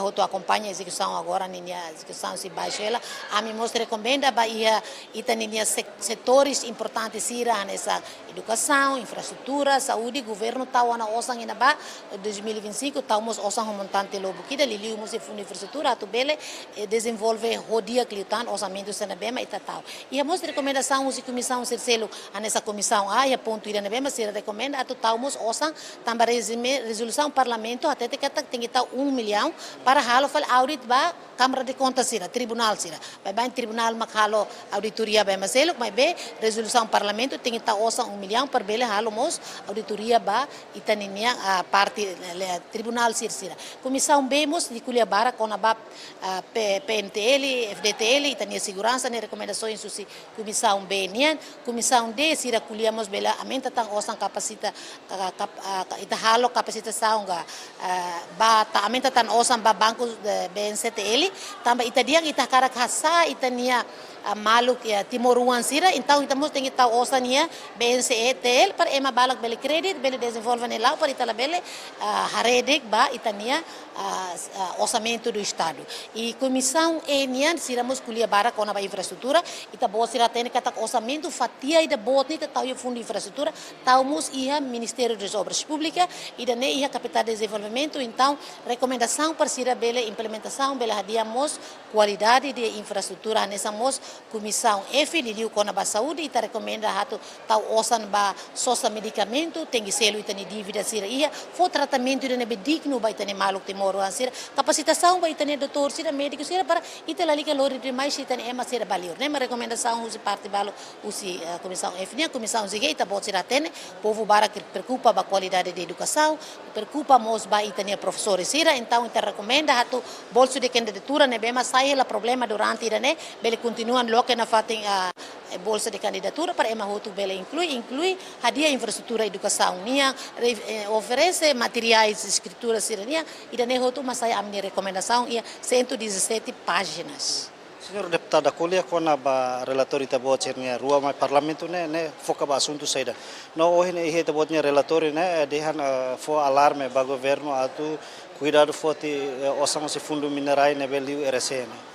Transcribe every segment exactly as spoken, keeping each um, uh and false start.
hotu akompaña ezekusaun agora, ninia ezekusaun sei baixu hela. Ami mós rekomenda ba iha ita-ninia sek-, setores importante sira, hanesan edukasaun, infraestrutura, saúde, governu tau ona osan iha ne'ebá, dois mil e vinte e cinco, tau mós osan ho montante lubuk ida, liuliu mós iha fundu infraestrutura, atu bele, eh, dezenvolve ho di'ak liután orsamentu sira ne'ebé mak ita tau. Iha mós rekomendasaun husi komisaun sira seluk, hanesan komisaun A, iha pontu ida ne'ebé mak sira rekomenda atu tau mós osan, tanba rezime-, rezolusaun parlamentu hatete katak tenke tau um milhão para halo fali audit ba Kámara de Kontas sira, tribunál sira. Baibain tribunál mak halo auditoria ba ema seluk, maibé rezolusaun parlamentu tenke tau osan um milhão para bele halo mós auditoria ba ita-ninia, ah, parte, eh, tribunál sira sira. Komisaun B mós di'ak ko'alia barak kona-ba, ah, P-, P N T L, F D T L, ita-nia seguransa, ne'e rekomendasoens husi komisaun B nian. Komisaun D sira ko'alia mós bele aumenta tan osan kapasita, ka-, kap-, ah, ka-, ita halo kapasitasaun ka, ah, ba ta aumenta tan osan ba banku, eh, B N C T L, tanba ita dehan ita hakarak hasa'e ita-nia, ah, maluk, ya, timoroan sira, entaun ita mós tenke tau osan iha B N C T L para ema barak bele kredit, bele dezenvolve nia la'o para ita labele, ah, haree de'it ba ita-nia, ah, s-, ah, orsamentu do Estadu. I komisaun E nian sira mós ko'alia barak kona-ba infraestrutura, ita-boot sira hatene katak orsamentu fatia ida boot ne'e ita tau iha fundu infraestrutura, tau mós iha Ministériu das Obras Públikas, ida-ne'e iha Kapitál Dezenvolvimentu, entaun rekomendasaun para sira bele implementasaun, bele hadi'a mós kualidade de infraestrutura, hanesan mós komisaun F, liuliu kona-ba saúde, ita rekomenda atu tau osan ba sosa medikamentu, tenke selu ita-nia dívida sira iha, fó tratamentu ida ne'ebé dignu ba ita-nia maluk timoroan sira, kapasitasaun ba ita-nia doutór sira, médiku sira, para ita lalika lori demais ita-nia ema sira ba liur. Ne'e mak rekomendasaun husi parte balu husi, eh, komisaun F nian. Komisaun G ita-boot sira hatene, povu barak preokupa ba kualidade de edukasaun, preokupa mós ba ita-nia profesór sira, entaun ita rekomenda atu bolsa de kandidatura ne'ebé mak sai hela problema durante ida-ne'e, bele kontinua loke nafatin, ah, eh, bolsa de kandidatura para ema hotu bele inklui, inklui hadi'a infraestrutura edukasaun nian, re-, eh, oferese materiais eskritura sira nian, ida-ne'e hotu mak sai ami-nia rekomendasaun iha cento e dezassete páginas. Señór Deputada, ko'alia kona-ba relatóriu ita-boot sira-nia rua mai Parlamentu ne'e, ne'e foka ba asuntu saida? No ohin ne'e iha ita-boot nia relatóriu ne'e, eh, dehan, eh, fó alarme ba governu atu kuidadu foti, eh, osan husi fundu minerál ne'ebé liu R C ne'e.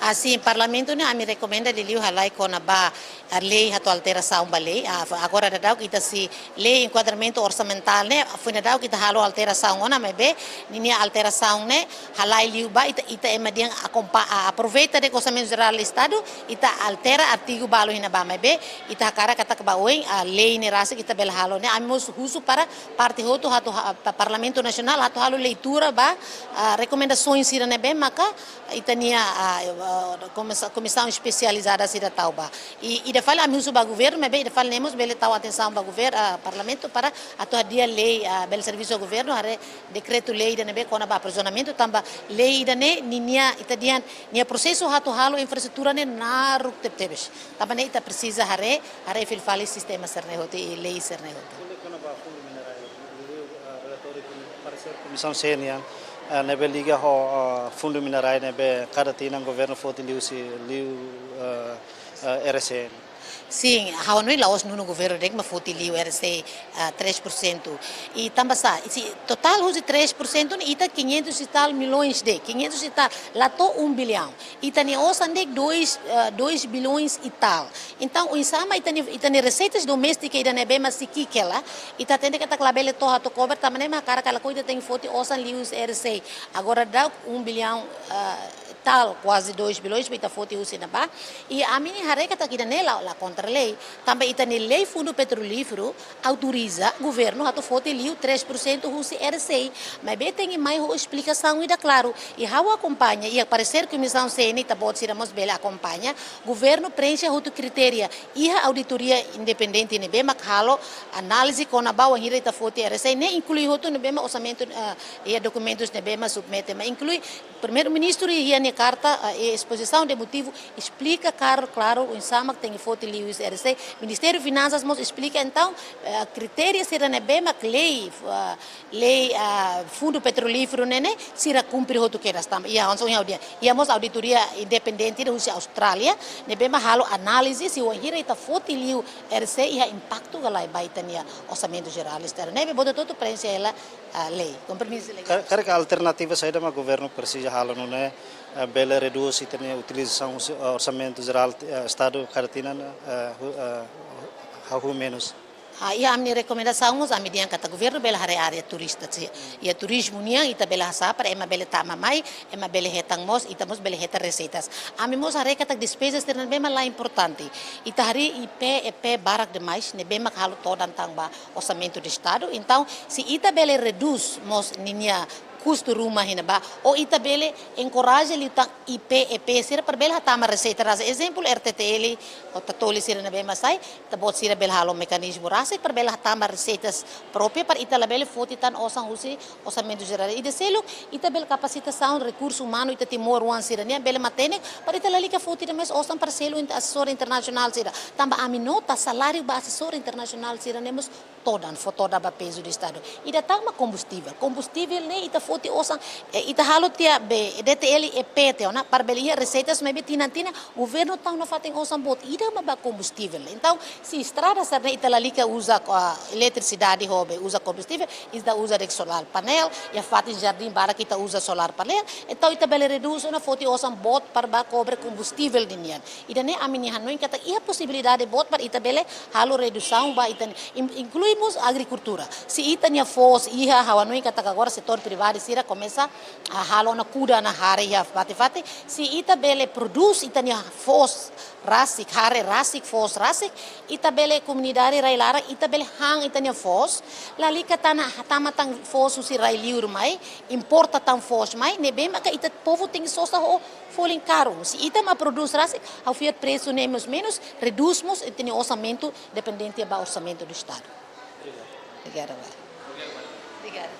Ah, sin, Parlamentu ne'e ami rekomenda liuliu halai kona-ba, ah, lei atu alterasaun ba lei. Ah, agora daudaun ita sei lei enkuadramentu orsamentál ne'e, foin daudaun ita halo alterasaun ona, maibé ninia alterasaun ne'e halai liu ba ita, ita ema dehan akompa-, a-, aproveita de'it Orsamentu Jerál Estadu, ita altera artigu balu iha ne'ebá, maibé ita hakarak katak ba oin, ah, lei ne'e rasik ita bele halo ne'e, ami mós husu para parte hotu atu ha-, pa-, Parlamentu Nasionál atu halo leitura ba, ah, rekomendasoens sira ne'ebé maka ita-nia, ah, ah, komisa-, komisaun espesializada sira tau ba. I, ida fali ami husu ba governu, maibé ida fali ne'e mós bele tau atensaun ba gover-, ah, Parlamentu para atu hadi'a lei, ah, bele servisu ba governu, haree dekretu-lei ida ne'ebé kona-ba aprovizionamentu, tanba lei ida-ne'e ninia, ita dehan, nia prosesu atu halo infraestrutura ne'e naruk tebetebes. Tanba ne'e ita presiza haree, haree fila fali sistema sira-ne'e hotu, i lei sira-ne'e hotu. Ko'alia kona-ba fundu minerál, liuliu, ah, relatóriu komi-, paresér komisaun C nian, ah, ne'ebé liga ho, ah, fundu minerál ne'ebé kada tinan governu foti liu husi, liu, ah, ah, R C. Sin, ha'u hanoin la'ós nonu governu de'it mak foti liu R C, ah, três por cento. I tanba sá, i se totál husi três por cento ne'e ita quinhentos e tal milhões de'it, quinhentos e tal, la to'o um bilhão. Ita-nia osan de'it dois, ah, dois bilhões e tal. Entaun, oinsá mak ita-nia, ita-nia reseitas doméstika ida ne'ebé mak sei ki'ik hela, ita hatene katak labele to'o atu cover, tanba ne'e mak hakarak ka lakohi ita tenke foti osan liu husi R C. Agora daudaun um bilhão, ah, tal, kuaze dois bilhões, mak ita foti husi ne'ebá. I ami haree katak ida-ne'e la, la kontra lei. Tanba ita-nia lei fundu petrolíferu autoriza governu atu foti liu três por cento husi R C. Maibé tenke mai ho esplikasaun ida klaru. I ha'u akompaña, i paresér komisaun C nian, ita-boot sira mós bele akompaña, governu preenxe hotu kritéria. Iha auditoria independente ne'ebé mak halo análize kona-ba wainhira ita foti R C ne'e, inklui hotu ne'ebé mak orsamentu, ah, iha dokumentus ne'ebé mak submete, mak inklui Primeiru-Ministru iha nia Karta, eh, e espozisaun de motivu esplika klaru, klaru, oinsá mak tenke foti liu husi R C. Ministériu Finansas mós esplika, entaun, eh, kritéria sira ne'ebé mak lei, eh, lei, ah, Fundu Petrolíferu ne'e, ne'e, sira kumpre hotu kedas tanba. Iha hanesan ohin ha'u dehan. Iha mós auditoria independente husi Austrália, ne'ebé mak halo análize se wainhira ita foti liu R C iha impaktu ka lae ba ita-nia orsamentu jerál Estadu. Ne'ebé buat hotu-hotu preenxe hela, ah, lei, kompromisu legál. Ka-, karik alternativa saida mak governu presiza halo nune'e, eh, bele redús ita-nia utilizasaun husi, eh, orsamentu jerál, eh, Estadu kada tinan, eh, hu-, eh, hahú menus? Ah, iha ami-nia rekomendasaun mós ami dehan katak governu bele haree área turístika, se iha turizmu nian ita bele hasa'e para ema bele tama mai, ema bele hetan mós, ita mós bele hetan reseitas. Ami mós haree katak despeza sira ne'ebé mak la importante. Ita harii I P, E P barak demais, ne'ebé mak halo todan tan ba orsamentu de Estadu. Entaun, se ita bele redús mós ninia kustu ruma iha ne'ebá, ou ita bele enkoraja liután I P, E P sira para bele hatama reseita rasik. Ezemplu, R T T L, ou Tatoli sira ne'ebé mak sai, ita-boot sira bele halo mekanizmu rasik para bele hatama reseitas própria para ita labele foti tan osan husi orsamentu jerál. Ida seluk, ita bele kapasitasaun rekursu umanu ita timoroan sira-nian bele matenek para ita lalika foti demais osan para selu int-, asesór internasionál sira. Tanba ami nota saláriu ba asesór internasionál sira-ne'e mós todan, fó todan ba pezu de Estadu. Ida tan mak kombustivel. Kombustivel ne'e ita foti osan, eh, ita halo tiha be D T L E P tiha ona, para bele iha reseitas maibé tinan-tinan governu tau nafatin osan boot ida mak ba kombustivel. Entaun, se estrada sira-ne'e ita lalika uza, ah, eletrisidade ho be uza kombustivel, ita uza de'it solar panel, iha fatin jardín barak ita uza solar panel, entaun ita bele redús ona foti osan boot para ba kobre kombustivel ninian. Ida-ne'e ami-nia hanoin katak iha posibilidade boot para ita bele halo redusaun ba ita-nia, in-, inklui mós agrikultura. Se ita-nia foos iha, ha'u hanoin katak agora setór privadu sira komesa, ah, halo ona kuda ona hare iha fatin-fatin. Se ita bele prodús ita-nia foos rasik, hare rasik, foos rasik, ita bele komunidade rai-laran, ita bele han ita-nia foos, lalika tama, tama tan foos husi rai-liur mai, importa tan foos mai, ne'ebé maka ita povu tenke sosa ho folin karun. Se ita mak prodús rasik, ha'u fiar presu ne'e mós menus, redús mós ita-nia orsamentu dependente ba orsamentu do Estadu. Obrigada, Vale. Obrigada.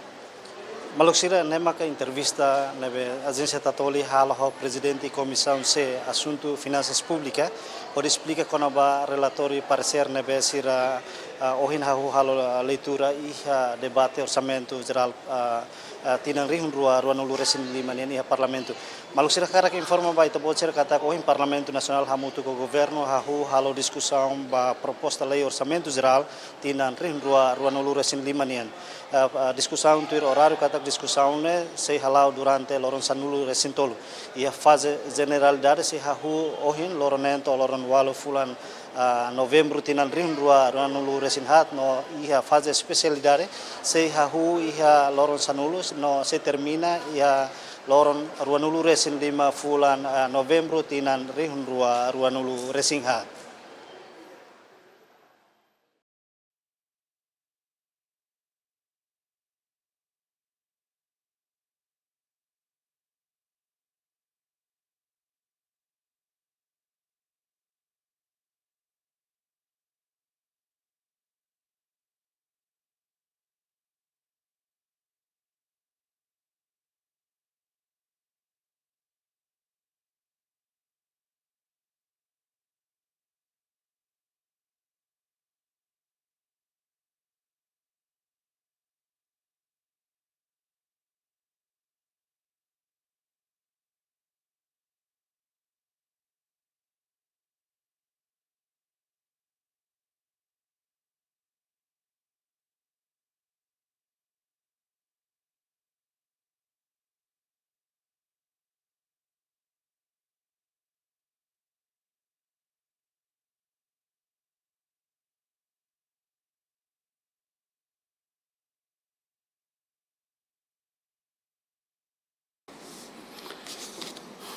Maluk sira, ne'e maka entrevista ne'ebé Ajénsia Tatoli halo ho Prezidente Komisaun C Asuntu Finansas Públika, hodi esplika kona-ba relatóriu paresér ne'ebé sira, ah, ohin hahú halo, ah, leitura iha debate orsamentu jerál, ah, ah, tinan rihun rua ruanulu-resin-lima nian iha Parlamentu. Maluk sira, hakarak informa ba ita-boot sira katak ohin Parlamentu Nasionál hamutuk ho Governu hahú halo diskusaun ba proposta lei orsamentu jerál tinan rihun rua ruanulu-resin-lima nian. Eh, eh, diskusaun tuir oráriu katak diskusaun ne'e sei hala'o durante loron sanulu-resin-tolu. Iha faze jeneralidade sei hahú ohin loron neen to'o loron ualu fulan, ah, Novembru tinan rihun rua ruanulu-resin-haat, no iha faze espesialidade sei hahú iha loron sanulu no sei termina iha loron ruanulu-resin-lima fulan, ah, Novembru tinan rihun rua ruanulu-resin-haat.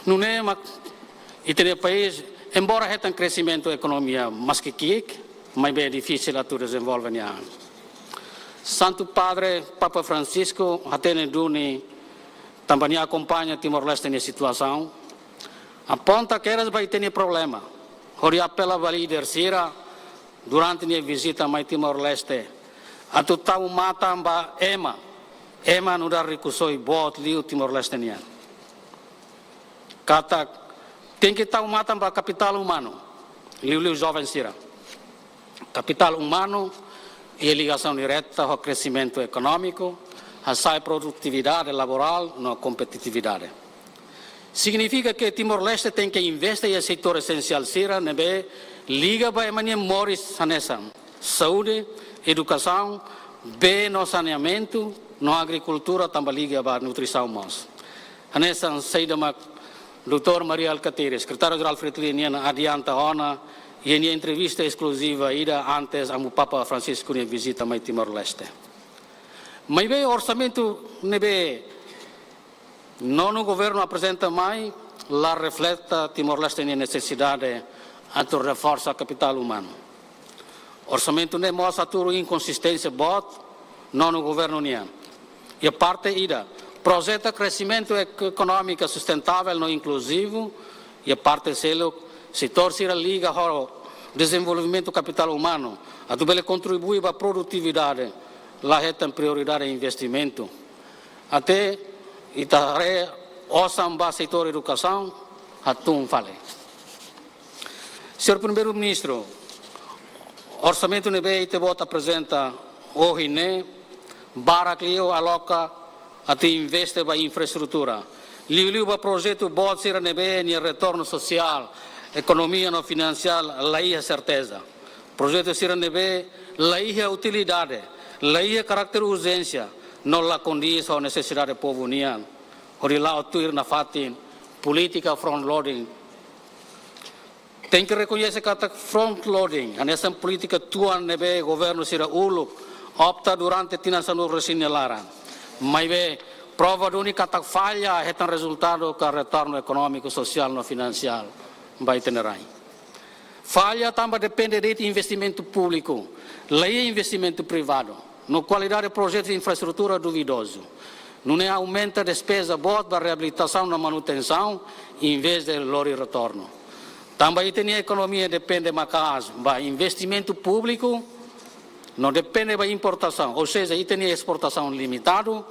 Nune'e mak ita-nia país, embora hetan kresimentu ekonomia maske ki'ik, maibé difisil atu dezenvolve nia an. Santu Padre Papa Francisco hatene duni, tanba nia akompaña Timor-Leste nia situasaun, aponta kedas ba ita-nia problema, hodi apela ba líder sira durante nia vizita mai Timor-Leste, atu tau matan ba ema, ema nu'udar rikusoin boot liu Timor-Leste nian. Katak tenke tau matan ba kapitál umanu, liuliu joven sira. Kapitál umanu iha ligasaun direta ho kresimentu ekonómiku, hasa'e produtividade laborál no kompetitividade. Signifika ke Timor-Leste tenke investe iha setór esensiál sira ne'ebé liga ba ema nia moris hanesan saúde, edukasaun, bee no saneamentu, no agrikultura tanba liga ba nutrisaun mós. Hanesan saida mak doutór Mari Alkatiri, Sekretáriu Jerál Fretilin nian adianta ona iha nia entrevista eskluziva ida antes Amu Papa Francisco nia vizita mai Timor-Leste. Maibé orsamentu ne'ebé nonu governu aprezenta mai la refleta Timor-Leste nia nesesidade atu reforsa kapitál umanu. Orsamentu ne'e mós hatudu inkonsisténsia boot nonu governu nian. Iha parte ida, projeta kresimentu ek-, ekonómiku sustentável no inkluzivu, iha parte seluk, setór sira liga ho dezenvolvimentu kapitál umanu atu bele kontribui ba produtividade, la hetan prioridade investimentu. Até ita haree osan ba setór edukasaun hatún fali. Señór Primeiru-Ministru, orsamentu ne'ebé ita-boot aprezenta ohin ne'e barak liu aloka atu investe ba infraestrutura, liuliu ba projetu boot sira ne'ebé nia retornu sosiál, ekonomia no finansiál la iha serteza. Projetu sira ne'ebé la iha utilidade, la iha karáter urjénsia, no la kondiz ho nesesidade povu nian. Hodi la'o tuir nafatin polítika front loading. Tenke rekoñese katak front loading hanesan polítika tuan ne'ebé governu sira uluk opta durante tinan sanulu-resin nia laran. Maibé prova duni katak falla hetan rezultadu ka retornu ekonómiku, sosiál no finansiál ba ita-nia rain. Falla tanba depende de'it investimentu públiku, la iha investimentu privadu, no kualidade projetu infraestrutura duvidozu. Nune'e aumenta despeza boot ba reabilitasaun no manutensaun, envezde lori retornu. Tanba ita-nia ekonomia depende maka'as ba investimentu públiku, no depende ba importasaun, ou seja, ita-nia esportasaun limitadu,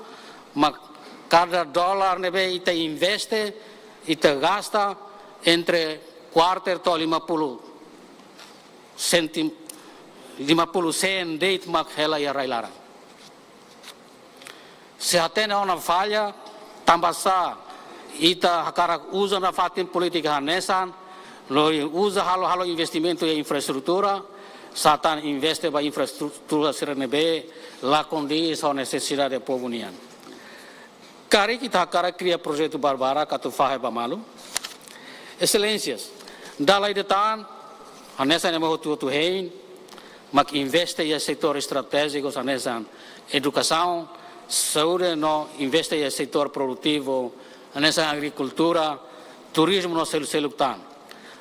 mak kada dolar ne'ebé ita investe, ita gasta entre kuarter to'o lima puluh sentim, lima puluh sen de'it mak hela iha rai-laran. Se hatene ona falla, tanbasá ita hakarak uza nafatin polítika hanesan, lori uza halo-halo investimentu iha infraestrutura, sá tan investe ba infraestrutura sira ne'ebé la kondiz ho nesesidade povu nian. Karik ita hakarak kria projetu barbarak atu fahe ba malu. Exelénsias, dala ida tan, hanesan ema hotu-hotu hein, mak investe iha setór estratéjiku hanesan edukasaun, saúde no investe iha setór produtivu, hanesan agrikultura, turizmu no selu-seluk tan.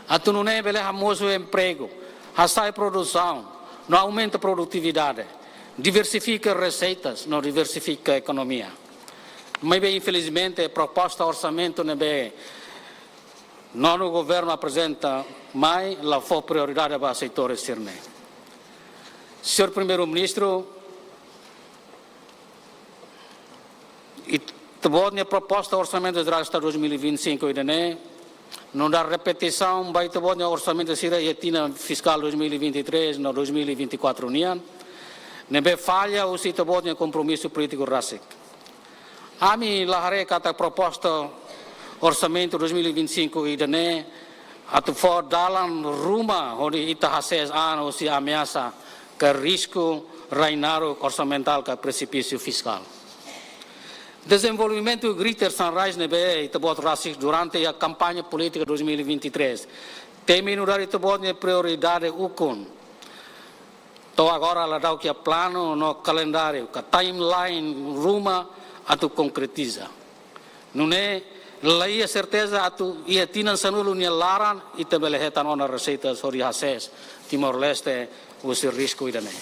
Atu nune'e bele hamosu empregu, hasa'e produsaun, no aumenta produtividade, diversifika reseitas, no diversifika ekonomia. Maibé, infelizmente, proposta orsamentu ne'ebé nonu governu aprezenta mai la fó prioridade ba setór sira-ne'e. Señór Primeiru-Ministru, ita-boot nia proposta Orsamentu Jerál Estadu dois mil e vinte e cinco ida-ne'e, nu'udar repetisaun ba ita-boot nia orsamentu sira iha tinan fiskál dois mil e vinte e três no dois mil e vinte e quatro nian, ne'ebé falla husi ita-boot nia kompromisu polítiku rasik. Ami la haree katak proposta orsamentu dois mil e vinte e cinco ida-ne'e atu fó dalan ruma hodi ita hasees an husi ameasa ka risku rai naruk orsamentál ka presipísiu fiskál. Dezenvolvimentu Greater Sunrise ne'ebé ita-boot rasik durante iha kampaña polítika dois mil e vinte e três, temi nu'udar ita-boot nia prioridade ukun. To'o agora la daudaun iha planu no kalendáriu ka timeline ruma atu konkretiza. Nune'e la iha serteza atu iha tinan sanulu nia laran ita bele hetan ona reseitas hodi hasees Timor-Leste husi risku ida-ne'e.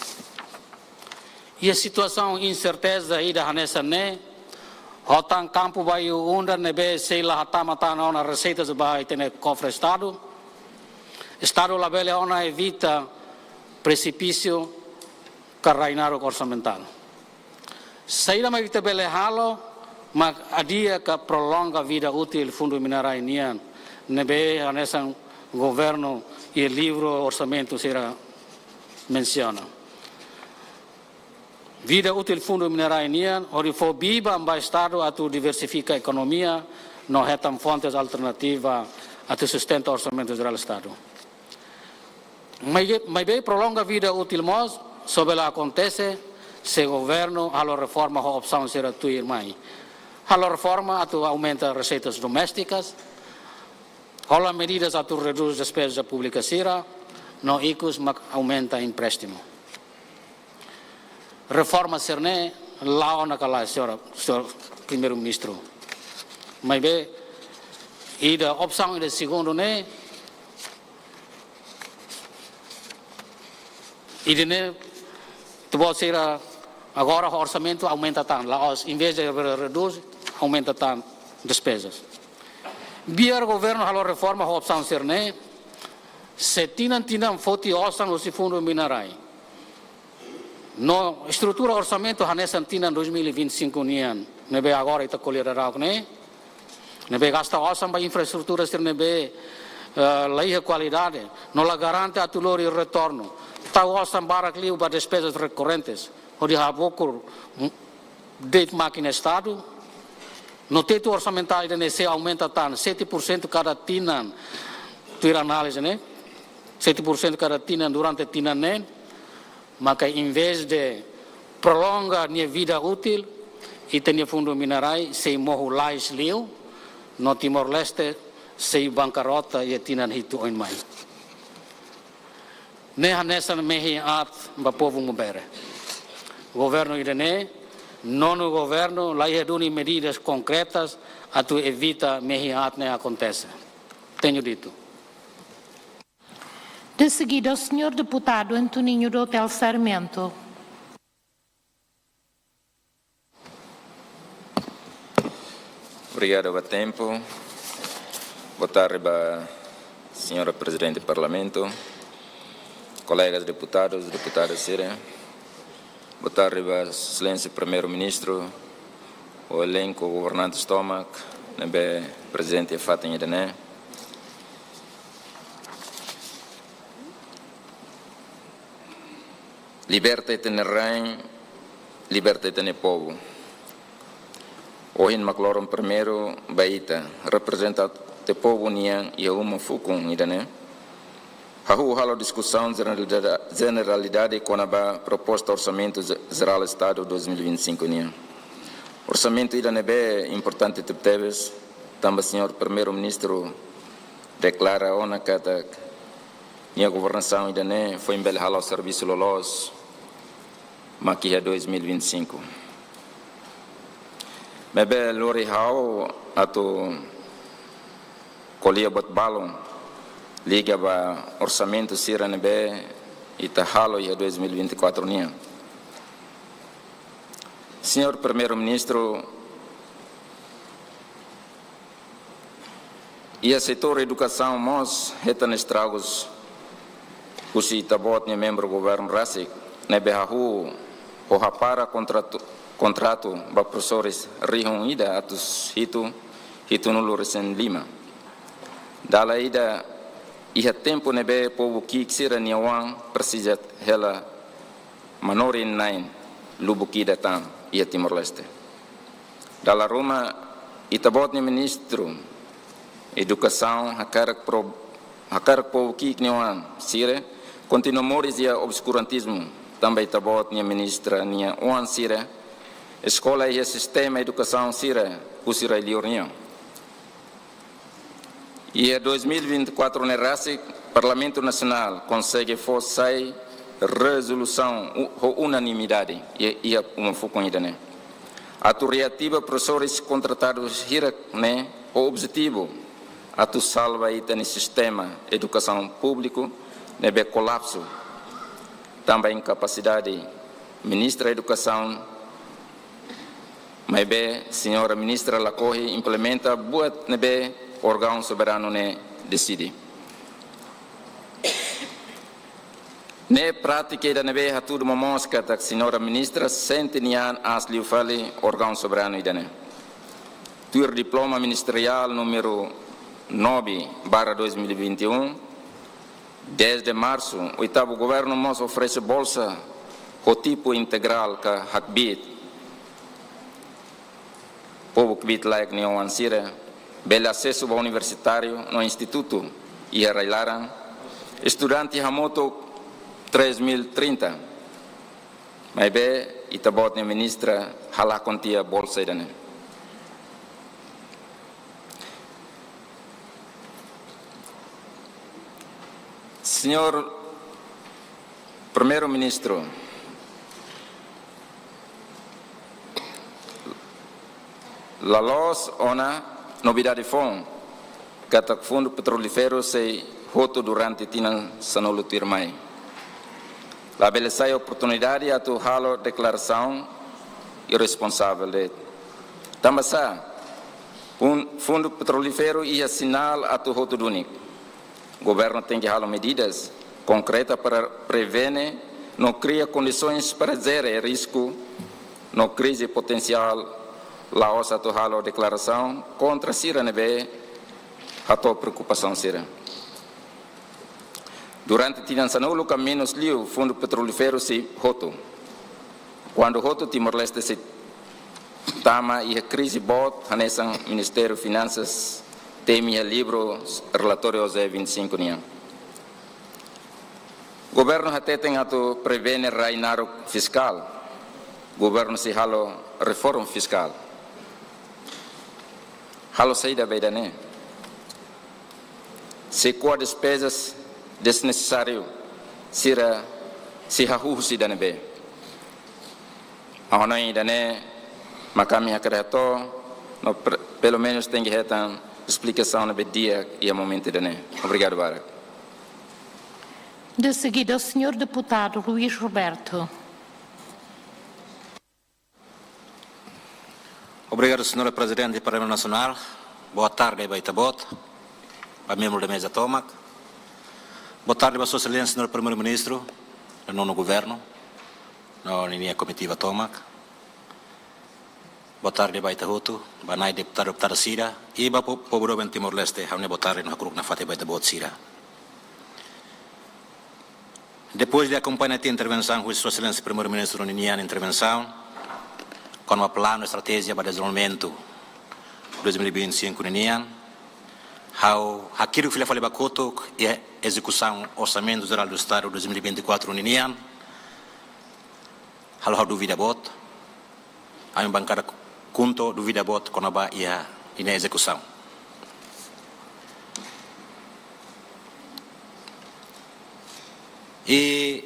Iha situasaun inserteza ida hanesan ne'e, hotan kampu ba iha undan ne'ebé sei la hatama tan ona reseitas ba ita-nia kofre Estadu, Estadu labele ona evita presipísiu ka rai naruk orsamentál. Saida mak ita bele halo mak adia ka prolonga vida útil Fundu Minarai nian, ne'ebé hanesan governu iha livru orsamentu sira mensiona. Vida útil Fundu Minarai nian hodi fó biban ba Estadu atu diversifika ekonomia no hetan fontes alternativa atu sustenta Orsamentu Jerál Estadu. Mai-, maibé prolonga vida útil mós só bele akontese se governu halo reforma ho opsaun sira tuirmai. Halo reforma atu aumenta reseitas domésticas, hola medidas atu redús despeza públika sira, no ikus mak aumenta empréstimu. Reforma sira-ne'e la'o ona ka lae, señora, señór Primeiru-Ministru. Maibé, ida opsaun ida segundu ne'e, ida-ne'e, ita-boot sira agora ho orsamentu aumenta tan, la'ós, em vez de re-, reduz, aumenta tan despezas. Biar governu halo reforma ho opsaun sira-ne'e, se tinan-tinan foti osan husi Fundu Minarai. No estrutura orsamentu hanesan tinan dois mil e vinte e cinco nian, ne'ebé agora ita ko'alia daudaun ne'e, ne'ebé gasta osan ba infraestrutura sira ne'ebé, eh, la iha kualidade, no la garante atu lori retornu. Tau osan barak liu ba despezas rekorrentes, hodi habokur, mm, de'it mákina Estadu, no tetu orsamentál ida-ne'e sei aumenta tan sete por cento kada tinan, tuir análize ne'e, sete por cento kada tinan durante tinan neen, maka em vez de prolonga nia vida útil, ita-nia Fundu Minarai sei mohu lais liu, no Timor-Leste sei bankarota iha tinan hitu oin mai. Ne'e hanesan mehi aat ba povu Maubere. Governu ida-ne'e, nonu governu, la iha duni medidas konkretas atu evita mehi aat ne'e akontese. Tenho dito. De seguida, o senhor deputado Antoninho do Hotel Sarmento. Obrigadu ba tempu. Boa tarde ba señora Prezidente Parlamentu, kolegas deputadus, deputadas sira. Boa tarde ba Exelénsia Primeiru-Ministru, ho elenku governantes tomak, ne'ebé prezente iha fatin ida-ne'e. Liberta ita-nia rain, liberta ita-nia povu. Ohin mak loron primeiru ba ita, reprezentante povu nian iha uma fukun ida-ne'e, hahú halo diskusaun jeneralida-, jeneralidade kona-ba proposta Orsamentu Je-, Jerál Estadu dois mil e vinte e cinco nian. Orsamentu ida ne'ebé importante tebetebes, tanba señór Primeiru-Ministru deklara ona katak nia governasaun ida-ne'e foin bele hala'o servisu loloos mak iha dois mil e vinte e cinco. Maibé lori ha'u atu ko'alia buat balun liga ba orsamentu sira ne'ebé ita halo iha dois mil e vinte e quatro nian. Señór Primeiru-Ministru, iha setór edukasaun mós hetan estragus husi ita-boot nia membru governu rasik, ne'ebé hahú ho hapara kontratu, kontratu ba profesores rihun ida atus hitu, hitunulu resin lima. Dala ida iha tempu ne'ebé povu ki'ik sira-nia oan presiza hela manorin-na'in lubuk ida tan iha Timor-Leste. Dala ruma ita-boot nia Ministru Edukasaun hakarak pro-, hakarak povu ki'ik nia oan sira kontinua moris iha obskurantizmu, tanba ita-boot nia ministra nia oan sira eskola iha sistema edukasaun sira husi rai-liur nian. Iha dois mil e vinte e quatro ne'e rasik, Parlamentu Nasionál konsege fó sai rezolusaun u-, ho unanimidade iha, iha uma fukun ida-ne'e, atu reativa profesores kontratadus hirak-ne'e ho objetivu atu salva ita-nia sistema edukasaun públiku ne'ebé kolapsu tanba inkapasidade Ministra Edukasaun, maibé señora ministra lakohi implementa buat ne'ebé órgaun soberanu ne'e deside. Ne'e prátika ida ne'ebé hatudu momoos katak señora ministra sente nia an aas liu fali órgaun soberanu ida-ne'e. Tuir diploma ministeriál número nove barra dois mil e vinte e um, dez de março, oitavu governu mós oferese bolsa ho tipu integrál ka hakbiit. Povu kbiit-laek nia oan sira bele asesu ba universitáriu no institutu iha rai-laran, estudante hamutuk três mil e trinta. Maibé, ita-boot nia ministra halakon tiha bolsa ida-ne'e. Señór Primeiru-Ministru, la loos ona novidade foun katak Fundu Petrolíferu sei hotu durante tinan sanulu tuirmai. Labele sai oportunidade atu halo deklarasaun irresponsavel de'it. Tanbasá, Fun-, Fundu Petrolíferu iha sinál atu hotu duni. Governu tenke halo medidas konkreta para prevene no kria kondisoens para jere risku no krize potensiál, la'ós atu halo deklarasaun kontra sira ne'ebé hato'o preokupasaun sira. Durante tinan sanulu ka menus liu Fundu Petrolíferu sei hotu. Kuandu hotu, Timor-Leste sei tama iha krize boot hanesan Ministériu Finansas temi iha livru relatóriu OJE vinte e cinco nian. Governu hateten atu prevene rai naruk fiskál. Governu sei halo reforma fiskál. Halo saida ba ida-ne'e? Sei ko'a despezas desnesesáriu sira, sei hahú husi ida-ne'ebé? Ha'u hanoin ida-ne'e mak ami hakarak hato'o, no pre-, pelumenus tenke hetan esplikasaun ne'ebé di'ak iha momentu ida-ne'e. Obrigadu barak. De seguida, o senhor deputado Luís Roberto. Obrigadu, Señora Prezidente Parlamentu Nasionál. Boa tarde ba ita-boot, ba membru da meza tomak. Boa tarde ba Sua Exelénsia Señór Primeiru-Ministru, no Nono Governu, no ninia komitiva tomak. Boa tarde ba ita hotu, ba na'i deputadu, deputada sira, i ba po-, povu doben Timor-Leste, ha'u-nia boa tarde no hakru'uk nafatin ba ita-boot sira. Depois de akompaña tiha intervensaun husi Sua Exelénsia Primeiru-Ministru ninian intervensaun kona-ba planu estratéjia ba dezenvolvimentu dois mil e vinte e cinco ninian, ha'u hakerek fila fali ba kotuk iha ezekusaun Orsamentu Jerál do Estadu dois mil e vinte e quatro ninian, halo ha'u duvida boot, ami bankada KHUNTO duvida boot kona-ba iha ninia ezekusaun. I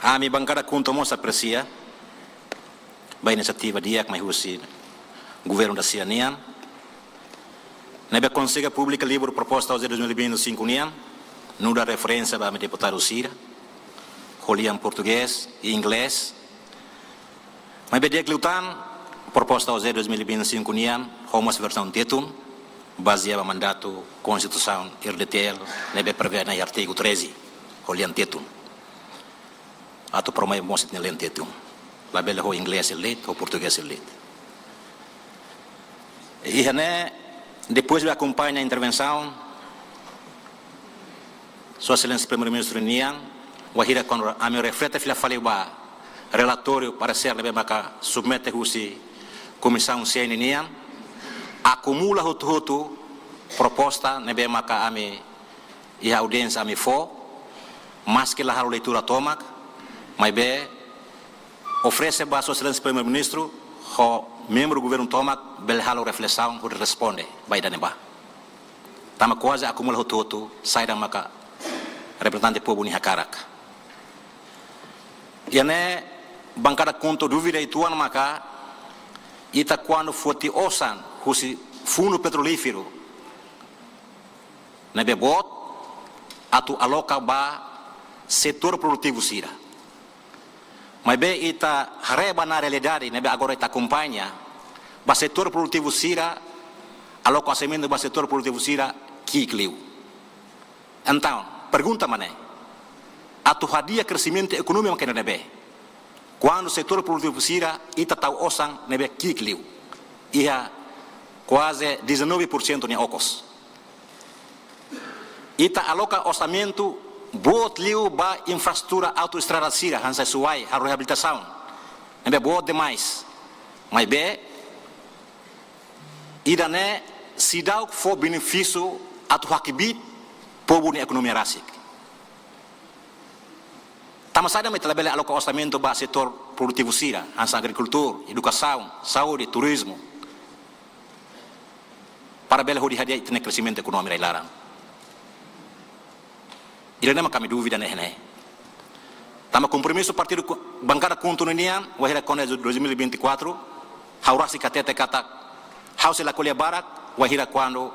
ami bankada KHUNTO mós apresia ba inisiativa di'ak mai husi governu da-sia nian, ne'ebé konsege publika livru Proposta OJE dois mil e vinte e cinco nian, nu'udar referénsia ba ami deputadu sira, ho lian portugés i inglés. Maibé di'ak liután, Proposta OJE dois mil e vinte e cinco nian ho mós versaun Tetun, bazeia ba mandatu konstitusionál R D T L, ne'ebé prevee iha artigu treze, ho lian Tetun. Atu promove mós iha lian Tetun. Labele ho inglés de'it, ho portugés de'it. Iha ne'e, depois de akompaña intervensaun Sua Exelénsia Primeiru-Ministru nian, wainhira kuandu ami reflete fila fali ba relatóriu paresér ne'ebé maka submete husi Komisaun C N nian, akumula hotu-hotu proposta ne'ebé maka ami iha audiénsia ami fó, maski la halo leitura tomak, maibé oferese ba Sua Exelénsia Primeiru-Ministru ho membru governu tomak bele halo reflesaun hodi responde ba ida-ne'ebá. Tanba kuaze akumula hotu-hotu saida maka reprezentante povu nia hakarak. Iha ne'e bankada KHUNTO duvida uitoan maka ita kuandu foti osan husi Fundu Petrolíferu ne'ebé boot atu aloka ba setór produtivu sira. Maibé ita haree ba realidade ne'ebé agora ita akompaña, ba setór produtivu sira, aloka orsamentu ba setór produtivu sira ki'ik liu. Entaun, pergunta mak ne'e, atu hadi'a kresimentu ekonomia mak ne'ebé? Kuandu setór produtivu sira ita tau osan ne'ebé ki'ik liu. Iha kuaze dezanove por sentu nia okos. Ita aloka orsamentu boot liu ba infraestrutura autoestrada sira, hanesan Suai, halo reabilitasaun. Ne'ebé boot demais. Maibé, ida-ne'e seidauk fó benefísiu atu hakbiit povu nia ekonomia rasik. Tanba saida mak ita labele aloka orsamentu ba setór produtivu sira, hanesan agrikultura, edukasaun, saúde, turizmu, para bele hodi hadi'a ita-nia kresimentu ekonómiku rai-laran. Ida-ne'e mak ami dúvida ne'e ne'e. Tanba kompromisu partidu ku-, bankada KHUNTO ninian, wainhira kuandu dois mil e vinte e quatro, ha'u rasik hatete katak, ha'u sei la ko'alia barak, wainhira kuandu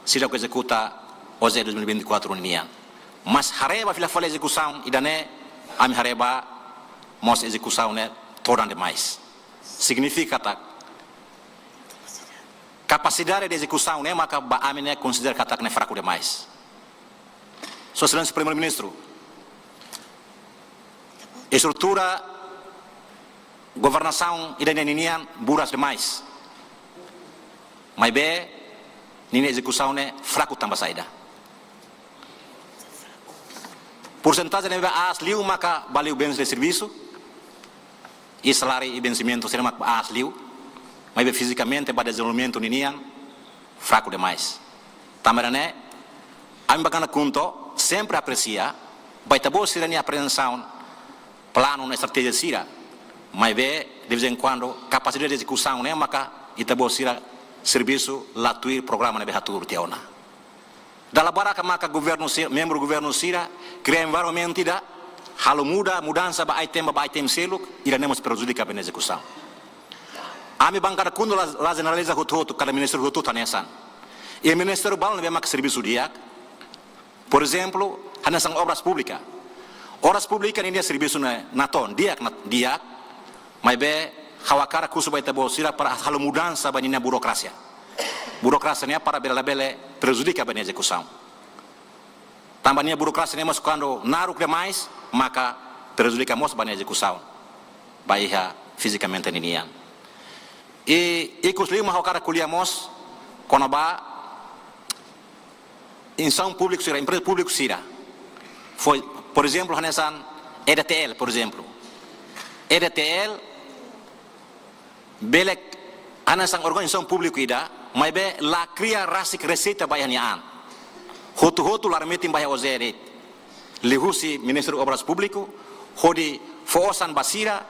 seidauk ezekuta OJE dois mil e vinte e quatro ninian. Mas haree ba fila fali ezekusaun ida-ne'e, ami haree ba mós ezekusaun ne'e todan demais. Signifika katak kapasidade de ezekusaun ne'e maka ba ami ne'e konsidera katak ne'e fraku demais. Sua Exelénsia Primeiru-Ministru, estrutura governasaun ida-ne'e ninian buras demais. Maibé, ninia ezekusaun ne'e fraku tanba saida? Porsentajen ne'ebé aas liu maka ba liu bens de servisu, i saláriu i vensimentu sira mak aas liu, maibé fizikamente ba dezenvolvimentu ninian fraku demais. Tanba ne'e, ami bankada KHUNTO sempre apresia ba ita-boot sira-nia aprezentasaun planu no estratéjia sira, maibé, de vez em quando, kapasidade de ezekusaun ne'e maka ita-boot sira servisu la tuir programa ne'ebé hatuur tiha ona. Dala barak maka governu si-, membru governu sira kria environment ida halo muda, mudansa ba item ba item seluk, ida-ne'e mós prejudika ba nia ezekusaun. Ami bankada KHUNTO la, la jeneraliza hotu-hotu, kada ministériu hotu-hotu hanesan. Iha ministériu balu ne'ebé maka servisu di'ak. Por ezemplu, hanesan Obras Públikas. Obras Públikas ninia servisu ne'e natoon di'ak, nat-, di'ak, maibé ha'u hakarak husu ba ita-boot sira para halo mudansa ba ninia burokrasia. Burokrasia ne'e para bele labele prejudika ba nia ezekusaun. Tanba nia burokrasia ne'e mós kuandu naruk demais, maka prejudika mós ba nia ezekusaun. Ba iha fizikamente ninian. I ikus liu mak ha'u hakarak ko'alia mós kona-ba instituisaun públiku sira, empreza públiku sira. Foin, por ezemplu, hanesan E D T L, por ezemplu. E D T L bele hanesan organizasaun públiku ida, maibé la kria rasik reseita ba iha nia an. Hotu-hotu laran metin ba iha OJE de'it. Liuhusi Ministériu Obras Públikas, hodi fó osan ba sira,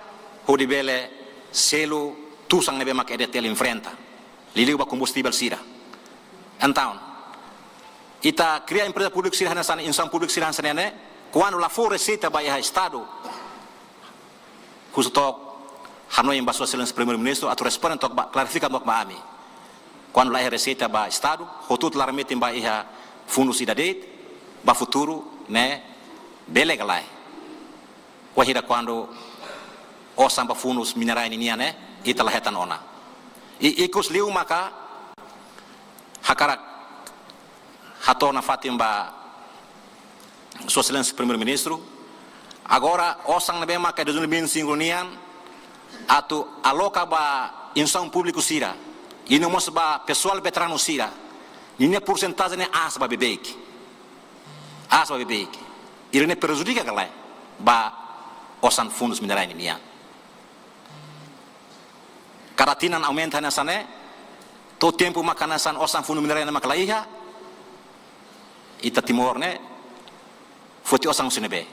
hodi bele selu tusan ne'ebé mak E D T L enfrenta. Liuliu ba kombustivel sira. Entaun, ita kria empreza públiku sira hanesan, instituisaun públiku sira hanesan ne'e, kuandu la fó reseita ba iha Estadu, husu took hanoin ba Sua Exelénsia Primeiru-Ministru atu responde took ba, klarifika took ba ami. Kuandu la iha reseita ba Estadu, hotu-hotu laran metin ba iha fundus ida de'it, ba futuru ne'e bele ka lae. Wainhira kuandu osan ba fundus minerais ninian ne'e, ita la hetan ona. I ikus liu maka hakarak hato'o nafatin ba Sua Exelénsia Primeiru-Ministru. Agora, osan ne'ebé maka dois mil e vinte e cinco nian, atu aloka ba instituisaun públiku sira, i no mós ba pesoál veteranu sira, ninia porsentajen ne'e aas ba beibeik. Aas ba beibeik. Ida-ne'e prejudika ka lae ba osan fundus minerais ninian. Kada tinan aumenta hanesan ne'e, to'o tempu maka hanesan osan fundu minerais ne'e maka la iha, ita Timor ne'e foti osan husi ne'ebé?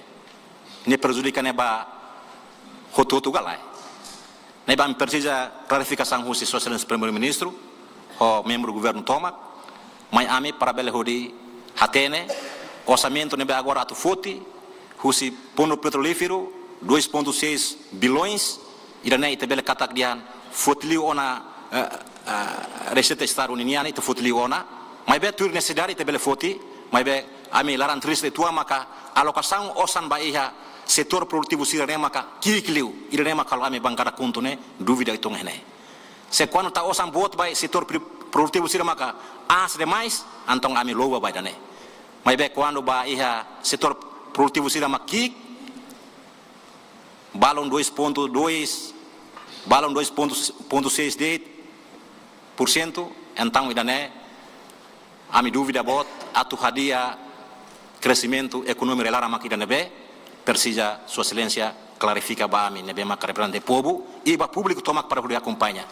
Ne'e prejudika ne'e ba hotu-hotu ka lae? Ne'ebé ami presiza klarifikasaun husi Sua Exelénsia Primeiru-Ministru, ho membru governu tomak, mai ami para bele hodi hatene, orsamentu ne'ebé agora atu foti, husi Fundo Petrolíferu, dois ponto seis bilhões, ida-ne'e ita bele katak dehan foti liu ona, eh, eh, reseita Estadu ninian ita foti liu ona, maibé tuir nesesidade ita bele foti, maibé ami laran triste uitoan maka alokasaun osan ba iha setór produtivu sira-ne'e maka ki'ik liu, ida-ne'e maka halo ami bankada KHUNTO ne'e dúvida uitoan iha ne'e. Se kuandu tau osan boot ba setór pri-, produtivu sira maka aas demais, entaun ami louva ba ida-ne'e. Maibé kuandu ba iha setór produtivu sira mak ki'ik, balun dois ponto dois, balun dois ponto seis de'it por cento, Entaun ida-ne'e, ami dúvida boot atu hadi'a kresimentu ekonomia iha laran mak ida ne'ebé, presiza Sua Exelénsia klarifika ba ami ne'ebé maka reprezentante povu, i ba públiku tomak para hodi akompaña.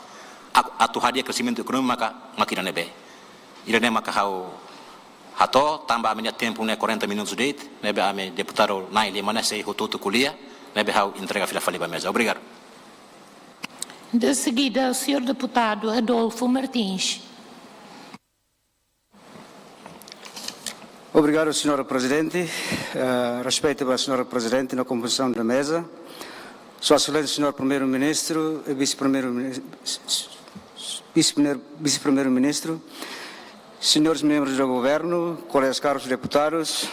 Atu hadi'a kresimentu ekonomia maka, mak ida ne'ebé. Ida-ne'e maka ha'u hato'o, tanba ami-nia tempu ne'e quarenta minutos de'it, ne'ebé ami deputadu na'in lima ne'e sei hotu-hotu ko'alia, ne'ebé ha'u entrega fila fali ba meza. Obrigadu. De seguida, senhor deputado Adolfo Martins. Obrigadu, señora Prezidente. Eh, respeitu ba señora Prezidente no kompozisaun da meza. Sua Exelénsia, señor Primeiru-Ministru, e Vise-Primeiru-Ministru, Vise-Primeiru-Ministru, señores membros do Governo, colegas caros deputados,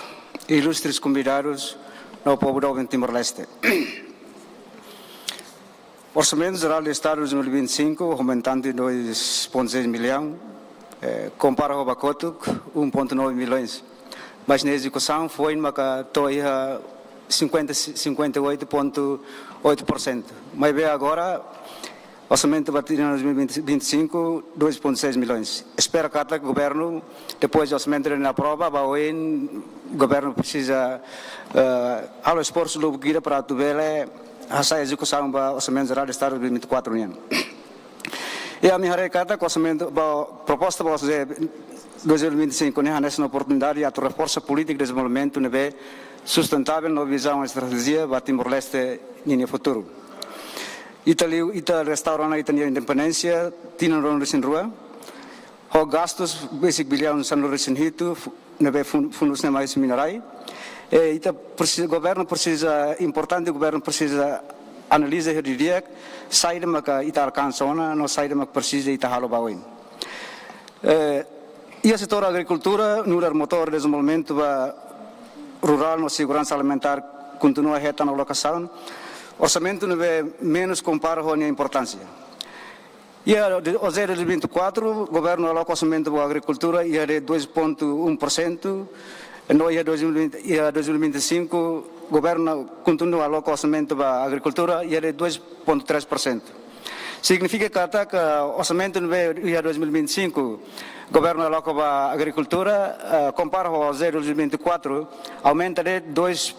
ilustres convidados, no povu doben Timor-Leste. Orsamentu Jerál do Estadu dois mil e vinte e cinco, montante dois ponto seis milhão, eh, kompara ho ba kotuk, um ponto nove milhões. Mas nia ezekusaun foin maka to'o iha cinquenta, cinquenta e oito ponto oito por cento. Maibé agora, orsamentu ba tinan dois mil e vinte e cinco, dois ponto seis milhões. Espera katak governu, depois de orsamentu ida-ne'e aprova, ba oin governu presiza, eh, halo esforsu lubuk ida para atu bele hasa'e ezekusaun ba Orsamentu Jerál do Estadu dois mil e vinte e quatro nian. I ami haree katak orsamentu ba proposta ba O J dois mil e vinte e cinco ne'e hanesan oportunidade atu reforsa polítika dezenvolvimentu ne'ebé sustentável no vizaun estratéjia ba Timor-Leste ninia futuru. Ita liu, ita restaura ona ita-nia independénsia tinan ruanulu-resin-rua, ho gastus besik biliaun sanulu-resin-hitu, fu-, ne'ebé fun-, fundus ne'e mai husi minerai. E ita presiza, governu presiza, importante governu presiza analiza ho didi'ak, saida maka ita alkansa ona, no saida maka presiza ita halo ba oin. Eh, iha setór agrikultura, nu'udar motór dezenvolvimentu ba rurál no seguransa alimentár kontinua hetan alokasaun orsamentu ne'ebé menus kompara ho nia importánsia. Iha de-, O J dois mil e vinte e quatro, governu aloka orsamentu ba agrikultura iha de dois ponto um por cento, no iha dois mil e vinte, iha dois mil e vinte e cinco, governu kontinua aloka orsamentu ba agrikultura iha de dois ponto três por cento. Signifika katak orsamentu ne'ebé iha dois mil e vinte e cinco governu aloka ba agrikultura, eh, kompara ho O J dois mil e vinte e quatro, aumenta de dois,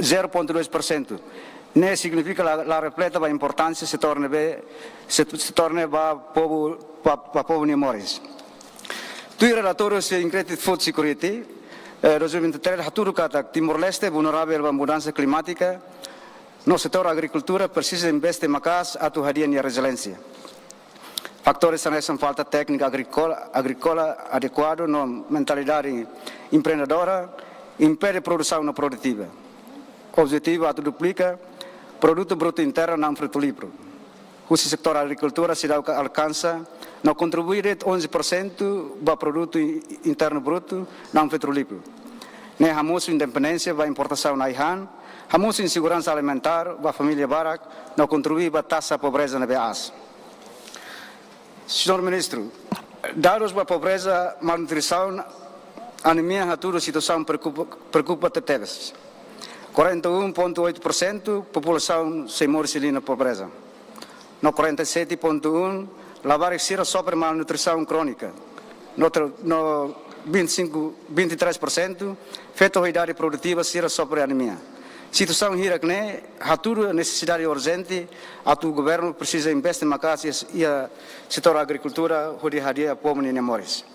zero ponto dois por cento. Ne'e signifika la, la refleta ba importánsia setór ne'ebé, set-, setór ne'e ba povu, ba, ba povu nia moris. Tuir relatóriu husi Integrated Food Security, eh, dois mil e vinte e três, hatudu katak Timor-Leste vulneravel ba mudansa klimátika, no setór agrikultura presiza investe maka'as atu hadi'a nia reziliénsia. Fatores hanesan falta téknika agríkola, agríkola adekuadu no mentalidade empreendedora impede produsaun no produtiva. Objetivu atu duplika produtu brutu internu na'in-frutulibru husi setór agrikultura seidauk alkansa no kontribui de'it onze por cento ba produtu i-, internu brutu na'in-frutulibru. Ne'e hamosu independénsia ba importasaun ai-han, hamosu inseguransa alimentár ba família barak, no kontribui ba taxa pobreza ne'ebé aas. Señór Ministru, dadus ba pobreza, malnutrisaun, anemia hatudu situasaun preokupa, preokupa tebetebes. Quarenta e um ponto oito por cento populasaun sei moris iha liña pobreza. No quarenta e sete ponto um labarik sira sofre malnutrisaun krónika. No tra-, no vinte e cinco, vinte e três por cento feto ho idade produtiva sira sofre anemia. Situasaun hirak-ne'e hatudu nesesidade urjente atu governu presiza investe maka'as iha, iha setór agrikultura hodi hadi'a povu ninia moris.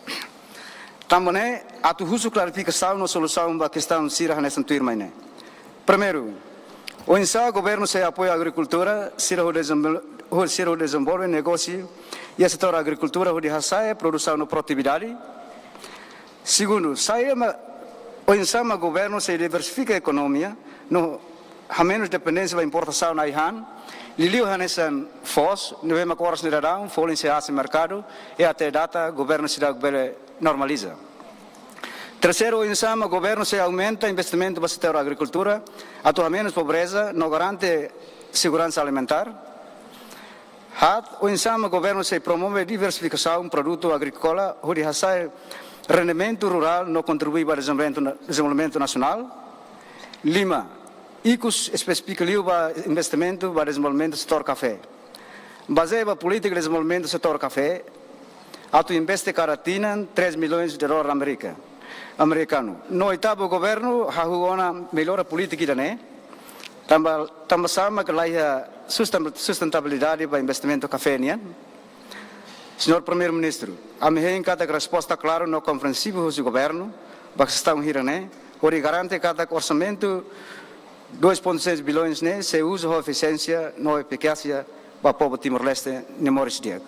Tanba ne'e, atu husu klarifikasaun no solusaun ba kestaun sira hanesan tuirmai ne'e. Primeiru, oinsá governu sei apoia agrikultura sira hodi dezenvol-, hodi sira hodi dezenvolve negósiu iha setór agrikultura hodi hasa'e produsaun no produtividade? Segundu, saida mak, oinsá mak governu sei diversifika ekonomia no hamenus dependénsia ba importasaun ai-han, liuliu hanesan foos, ne'ebé mak oras ne'e daudaun folin sei aas iha merkadu, i até data governu seidauk bele normaliza. Terseiru, oinsá mak governu sei aumenta investimentu ba setór agrikultura atu hamenus pobreza no garante seguransa alimentár? Haat, oinsá mak governu sei promove diversifikasaun produtu agríkola hodi hasa'e rendimentu rurál no kontribui ba dezenvolvimentu na-, dezenvolvimentu nasionál? Lima, ikus espesífiku liu ba investimentu ba dezenvolvimentu setór kafé. Bazeia ba polítika dezenvolvimentu setór kafé, atu investe kada tinan três milhões de dólar Amérika, amerikanu. No ita-boot governu hahú ona mellora polítika ida-ne'e, tanba, tanba sá mak laiha sustan-, sustentabilidade ba investimentu kafé nian? Señór Primeiru-Ministru, ami hein katak resposta klaru no komprensivu husi governu ba kestaun hirak-ne'e, hodi garante katak orsamentu dois ponto seis bilhões ne'e sei uza ho efisiénsia no efikásia ba povu Timor-Leste nia moris di'ak.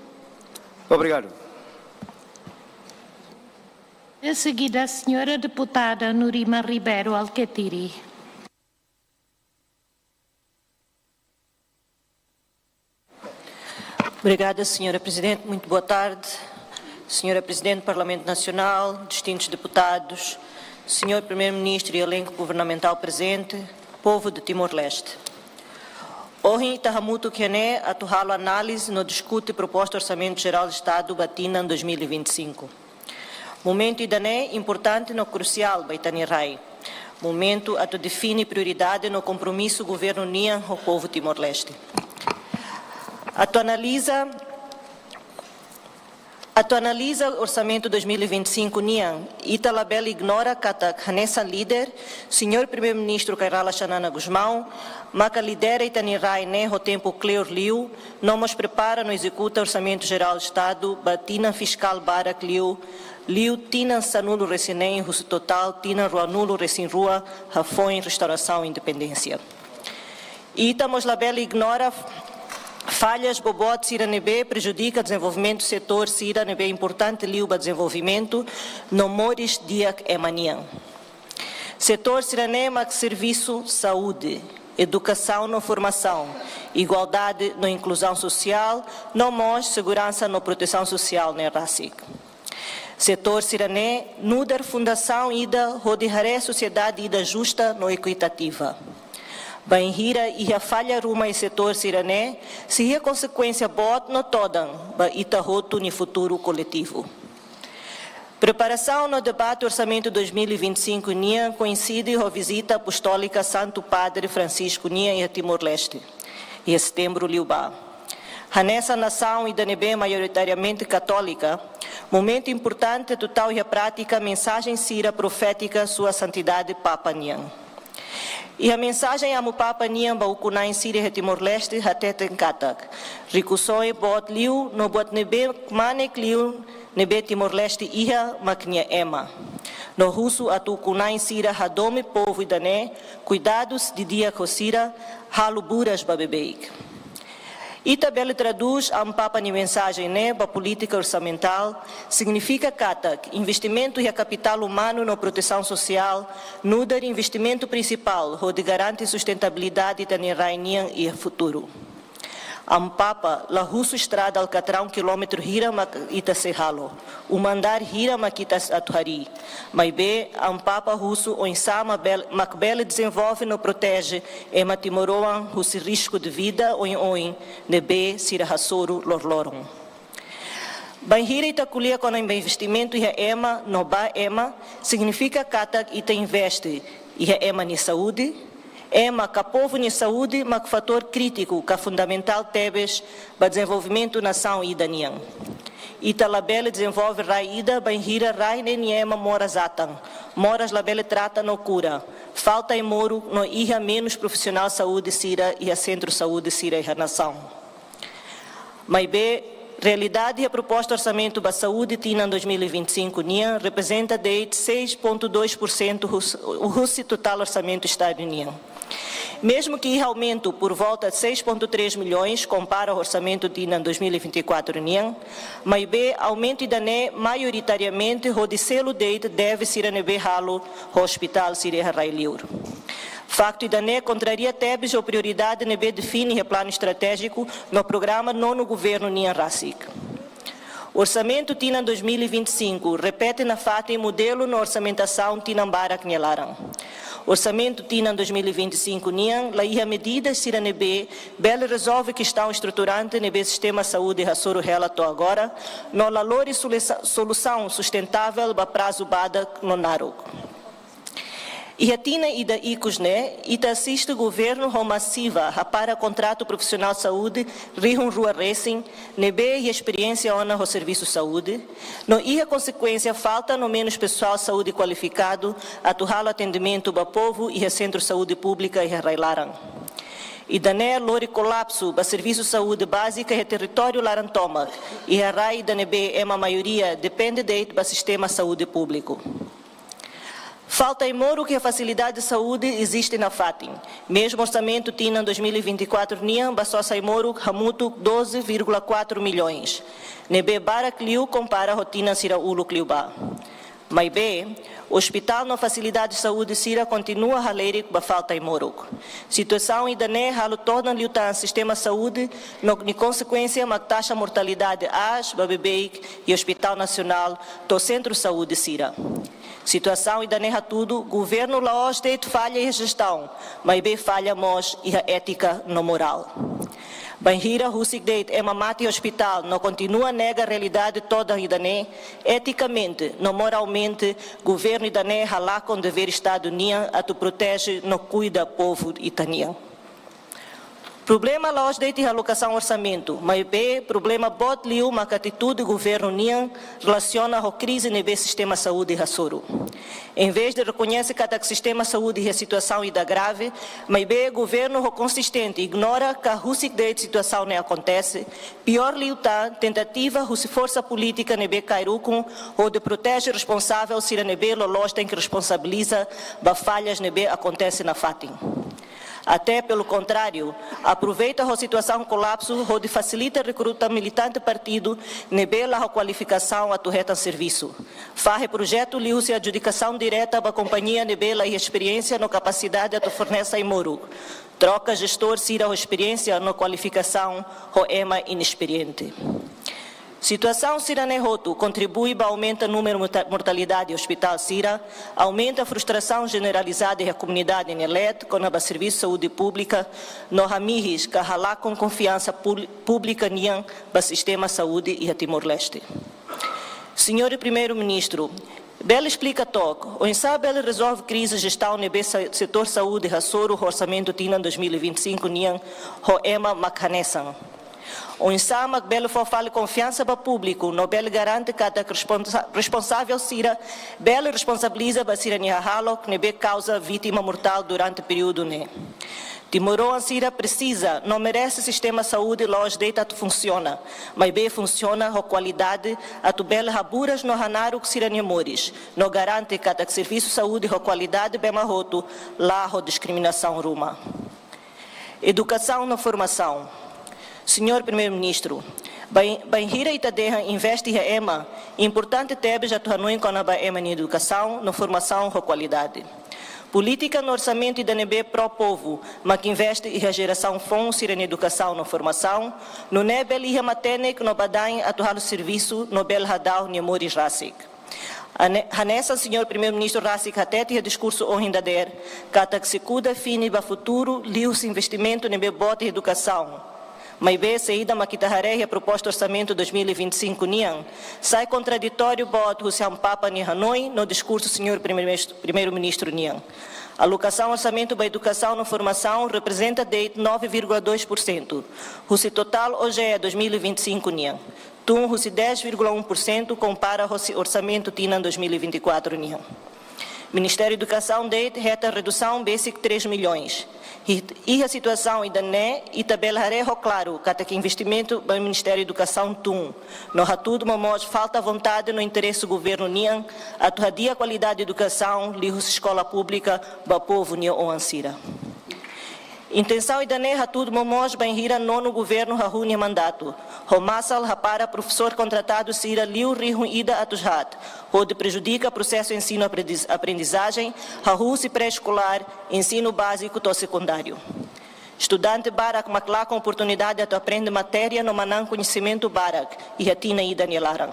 Obrigadu. Em seguida, a senhora deputada Norima Ribeiro Alquetiri. Obrigada, senhora Presidente. Muito boa tarde. Senhora Presidente do Parlamento Nacional, distintos deputados, senhor Primeiro-Ministro e elenco governamental presente, povo de Timor-Leste. Ohin ita hamutuk iha-ne'e atu halo análize no diskute proposta Orsamentu Jerál Estadu ba tinan dois mil e vinte e cinco. Momentu ida-ne'e importante no krusiál ba ita-nia rai. Momentu atu define prioridade no kompromisu governu nian ho povu Timor-Leste. Atu analiza, atu analiza Orsamentu dois mil e vinte e cinco nian, ita labele ignora katak hanesan líder, señór Primeiru-Ministru Kay Rala Xanana Gusmão, maka lidera ita-nia rai ne'e ho tempu kleur liu, no mós prepara no ezekuta Orsamentu Jerál Estadu ba tinan fiskál barak liu, liu tinan sanulu-resin-neen husi totál tinan ruanulu-resin-rua hafoin restaurasaun independénsia. Ita mós labele ignora fallas boboot sira ne'ebé prejudika dezenvolvimentu setór sira ne'ebé importante liu ba dezenvolvimentu no moris di'ak ema nian. Setór sira-ne'e mak servisu saúde, edukasaun no formasaun, igualdade no inkluzaun sosiál, no mós seguransa no protesaun sosiál ne'e rasik. Setór sira-ne'e nu'udar fundasaun ida hodi haree sosiedade ida justa no ekuitativa. Bainhira iha falla ruma iha setór sira-ne'e, sei iha konsekuénsia boot no todan ba ita hotu nia futuru koletivu. Preparasaun no debate Orsamentu dois mil e vinte e cinco nian koinside ho vizita apostólika Santu Padre Francisco nian iha Timor-Leste, iha setembru liubá. Hanesan nasaun ida ne'ebé maioritariamente katólika, momentu importante atu tau iha prátika mensajen sira profétika Sua Santidade Papa nian. Iha mensajen Amu Papa nian ba ukun-na'in sira iha Timor-Leste hateten katak, rikusoin boot liu no buat ne'ebé kmanek liu ne'ebé Timor-Leste iha mak nia ema. No husu atu ukun-na'in sira hadomi povu ida-ne'e, kuidadu didi'ak ho sira, halo buras ba beibeik. Ita bele tradús Amu Papa nia mensajen ne'e ba polítika orsamentál, signifika katak investimentu iha kapitál umanu no protesaun sosiál nu'udar investimentu prinsipál hodi garante sustentabilidade ita-nia rai nian iha futuru. Amu Papa la husu estrada alkatraun kilómetru hira mak ita sei halo, uma andár hira mak ita atu harii. Maibé, Amu Papa husu oinsá mak bel-, mak bele dezenvolve no proteje ema timoroan husi risku de vida oioin ne'ebé sira hasoru loroloron. Bainhira ita ko'alia kona-ba investimentu iha ema no ba ema, signifika katak ita investe iha ema nia saúde, ema ka povu nia saúde mak fatór krítiku ka fundamentál tebes ba dezenvolvimentu nasaun ida nian. Ita labele dezenvolve rai ida bainhira rai ne'e nia ema moras atan, moras labele trata no kura, falta ai-moruk no iha menus profisionál saúde sira iha sentru saúde sira iha nasaun. Maibé, realidade iha proposta orsamentu ba saúde tinan dois mil e vinte e cinco nian reprezenta de'it seis ponto dois por cento hus-, husi totál orsamentu Estadu nian. Mezmu ke iha aumentu por volta de seis ponto três milhões, kompara ho orsamentu tinan dois mil e vinte e quatro nian, maibé aumentu ida-ne'e maioritariamente hodi selu de'it deve sira ne'ebé halo ho ospitál sira iha rai-li'ur. Faktu ida-ne'e kontraria tebes ho prioridade ne'ebé define iha planu estratéjiku no programa nonu governu nian rasik. Orsamentu tinan dois mil e vinte e cinco repete nafatin modelu no orsamentasaun tinan barak nia laran. Orsamentu tinan dois mil e vinte e cinco nian la iha medidas sira ne'ebé bele rezolve kestaun estruturante ne'ebé sistema saúde hasoru hela to'o agora, no la lori solusa-, solusaun sustentável ba prazu badak no naruk. Iha tinan ida ikus ne'e, ita asiste governu ho masiva hapara kontratu profisionál saúde rihun rua resin, ne'ebé iha esperiénsia ona ho servisu saúde, no iha konsekuénsia falta no menus pesoál saúde kualifikadu atu halo atendimentu ba povu iha sentru saúde públika iha rai-laran. Ida-ne'e lori kolapsu ba servisu saúde bázika iha territóriu laran tomak, iha rai ida ne'ebé ema maioria depende de'it ba sistema saúde públiku. Falta ai-moruk iha fasilidade saúde eziste nafatin. Mezmu orsamentu tinan dois mil e vinte e quatro nian, ba sosa ai-moruk hamutuk doze vírgula quatro milhões, ne'ebé barak liu kompara ho tinan sira uluk liubá. Maibé, ospitál no fasilidade saúde sira kontinua halerik ba falta ai-moruk. Situasaun ida-ne'e halo torna liután sistema saúde no nia konsekuénsia mak taxa mortalidade aas ba bebeik iha Ospitál Nasionál to'o sentru saúde sira. Situasaun ida-ne'e hatudu governu la'ós de'it falla iha jestaun, maibé falla mós iha étika no morál. Bainhira husik de'it ema mate iha ospitál no kontinua nega realidade todan ida-ne'e, etikamente no moralmente governu ida-ne'e halakon devér Estadu nian atu proteje no kuida povu ita-nian. Problema la'ós de'it iha alokasaun orsamentu, maibé problema boot liu maka atitude governu nian relasiona ho krize ne'ebé sistema saúde hasoru. Envezde rekoñese katak sistema saúde iha situasaun ida grave, maibé governu ho konsistente ignora ka husik de'it situasaun ne'e akontese, piór liután tentativa husi forsa polítika ne'ebé kaer ukun hodi proteje responsavel sira ne'ebé loloos tenke responsabiliza ba fallas ne'ebé akontese nafatin. Até pelo contrário, aproveita ho situasaun kolapsu hodi fasilita rekruta militante partidu ne'ebé la ho kualifikasaun atu hetan servisu. Fahe projetu liuhusi adjudikasaun direta ba kompañia ne'ebé la iha esperiénsia no kapasidade atu fornese ai-moruk. Troka jestór sira ho esperiénsia no kualifikasaun ho ema inesperiente. Situasaun sira-ne'e hotu kontribui ba aumenta númeru morta-, mortalidade ospitál sira, aumenta frustrasaun jeneralizada iha komunidade nia leet kona-ba servisu saúde públika, no hamihis ka halakon konfiansa públi-, públika nian ba sistema saúde iha Timor-Leste. Señór Primeiru-Ministru, bele esplika took, oinsá bele rezolve krize jestaun ne'ebé sa-, setór saúde hasoru ho orsamentu tinan dois mil e vinte e cinco nian ho ema mak hanesan? Oinsá mak bele fó fali konfiansa ba públiku no bele garante katak responsa-, responsavel sira bele responsabiliza ba sira-nia hahalok ne'ebé kauza vítima mortál durante períodu ne'e? Timoroan sira presiza no merese sistema saúde la'ós de'it atu funsiona, maibé funsiona ho kualidade atu bele haburas no hanaruk sira-nia moris, no garante katak servisu saúde ho kualidade ba ema hotu, la ho diskriminasaun ruma. Edukasaun no formasaun. Señór Primeiru-Ministru, bain-, bainhira ita dehan investe iha ema, importante tebes atu hanoin kona-ba ema nia edukasaun no formasaun ho kualidade. Polítika no orsamentu ida ne'ebé pró-povu mak investe iha jerasaun foun sira-nia edukasaun no formasaun, nune'e bele iha matenek no badaen atu halo servisu no bele hadau nia moris rasik. Hane-, hanesan Señór Primeiru-Ministru rasik hatete iha diskursu ohin dadeer, katak sei kuda fini ba futuru liuhusi investimentu ne'ebé boot iha edukasaun. Maibé, saida mak ita haree iha proposta orsamentu dois mil e vinte e cinco nian, sai kontraditóriu boot husi Amu Papa nia hanoin no diskursu Señór Primeiru-Ministru, Primeiru-Ministru nian. Alokasaun orsamentu ba edukasaun no formasaun reprezenta de'it nove vírgula dois por cento husi totál OGE dois mil e vinte e cinco nian, tun husi dez vírgula um por cento kompara husi orsamentu tinan dois mil e vinte e quatro nian. Ministériu Edukasaun de'it hetan redusaun besik três milhões. I, iha situasaun ida-ne'e, ita bele haree ho klaru katak investimentu ba Ministériu Edukasaun tun. No hatudu momoos falta vontade no interese governu nian atu hadi'a kualidade edukasaun liuhusi eskola públika ba povu nia oan sira. Intensaun ida-ne'e hatudu momoos bainhira nonu governu hahú nia mandatu, ho masal hapara profesór kontratadu sira liu rihun ida atus haat, hodi prejudika prosesu ensinu aprendiz-, aprendizajen, hahú husi pré-eskolár, ensinu báziku to'o sekundáriu. Estudante barak mak lakon oportunidade atu aprende matéria no manán koñesimentu barak iha tinan ida nia laran.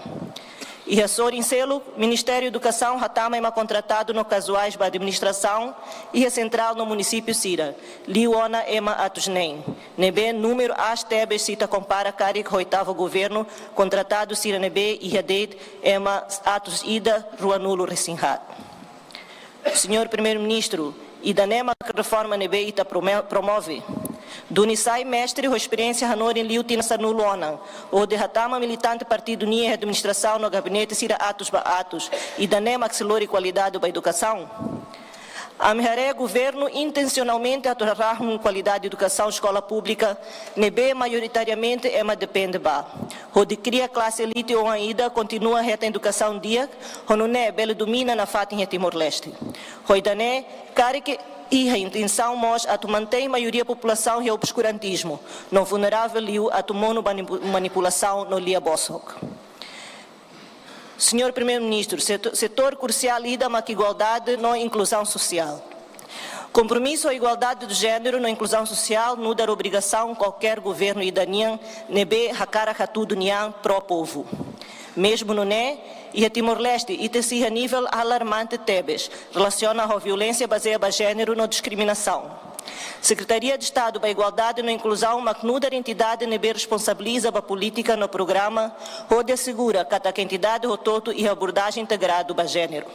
Iha sorin seluk, Ministériu Edukasaun hatama ema kontratadu no kazuais ba administrasaun iha sentrál no munisípiu sira, liu ona ema atus neen, ne'ebé númeru aas tebes se ita kompara karik ho oitavu governu, kontratadu sira ne'ebé iha de'it ema atus ida ruanulu resin haat. Señór Primeiru-Ministru, ida-ne'e mak reforma ne'ebé ita prome-, promove? Duni sai mestre ho esperiénsia hanorin liu tinan sanulu ona, hodi hatama militante partidu nian iha administrasaun no gabinete sira atus ba atus, ida-ne'e mak sei lori kualidade ba edukasaun? Ami haree governu intensionalmente atu rahun kualidade edukasaun eskola públika, ne'ebé maioritariamente ema depende ba, hodi kria klase elite oan ida kontinua hetan edukasaun di'ak, ho nune'e bele domina nafatin iha Timor-Leste. Ho ida-ne'e, karik iha intensaun mós atu mantein maioria populasaun iha obskurantizmu, no vulneravel liu atu monu manipu-, manipulasaun no lia bosok. Señór Primeiru-Ministru, seto-, setór krusiál ida mak igualdade no inkluzaun sosiál. Kompromisu ho igualdade de jéneru no inkluzaun sosiál nu'udar obrigasaun kualkér governu ida nian ne'ebé hakarak hatudu nia an pró-povu. Mezmu nune'e, iha Timor-Leste, ita sei iha nivel alarmante tebes, relasiona ho violénsia bazeia ba jéneru no diskriminasaun. Sekretaria de Estadu ba Igualdade no Inkluzaun mak nu'udar entidade ne'ebé responsabiliza ba polítika no programa, hodi asegura katak entidade hotu-hotu iha abordajen integradu ba jéneru.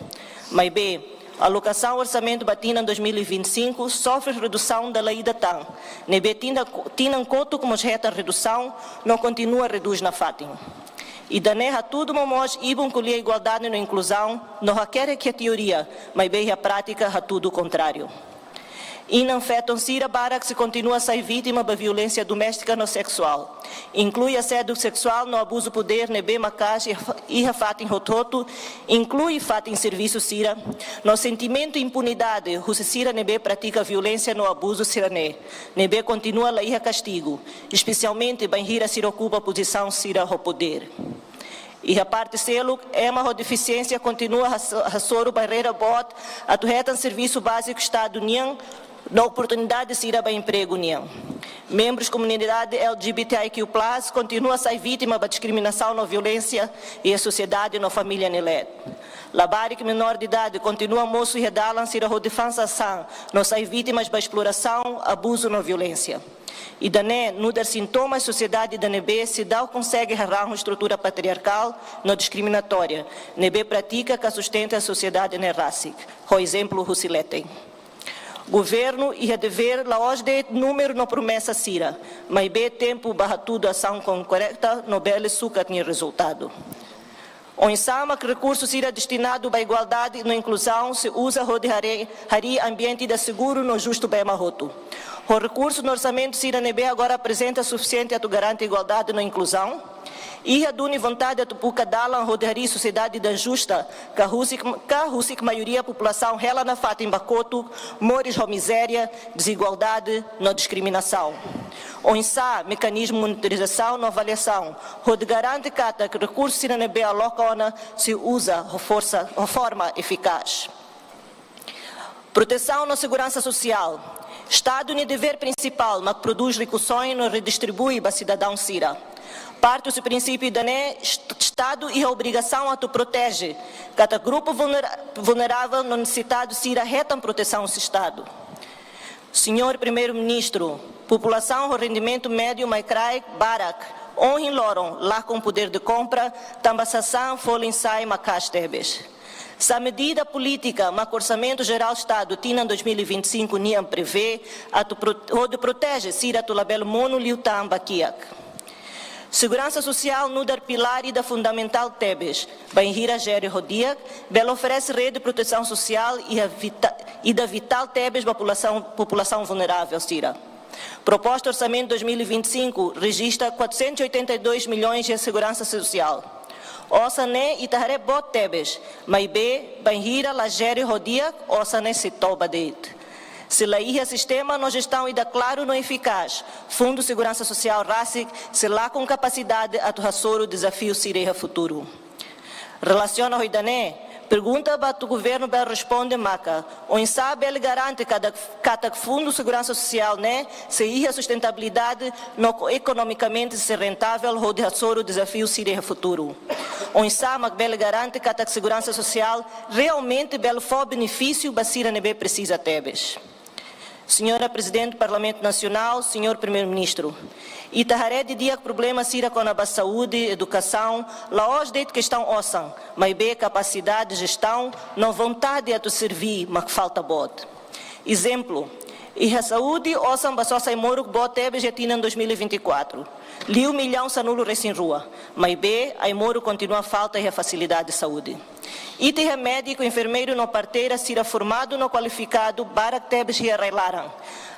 Maibé, alokasaun orsamentu ba tinan dois mil e vinte e cinco sofre redusaun dala ida tan, ne'ebé tinan ko-, tinan kotuk mós hetan redusaun, no kontinua redús nafatin. Ida-ne'e hatudu momoos ibun ko'alia igualdade no inkluzaun, no hakerek iha teoria, maibé iha prátika hatudu kontráriu. Inan-feton sira barak sei kontinua sai vítima ba violénsia doméstika no seksuál, inklui asédiu seksuál no abuzu podér ne'ebé maka'as iha fa-, iha fatin hotu-hotu, inklui fatin servisu sira, no sentimentu impunidade husi sira ne'ebé pratika violénsia no abuzu sira-ne'e, ne'ebé kontinua la iha kastigu, espesialmente bainhira sira okupa pozisaun sira ho podér. Iha parte seluk, ema ho defisiénsia kontinua has-, hasoru barreira boot atu hetan servisu báziku Estadu nian, no oportunidade sira ba empregu nian. Membrus komunidade L G B T I Q plus kontinua sai vítima ba diskriminasaun no violénsia iha sosiedade no família nia leet. Labarik menór de idade kontinua mosu iha dalan sira hodi fa'an sasán, no sai vítimas ba esplorasaun, abuzu no violénsia. Ida-ne'e nu'udar sintomas sosiedade ida ne'ebé seidauk konsege harahun estrutura patriarkál no diskriminatória, ne'ebé pratika ka sustenta sosiedade ne'e rasik. Ho ezemplu husi leten. Governu iha devér la'ós de'it númeru no promesa sira, maibé tempu ba hatudu asaun konkreta no bele sukat nia rezultadu. Oinsá mak rekursu sira destinadu ba igualdade no inkluzaun sei uza hodi hare-, harii ambiente ida seguru no justu ba ema hotu? Ho rekursu no orsamentu sira ne'ebé agora aprezenta sufisiente atu garante igualdade no inkluzaun? Iha duni vontade atu buka dalan hodi harii sosiedade ida justa, ka husik, ka husik maioria populasaun hela nafatin ba kotuk, moris ho mizéria, dezigualdade no diskriminasaun? Oinsá mekanizmu monitorizasaun no avaliasaun hodi garante katak rekursu sira ne'ebé aloka ona sei uza ho forsa, ho forma efikás? Protesaun no seguransa sosiál. Estadu nia devér prinsipál mak prodús rikusoin no redistribui ba sidadaun sira. Parte husi prinsípiu ida-ne'e, est-, Estadu iha obrigasaun atu proteje katak grupu vulnera-, vulneravel no nesesitadu sira hetan protesaun husi Estadu. Señór Primeiru-Ministru, populasaun ho rendimentu médiu mai kraik barak ohin loron lakon podér de kompra, tanba sasán folin sai maka'as tebes. Sá medida polítika mak Orsamentu Jerál Estadu tinan dois mil e vinte e cinco nian prevee atu pro-, hodi proteje sira atu labele monu liután ba kiak? Seguransa sosiál nu'udar pilár ida fundamentál tebes, bainhira jere ho di'ak, bele oferese rede protesaun sosiál ida vita-, ida vitál tebes ba populasaun, populasaun vulneravel sira. Proposta Orsamentu dois mil e vinte e cinco rejista quatrocentos e oitenta e dois milhões iha seguransa sosiál. Osan ne'e ita haree boot tebes, maibé bainhira la jere ho di'ak, osan ne'e sei toba de'it. Se la iha sistema no jestaun ida klaru no efikás, Fundu Seguransa Sosiál rasik sei lakon kapasidade atu hasoru dezafiu sira iha futuru. Relasiona ho ida-ne'e, pergunta ba atu governu bele responde maka, oinsá bele garante katak, katak Fundu Seguransa Sosiál ne'e sei iha sustentabilidade no ko-, ekonomikamente sei rentável hodi hasoru dezafiu sira iha futuru? Oinsá mak bele garante katak seguransa sosiál realmente bele fó benefísiu ba sira ne'ebé presiza tebes? Señora Prezidente Parlamentu Nasionál, Señór Primeiru-Ministru, ita haree didi'ak problema sira kona-ba saúde, edukasaun, la'ós de'it kestaun osan, maibé kapasidade jestaun no vontade atu serbí mak falta boot. Ezemplu, iha saúde, osan ba sosa ai-moruk boot tebes iha tinan dois mil e vinte e quatro, liu millaun sanulu-resin-rua, maibé ai-moruk kontinua falta iha fasilidade saúde. Ita iha médiku, enfermeiru no parteira sira formadu no kualifikadu barak tebes iha rai-laran.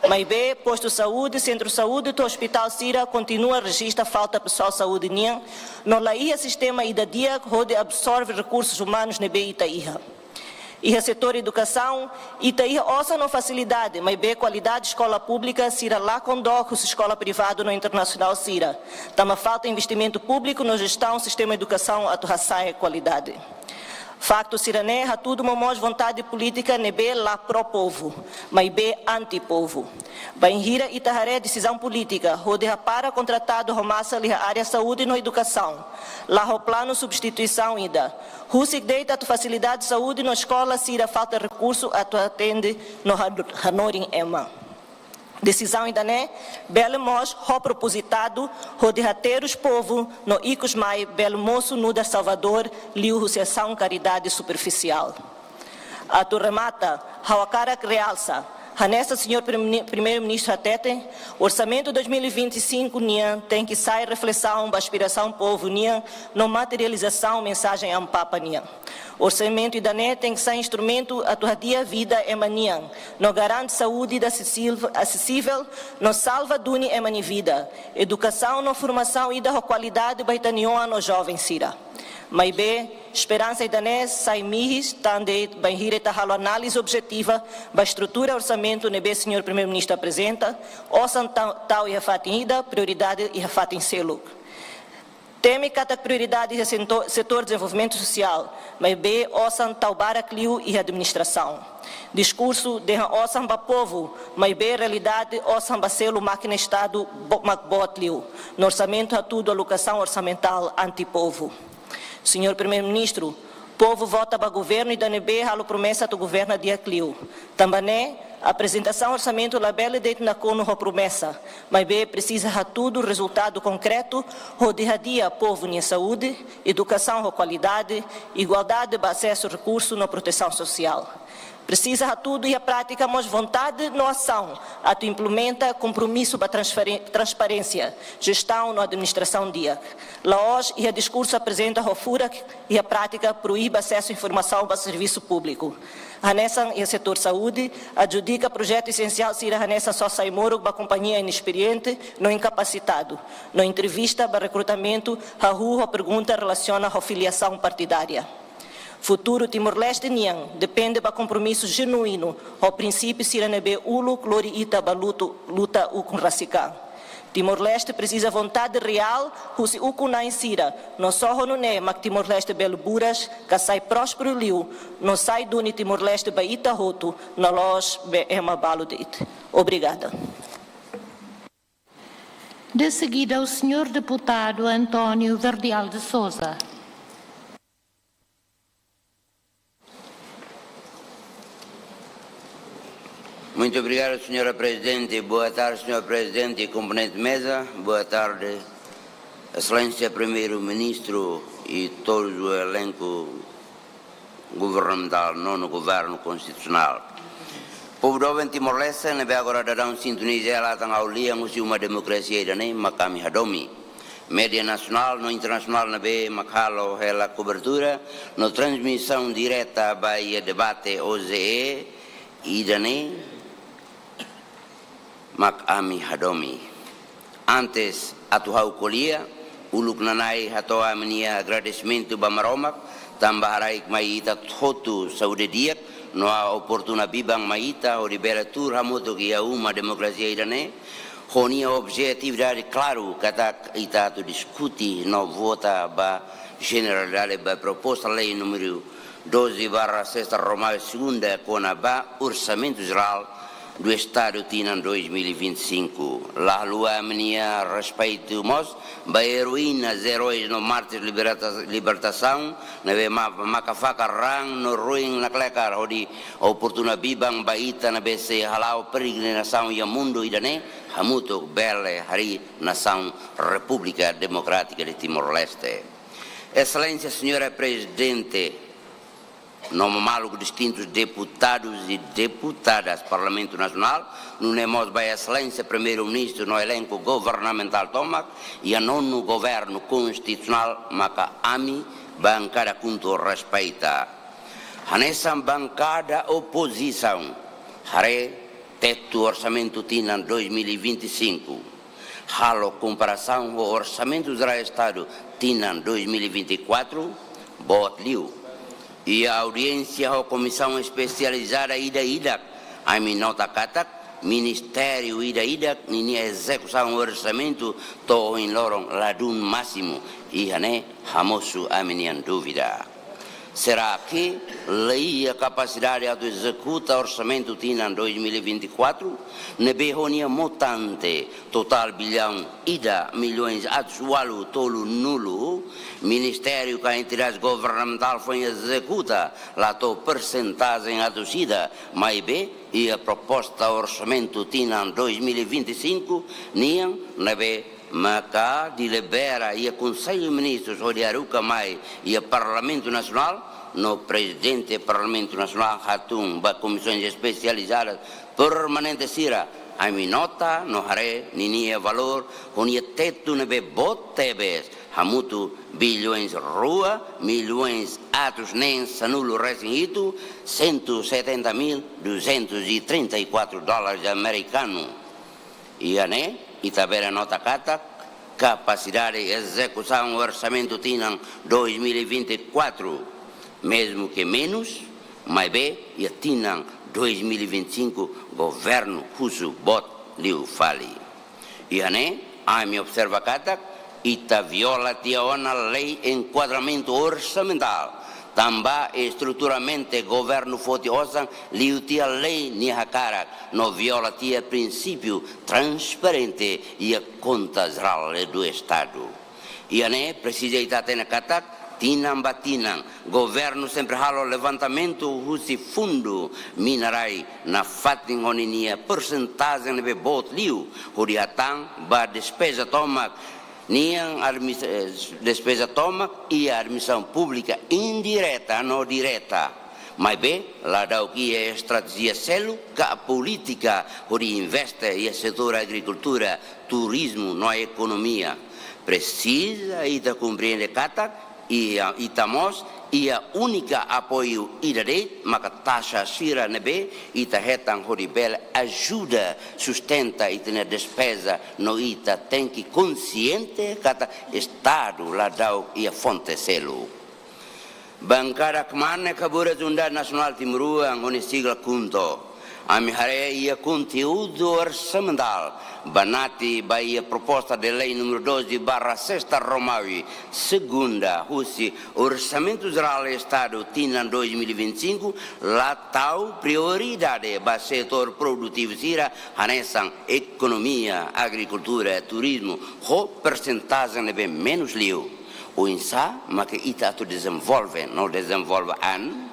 Maibé postu saúde, sentru saúde to'o ospitál sira kontinua rejista falta pesoál saúde nian, no la iha sistema ida di'ak hodi absorve rekursus umanus ne'ebé ita iha. Iha setór edukasaun, ita iha osan no fasilidade, maibé kualidade eskola públika sira lakon dook husi eskola privadu no internasionál sira, tanba falta investimentu públiku no jestaun sistema edukasaun atu hasa'e kualidade. Faktu sira-ne'e hatudu momoos vontade polítika ne'ebé la pró-povu, maibé anti-povu. Bainhira ita haree desizaun polítika hodi hapara kontratadu ho masa liu iha área saúde no edukasaun, la ho planu substituisaun ida, husik de'it atu fasilidade saúde no eskola sira falta rekursu atu atende no han-, hanorin ema. Desizaun ida-ne'e bele mós ho propozitadu hodi haterus povu no ikus mai bele mosu nu'udar salvadór liuhusi asaun karidade superfisiál. Atu remata, ha'u hakarak realsa, hanesan Señór Prime-, Primeiru-Ministru hateten, Orsamentu dois mil e vinte e cinco nian tenke sai reflesaun ba aspirasaun povu nian no materializasaun mensajen Amu Papa nian. Orsamentu ida-ne'e tenke sai instrumentu atu hadi'a vida ema nian, no garante saúde ida asesível, asesível, no salva duni ema nia vida, edukasaun no formasaun ida ho kualidade ba ita-nia oan no joven sira. Maibé esperansa ida-ne'e sai mihis tan de'it bainhira ita halo análize objetiva ba estrutura orsamentu ne'ebé Señór Primeiru-Ministru aprezenta, osan tau, tau iha fatin ida, prioridade iha fatin seluk. Temi katak prioridade iha sento-, setór dezenvolvimentu sosiál, maibé osan tau barak liu iha administrasaun. Diskursu dehan osan ba povu, maibé realidade osan ba selu mákina Estadu bo-, mak boot liu, no orsamentu hatudu alokasaun orsamentál anti-povu. Señór Primeiru-Ministru, povu vota ba governu ida ne'ebé halo promesa atu governa di'ak liu. Tanba ne'e, aprezentasaun orsamentu labele de'it nakonu ho promesa, maibé presiza hatudu rezultadu konkretu hodi hadi'a povu nia saúde, edukasaun ho kualidade, igualdade ba asesu rekursu no protesaun sosiál. Presiza hatudu iha prátika mós vontade no asaun atu implementa kompromisu ba transferen-, transparénsia, jestaun no administrasaun di'ak. La'ós iha diskursu aprezenta ho furak, iha prátika proíbe asesu informasaun ba servisu públiku. Hanesan iha setór saúde, adjudika projetu esensiál sira hanesan sosa ai-moruk ba kompañia inesperiente no inkapasitadu, no entrevista ba rekrutamentu hahú ho pergunta relasiona ho filiasaun partidária. Futuru Timor-Leste nian depende ba kompromisu jenuínu ho prinsípiu sira ne'ebé uluk lori ita ba lutu-, luta ukun rasik an. Timor-Leste presiza vontade reál husi ukun-na'in sira, no só ho nune'e mak Timor-Leste bele buras ka sai prósperu liu, no sai duni Timor-Leste ba ita hotu, no la'ós ba ema balu de'it. Obrigada. De seguida, o senhor deputado António Verdial de Sousa. Muito obrigado, Senhora Presidente. Boa tarde, Senhor Presidente e componente mesa. Boa tarde, Excelência Primeiro-Ministro e todo o elenco governamentál, nono governo constitucional. Povu doben Timor-Leste ne'ebé agora daudaun sintoniza hela tan ha'u lian husi uma demokrasia ida-ne'e, mak ami hadomi. Média nasionál no internasionál ne'ebé mak halo hela kobertura no transmisaun direta ba iha debate O J E ida-ne'e, mak ami hadomi. Antes atu ha'u ko'alia, uluk nanai hato'o ami-nia agradesimentu ba Maromak, tanba haraik mai ita hotu saúde di'ak, no oportunidade biban mai ita hodi bele tuur hamutuk iha uma demokrasia ida-ne'e, ho nia objetividade klaru katak ita atu diskute no vota ba jeneralidade ba proposta lei númeru doze barra sesta Romaeu segunda kona-ba Orsamentu Jerál do Estadu tinan dois mil e vinte e cinco. La haluha ami-nia respeitu mós ba heroínas, heróis no mártires liberta-, libertasaun ne'ebé ma-, maka fakar raan no ruin nakleker hodi oportuna biban ba ita ne'ebé sei hala'o peregrinasaun iha mundu ida-ne'e, hamutuk bele harii nasaun Repúblika Demokrátika de Timor-Leste. Exelénsia Señora Prezidente, no maluk distintus deputadus i deputadas Parlamentu Nasionál, nune'e mós ba Exelénsia Primeiru-Ministru no elenku governamentál tomak, iha nonu governu konstitusionál maka ami bankada KHUNTO respeita. Hanesan bankada opozisaun, haree tetu orsamentu tinan dois mil e vinte e cinco. Halo komparasaun ho Orsamentu Jerál Estadu tinan dois mil e vinte e quatro, boot liu. Iha audiénsia ho komisaun espesializada ida-idak, ami nota katak ministériu ida-idak ninia ezekusaun orsamentu to'o ohin loron ladún másimu, iha ne'e hamosu ami-nian dúvida. Será que la iha kapasidade atu ezekuta orsamentu tinan dois mil e vinte e quatro, ne'ebé ho nia montante totál billaun ida milhões atus ualu tolunulu, ministériu ka entidade governamentál foin ezekuta la to'o persentajen atus ida, maibé iha proposta orsamentu tinan dois mil e vinte e cinco nian ne'ebé maka delibera iha Konsellu Ministrus hodi haruka mai iha Parlamentu Nasionál, no Prezidente Parlamentu Nasionál hatún ba komisaun espesializada permanente sira, ami nota no haree ninia valór ho nia tetu ne'ebé boot tebes, hamutuk billaun rua, milhões atus neen sanulu resin hitu, cento e setenta mil duzentos e trinta e quatro dólares americano. Iha ne'e, ita bele nota katak kapasidade ezekusaun orsamentu tinan dois mil e vinte e quatro, mesmu ke menus, maibé iha tinan dois mil e vinte e cinco governu husu boot liu fali. Iha ne'e, ami observa katak ita viola tiha ona lei enkuadramentu orsamentál, tanba estruturalmente governu foti osan liu tiha lei nia hakarak, no viola tiha prinsípiu transparente iha Konta Jerál do Estadu. Iha ne'e presiza ita hatene katak, tinan ba tinan, governu sempre halo levantamentu husi fundu mina-rai nafatin ho ninia persentajen ne'ebé boot liu, hodi hatán ba despeza tomak nian, admis-, eh, despeza tomak iha administrasaun públika indireta no direta. Maibé, la da'uk iha estratéjia seluk ka polítika hodi investe iha setór agrikultura, turizmu no ekonomia. Presiza ita komprende katak, iha, ita mós iha únika apoiu ida de'it, maka taxa sira ne'ebé ita hetan hodi bele ajuda sustenta ita-nia despeza, no ita tenke konsiente katak Estadu la da'uk iha fonte seluk. Bankada Kmanek Haburas Unidade Nasionál Timoroan, ho nia sigla KHUNTO. Ami haree iha konteúdu orsamentál, banati ba iha proposta de lei númeru doze barra sesta Romawi, segunda, husi Orsamentu Jerál Estadu tinan dois mil e vinte e cinco, la tau prioridade ba setór produtivu sira hanesan ekonomia, agrikultura, turizmu, ho persentajen ne'ebé menus liu. Oinsá maka ita atu dezenvolve no dezenvolve an?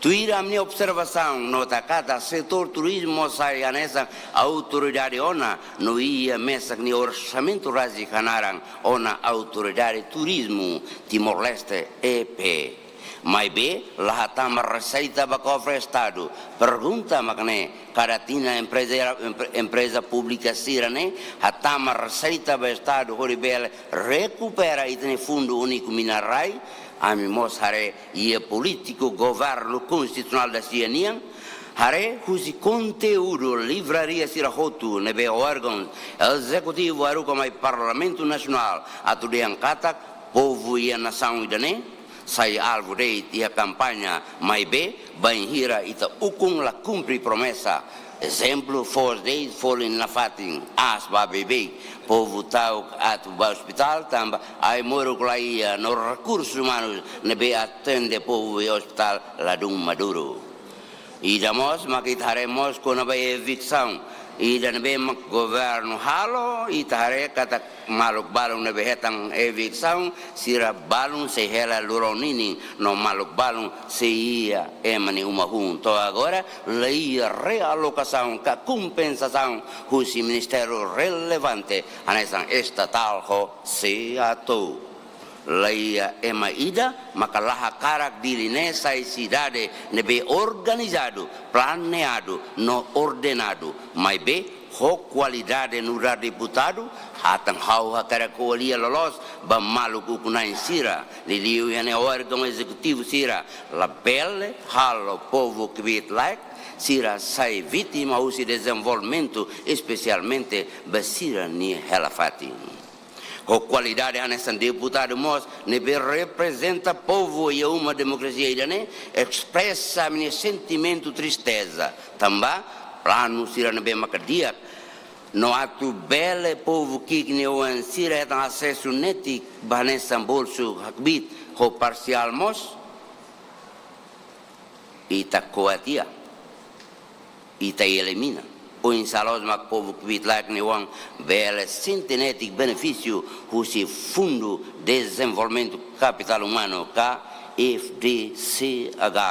Tuir ami-nia observasaun, nota katak setór turizmu sai hanesan autoridade ona, no iha mesak nia orsamentu rasik hanaran ona Autoridade Turizmu Timor-Leste, E P. Maibé, la hatama reseita ba kofre Estadu. Pergunta mak ne'e, kada tinan empreza, empre-, empreza públika sira-ne'e hatama reseita ba Estadu hodi bele rekupera ita-nia Fundu Úniku Mina-rai? Ami mós haree iha polítika governu konstitusionál da-sia nian, haree husi konteúdu livraria sira hotu ne'ebé órgaun ezekutivu haruka mai Parlamentu Nasionál atu dehan katak povu iha nasaun ida-ne'e sai alvu de'it iha kampaña, maibé bainhira ita ukun la kumpre promesa. Ezemplu, foos de'it folin nafatin, aas ba beibeik, povu ta'uk atu ba ospitál tanba ai-moruk la iha no rekursus umanus ne'ebé atende povu iha ospitál ladún maduru. Ida mós mak ita haree mós kona-ba eviksaun. Ida ne'ebé mak governu halo, ita haree katak maluk balun ne'ebé hetan eviksaun, sira balun sei hela loron ninin, no maluk balun sei iha ema nia uma hun. To'o agora, la iha realokasaun ka kompensasaun husi ministériu relevante, hanesan estatál ho SEATOU. La iha ema ida maka la hakarak Dili ne'e sai sidade ne'ebé organizadu, planeadu, no ordenadu, maibé ho kualidade nu'udar deputadu, atan ha'u hakarak ko'alia loloos ba maluk ukun-na'in sira, liuliu iha órgaun ezekutivu sira, labele halo povu kbiit-laek sira sai vítima husi dezenvolvimentu, espesialmente ba sira-nia hela-fatin. Ho kualidade hanesan deputadu mós ne'ebé reprezenta povu iha uma demokrasia ida-ne'e, espresa ami-nia sentimentu tristeza tanba planu sira ne'ebé maka di'ak no atu bele povu ki'ik nia oan sira hetan asesu netik ba hanesan bolsu kbiit ho parsiál mós, ita ko'a tiha, ita elimina. Oinsá loos mak povu kbiit-laek nia oan bele sente netik benefísiu husi Fundu Dezenvolvimentu Kapitál Umanu ka F D C H?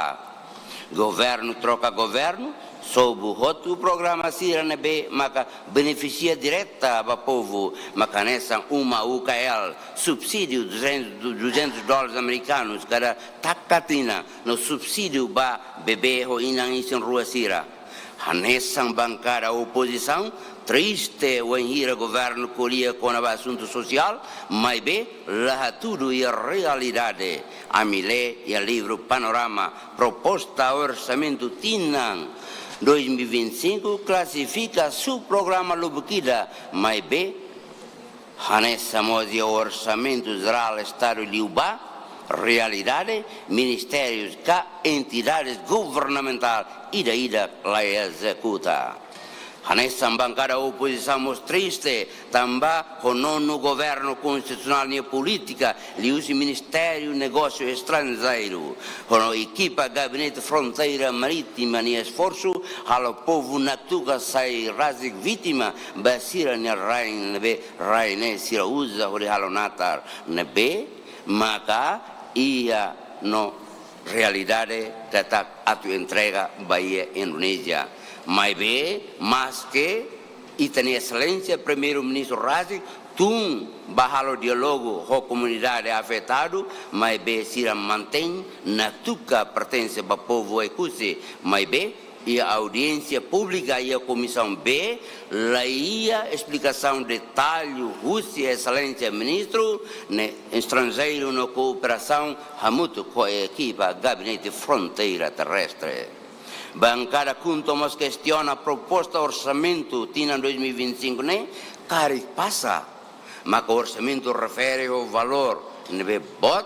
Governu troka governu, sobu hotu programa sira ne'ebé maka benefisia direta ba povu, maka hanesan uma U K L, subsídiu duzentos, duzentos dólares americanos kada taka tinan, no subsídiu ba bebé ho inan isin-rua sira. Hanesan bankada opozisaun, triste wainhira governu ko'alia kona-ba asuntu sosiál, maibé la hatudu iha realidade. Ami lee iha livru Panorama, proposta orsamentu tinan dois mil e vinte e cinco klasifika subprograma lubuk ida, maibé hanesan mós iha Orsamentu Jerál Estadu liubá, realidade, ministérius ka entidades governamentál ida-idak la ezekuta. Hanesan bankada opozisaun mós triste tanba ho nonu governu konstitusionál nia polítika liuhusi Ministériu Negósiu Estranjeiru, ho ekipa Gabinete Fronteira Marítima nia esforsu halo povu Naktuka sai rasik vítima ba sira-nia rain ne'ebé rain ne'e sira uza hodi halo natar ne'ebé maka iha no realidade katak atu entrega ba iha Indonézia. Maibé, maske ita-nia Exelénsia Primeiru-Ministru rasik tun ba halo diálogu ho komunidade afetadu, maibé sira mantein Naktuka pertense ba povu Oekusi, maibé iha audiénsia públika iha Komisaun B, la iha esplikasaun detallu husi Exelénsia Ministru ne'e Estranjeiru no Kooperasaun hamutuk ho ekipa Gabinete Fronteira Terrestre. Bankada KHUNTO mós kestiona proposta orsamentu tinan dois mil e vinte e cinco ne'e karik pasa, maka orsamentu refere ho valór ne'ebé boot,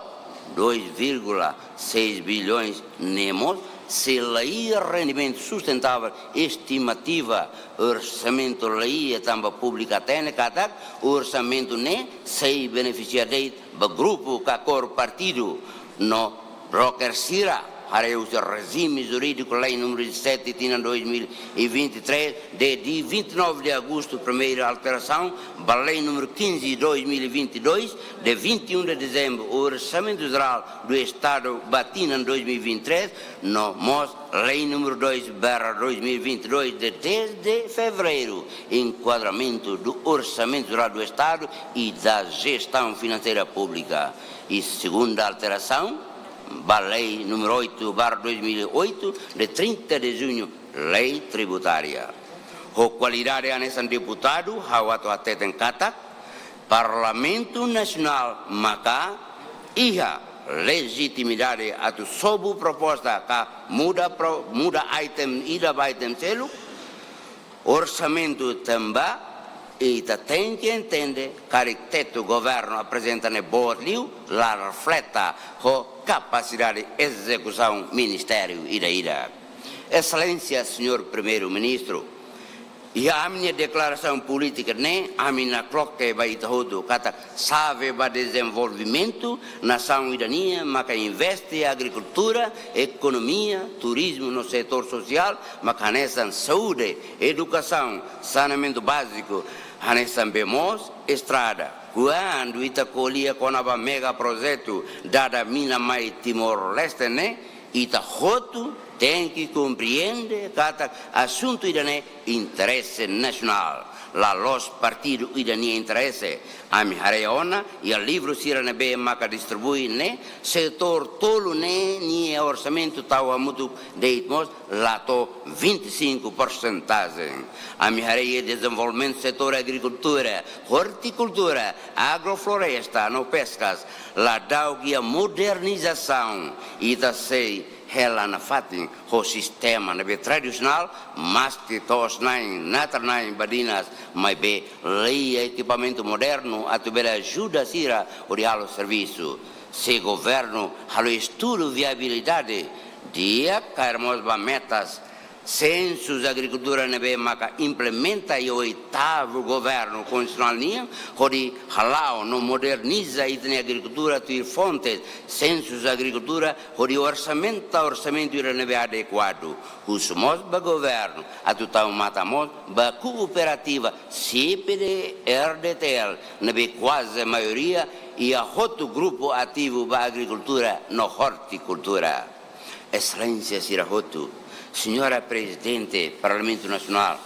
dois vírgula seis bilhões ne'e mós, se la iha rendimentu sustentável, estimativa orsamentu la iha tanba públiku hatene katak orsamentu ne'e sei benefisia de'it ba grupu ka kór partidu no broker sira, haree husi rejime jurídiku lei númeru dezassete tinan dois mil e vinte e três, de dia vinte e nove de agosto, primeira alterasaun ba lei númeru quinze dois mil e vinte e dois, de vinte e um de dezembro, Orsamentu Jerál do Estadu ba tinan dois mil e vinte e três, no mós lei númeru dois barra dois mil e vinte e dois, de dez de fevereiro, Enquadramento do Orçamento Geral do Estado e da Gestão Financeira Pública. E segunda alterasaun ba lei númeru oito barra dois mil e oito, de trinta de junho, lei tributária. Ho kualidade hanesan deputadu, ha'u atu hateten katak Parlamentu Nasionál maka iha lejitimidade atu sobu proposta ka muda pro-, muda item ida ba item seluk orsamentu tanba ita tenke entende karik tetu governu aprezenta ne'e boot liu, la refleta ho kapasidade ezekusaun ministériu ida-idak. Exelénsia Señór Primeiru-Ministru, Iha ami-nia deklarasaun polítika ne'e, ami nakloke ba ita hotu katak xave ba dezenvolvimentu nasaun ida-ne'e maka investe agrikultura, ekonomia, turizmu no setór sosiál, maka hanesan saúde, edukasaun, saneamentu báziku, hanesan bee moos, estrada. Kuandu ita ko'alia kona-ba megaprojetu dada mina mai Timor-Leste ne'e, ita hotu tenke komprende katak asuntu ida-ne'e interese nasionál, la loos partidu ida nia interese. Ami haree ona iha livru sira ne'ebé maka distribui ne'e, setór tolu ne'e nia orsamentu tau hamutuk de'it mós la to'o vinte e cinco porcentajen. Ami haree iha dezenvolvimentu setór agrikultura, ortikultura, agrofloresta no peskas, la da'uk iha modernizasaun, ita sei hela nafatin ho sistema ne'ebé tradisionál, maske to'os-na'in, natar-na'in badinas, maibé la iha ekipamentu modernu atu bele ajuda sira hodi halo servisu. Se governu halo estudu viabilidade, di'ak kaer mós ba metas sensus agrikultura ne'ebé maka implementa iha oitavu governu konstitusionál nian, hodi hala'o no moderniza ita-nia agrikultura tuir fontes sensus agrikultura, hodi orsamenta orsamentu ida ne'ebé adekuadu. Husu mós ba governu atu tau matan mós ba kooperativa C P D R D T L, ne'ebé kuaze maioria iha hotu grupu ativu ba agrikultura no ortikultura. Exelénsia sira hotu, Señora Prezidente Parlamentu Nasionál,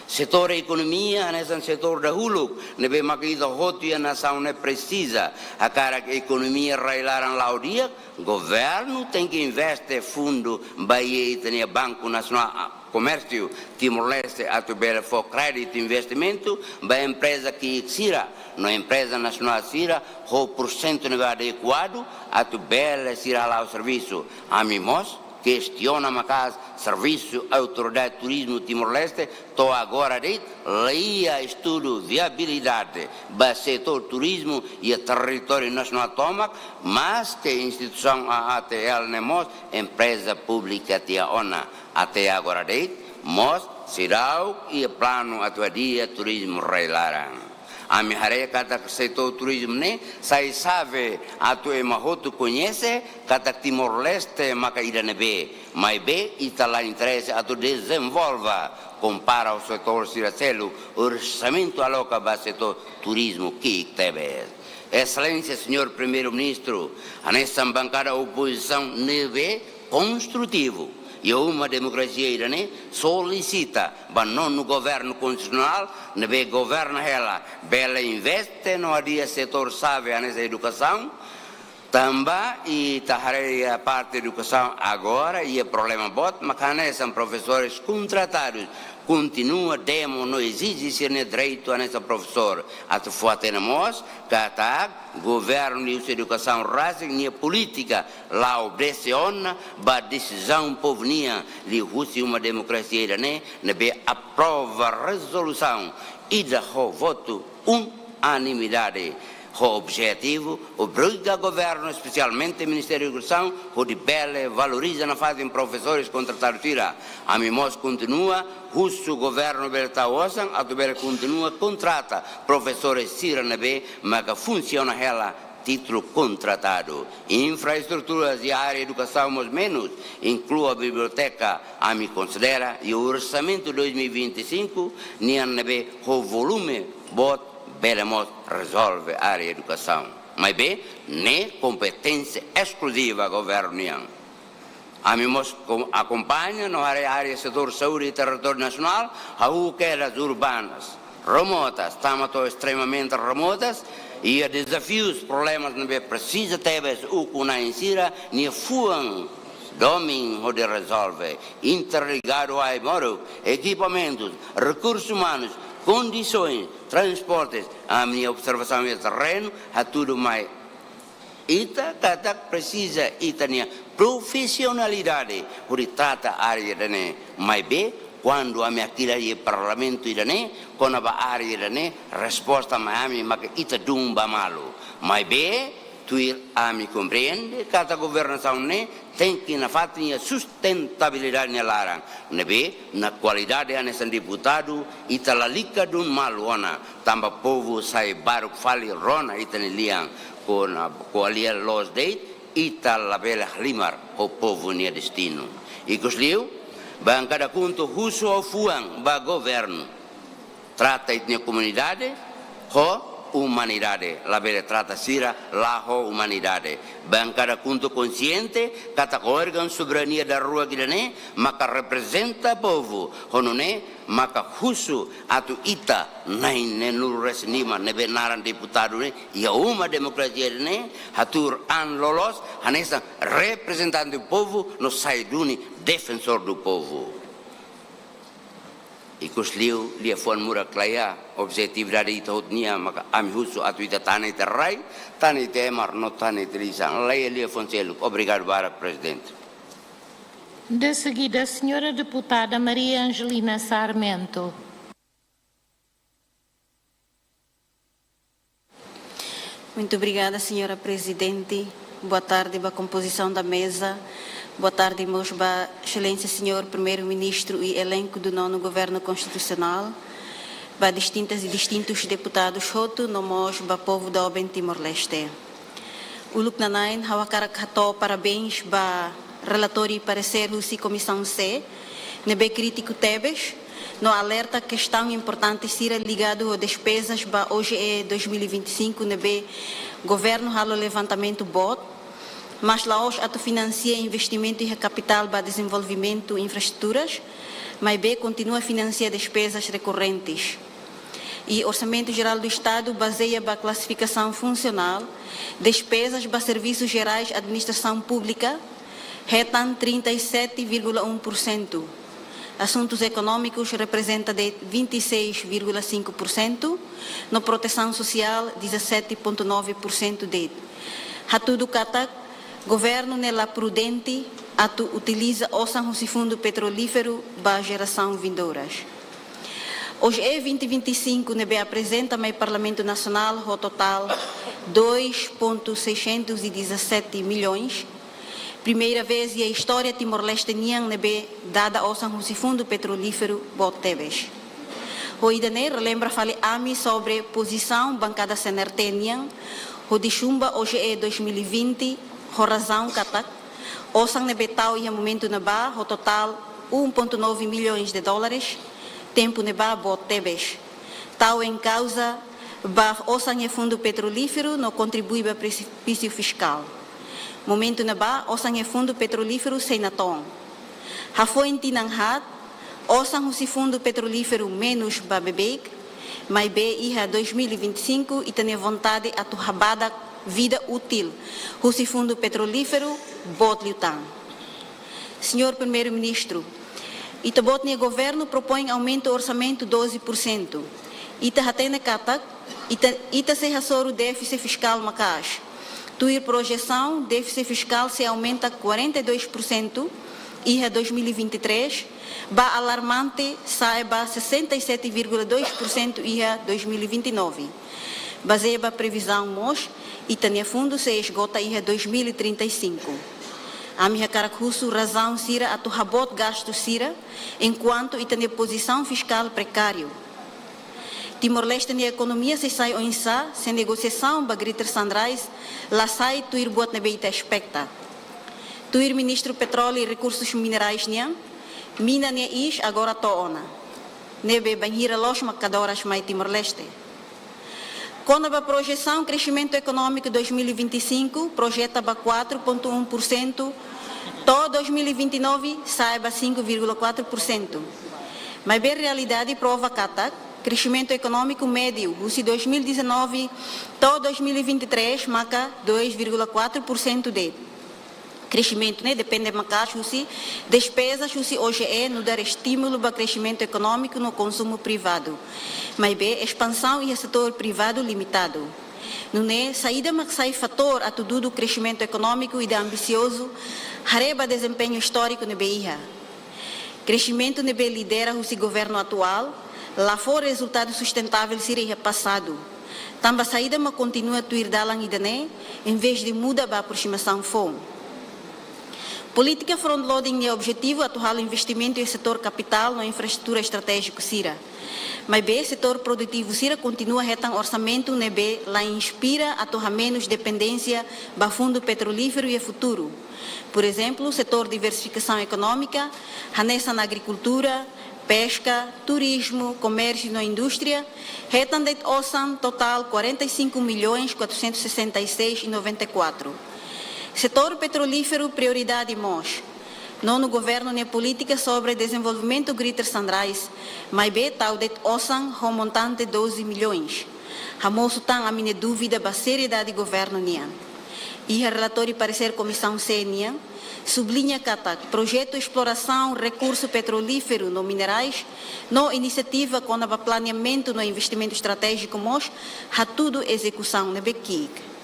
setór ekonomia hanesan setór dahuluk ne'ebé maka ita hotu iha nasaun ne'e presiza. Hakarak ekonomia rai-laran la'o di'ak, governu tenke investe fundu ba iha ita-nia Banku Nasionál Komérsiu Timor-Leste atu bele fó kréditu investimentu ba empreza ki'ik sira no empreza nasionál sira ho porsentu ne'ebé adekuadu atu bele sira hala'o servisu. Ami mós kestiona maka'as servisu Autoridade Turizmu Timor-Leste to'o agora de'it la iha estudu viabilidade ba setór turizmu iha territóriu nasionál tomak, maske instituisaun A A T L ne'e mós empreza públika tiha ona. Até agora de'it mós seidauk iha planu atu hadi'a turizmu rai-laran. Ami haree katak setór turizmu ne'e sai xave atu ema hotu koñese katak Timor-Leste maka ida ne'ebé, maibé ita la interese atu dezenvolve kompara ho setór sira seluk, orsamentu aloka ba setór turizmu ki'ik tebes. Exelénsia Señór Primeiru-Ministru, hanesan bankada opozisaun ne'ebé konstrutivu iha uma demokrasia ida-ne'e, solisita ba nonu governu konstitusionál ne'ebé governa hela bele investe no hadi'a setór xave hanesan edukasaun. Tanba ita haree iha parte edukasaun agora iha problema boot, maka hanesan profesores kontratadus kontinua demo no ezije sira-nia direitu hanesan profesór. Atu fó-hatene mós katak governu liuhusi edukasaun rasik nia polítika la obedese ona ba desizaun povu nian liuhusi uma demokrasia ida-ne'e, ne'ebé aprova rezolusaun ida ho votu unanimidade ho objetivu obriga governu, espesialmente Ministériu Edukasaun, hodi bele valoriza nafatin profesores kontratadu sira. Ami mós kontinua husu governu bele tau osan atu bele kontinua kontrata profesores sira ne'ebé maka funsiona hela títulu kontratadu. Infraestruturas iha área edukasaun mós menus, inklui biblioteka, ami konsidera iha orsamentu dois mil e vinte e cinco nian ne'ebé ho volume boot bele mós rezolve área edukasaun. Maibé ne'e kompeténsia eskluziva governu nian. Ami mós kom-, akompaña no haree área setór saúde iha territóriu nasionál, hahú kedas urbanas remotas, tama to'o estremamente remotas, iha dezafius, problemas ne'ebé presiza tebes ukun-na'in sira-nia fuan domin hodi rezolve, interligadu ai-moruk, ekipamentus, rekursus umanus, kondisoens, transportes. Ami-nia observasaun iha terrenu hatudu mai ita katak presiza ita-nia profisionalidade hodi trata área ida-ne'e. Maibé kuandu ami hakilar iha parlamentu ida-ne'e kona-ba área ida-ne'e, resposta mai ami maka ita dun ba malu. Maibé Tuir ami komprende katak governasaun ne'e tenke nafatin iha sustentabilidade nia laran. Ne'ebé, iha kualidade hanesan deputadu, ita lalika dun malu ona, tanba povu sai baruk fali rona ita-nia lian, kona ko'alia loos de'it, ita labele halimar ho povu nia destinu. Ikusliu, bankada KHUNTO husu ho fuan ba governu. Trata ita-nia komunidade ho umanidade, labele trata sira la ho umanidade. Bankada KHUNTO konsiente katak órgaun soberania daruak ida-ne'e maka reprezenta povu, ho nune'e maka husu atu ita na'in neenulu resin lima ne'ebé naran deputadu ne'e iha uma demokrasia ne'e hatuur an loloos hanesan reprezentante povu no sai duni defensór do povu. Ikusliu, liafuan murak laiha, objetividade ita hotu nian maka ami husu atu ita tane ita rai, tane ita emar no tane ita lisan. Laiha liafuan seluk. Obrigadu barak, Prezidente. De seguida, senhora deputada Maria Angelina Sarmento. Muito obrigada, senhora Presidente. Boa tarde ba kompozisaun da meza. Boa tarde mós ba Exelénsia Senhor Primeiru-Ministru i elenku do nono Governu Konstitusionál, ba distintas i distintus deputadus hotu, no mós ba povu doben Timor-Leste. Uluk nana'in, ha'u hakarak hato'o parabéns ba relatóriu i paresér husi Komisaun C, ne'ebé krítiku tebes, no alerta kestaun importante sira ligadu ho despezas ba O G E dois mil e vinte e cinco ne'ebé governu halo levantamentu boot, mas la'ós atu finansia investimentu iha kapitál ba dezenvolvimentu infraestruturas, maibé kontinua finansia despezas rekorrentes. I Orsamentu Jerál do Estadu bazeia ba klasifikasaun funsionál, despezas ba servisus jerais administrasaun públika, hetan trinta e sete vírgula um por cento. Asuntus ekonómikus reprezenta de'it vinte e seis vírgula cinco por cento, no protesaun sosiál dezassete ponto nove por cento de'it. Hatudu katak, governu ne'e la prudente atu utiliza osan husi Fundu Petrolíferu ba jerasaun vindouras. O G E vinte vinte e cinco ne'ebé aprezenta mai Parlamentu Nasionál ho totál dois ponto seiscentos e dezassete milhões. Primeira vez iha istória Timor-Leste nian ne'ebé dada osan husi Fundu Petrolíferu boot tebes. Ho ida-ne'e relembra fali ami sobre pozisaun bankada C N R T nian hodi xumba O G E dois mil e vinte, ho razaun katak osan ne'ebé tau iha momentu ne'ebá ho totál um ponto nove milhões de dólares, tempu ne'ebá boot tebes. Tau em causa ba osan iha Fundu Petrolíferu no kontribui ba presipísiu fiskál. Momentu ne'ebá osan iha Fundu Petrolíferu sei natoon. Hafoin tinan haat, osan husi Fundu Petrolíferu menus ba beibeik, maibé iha dois mil e vinte e cinco ita-nia vontade atu habadak vida útil husi Fundu Petrolíferu boot liután. Senhor Primeiru-Ministru, ita-boot nia governu propoin aumenta orsamentu doze por cento. Ita hatene katak, ita, ita sei hasoru défise fiskál maka'as. Tuir projesaun, défise fiskál sei aumenta quarenta e dois por cento iha dois mil e vinte e três, ba alarmante sa'e ba sessenta e sete vírgula dois por cento iha dois mil e vinte e nove. Bazeia ba previzaun mós, ita-nia fundu sei esgota iha dois mil e trinta e cinco. Ami hakarak husu razaun sira atu haboot gastu sira, enkuantu ita-nia pozisaun fiskál prekáriu. Timor-Leste nia ekonomia sei sai oinsá, se negosiasaun ba Greater Sunrise la sai tuir buat ne'ebé ita espekta. Tuir Ministru Petróleu i Rekursus Minerais nian, mina nia iis agora to'o ona. Ne'ebé bainhira loos mak kadoras mai Timor-Leste. Kona-ba projesaun kresimentu ekonómiku dois mil e vinte e cinco, projeta ba quatro ponto um por cento, to'o dois mil e vinte e nove sa'e ba cinco vírgula quatro por cento. Maibé realidade prova katak, kresimentu ekonómiku médiu, husi dois mil e dezanove to'o dois mil e vinte e três, maka dois vírgula quatro por cento de'it. Kresimentu ne'e depende maka'as husi despezas husi O G E nu'udar estímulu ba kresimentu ekonómiku no konsumu privadu. Maibé espansaun iha setór privadu limitadu. Nune'e, saida mak sai fatór atu dudu kresimentu ekonómiku ida ambisiozu, haree ba dezempeñu istóriku ne'ebé iha. Kresimentu ne'ebé lidera husi governu atuál, la fó rezultadu sustentável sira iha pasadu. Tanba saida mak kontinua tuir dalan ida-ne'e, em vez de muda ba aproximasaun foun. Polítika front-loading nia objetivu atu halo investimentu iha setór kapitál no infraestrutura estratéjiku sira. Maibé setór produtivu sira kontinua hetan orsamentu ne'ebé la inspira atu hamenus dependénsia ba fundu petrolíferu iha futuru. Por ezemplu, setór diversifikasaun ekonómika, hanesan agrikultura, peska, turizmu, komérsiu no indústria, hetan de'it osan totál quarenta e cinco milhões quatrocentos e sessenta e seis e noventa e quatro. Setór petrolíferu prioridade mós. Nonu governu nia polítika sobre dezenvolvimentu Greater Sunrise, maibé tau de'it osan ho montante doze milhões. Hamosu tan ami-nia dúvida ba seriedade governu nian. Iha relatóriu paresér Komisaun C nian, subliña katak projetu esplorasaun rekursu petrolíferu no minerais, no inisiativa kona-ba planeamentu no investimentu estratéjiku mós hatudu ezekusaun ne'ebé ki'ik.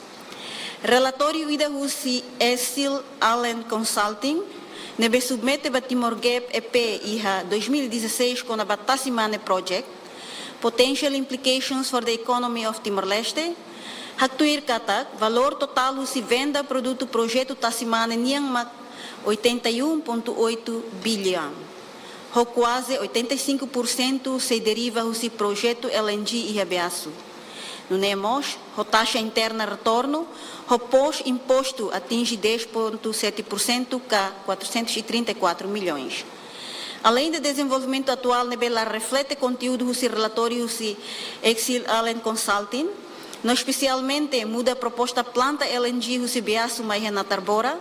Relatóriu ida husi Exil Allen Consulting, ne'ebé submete ba Timor Gap E P iha dois mil e dezasseis kona-ba Tasimane Project, Potential Implications for the Economy of Timor-Leste, haktuir katak valór totál husi venda produtu projetu Tasimane nian mak oitenta e um ponto oito bilhão, ho kuaze oitenta e cinco por cento sei deriva husi projetu L N G iha Beaçu. Nune'e mós, ho taxa interna retornu, ho pós-impostu atinje dez ponto sete por cento ka quatrocentos e trinta e quatro milhões. Aleinde dezenvolvimentu atuál ne'ebé la reflete konteúdu husi relatóriu husi Exil Allen Consulting, no espesialmente muda proposta planta L N G husi Beaçu mai iha Natarbora,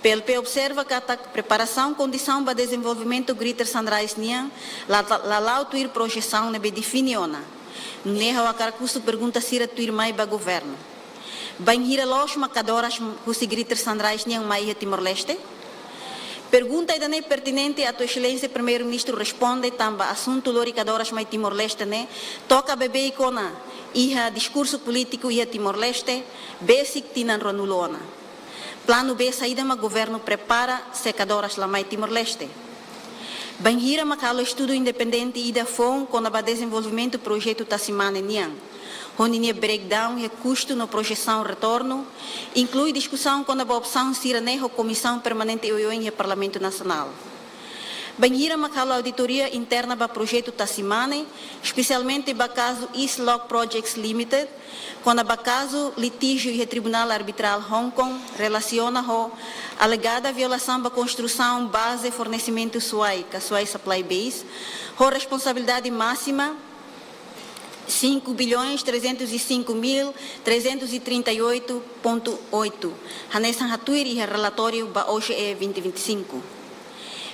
P L P observa katak preparasaun kondisaun ba dezenvolvimentu Greater Sunrise nian la, la, la la'o tuir projesaun ne'ebé define ona. Nune'e ha'u hakarak husu pergunta sira tuirmai ba governu. Bainhira loos mak kadoras husi Greater Sunrise nian mai iha Timor-Leste? Pergunta ida-ne'e pertinente atu Exelénsia Primeiru-Ministru responde tanba asuntu lori kadoras mai Timor-Leste ne'e toka beibeik ona iha diskursu polítiku iha Timor-Leste besik tinan ruanulu ona. Planu B saida mak governu prepara se kadoras la mai Timor-Leste? Bainhira mak halo estudu independente ida foun kona-ba dezenvolvimentu projetu Tasimane nian, ho ninia breakdown iha kustu no projesaun retornu, inklui diskusaun kona-ba opsaun sira-ne'e ho Komisaun Permanente oioin iha Parlamentu Nasionál? Bainhira mak halo auditoria interna ba projetu Tasimane, espesialmente ba kazu East Log Projects Limited, kona-ba kazu litíjiu iha Tribunál Arbitrál Hong Kong, relasiona ho alegada violasaun ba konstrusaun baze fornesimentu Suai, ka Suai Supply Base, ho responsabilidade másima cinco bilhões trezentos e cinco mil trezentos e trinta e oito ponto oito, hanesan haktuir iha relatóriu ba O G E vinte vinte e cinco.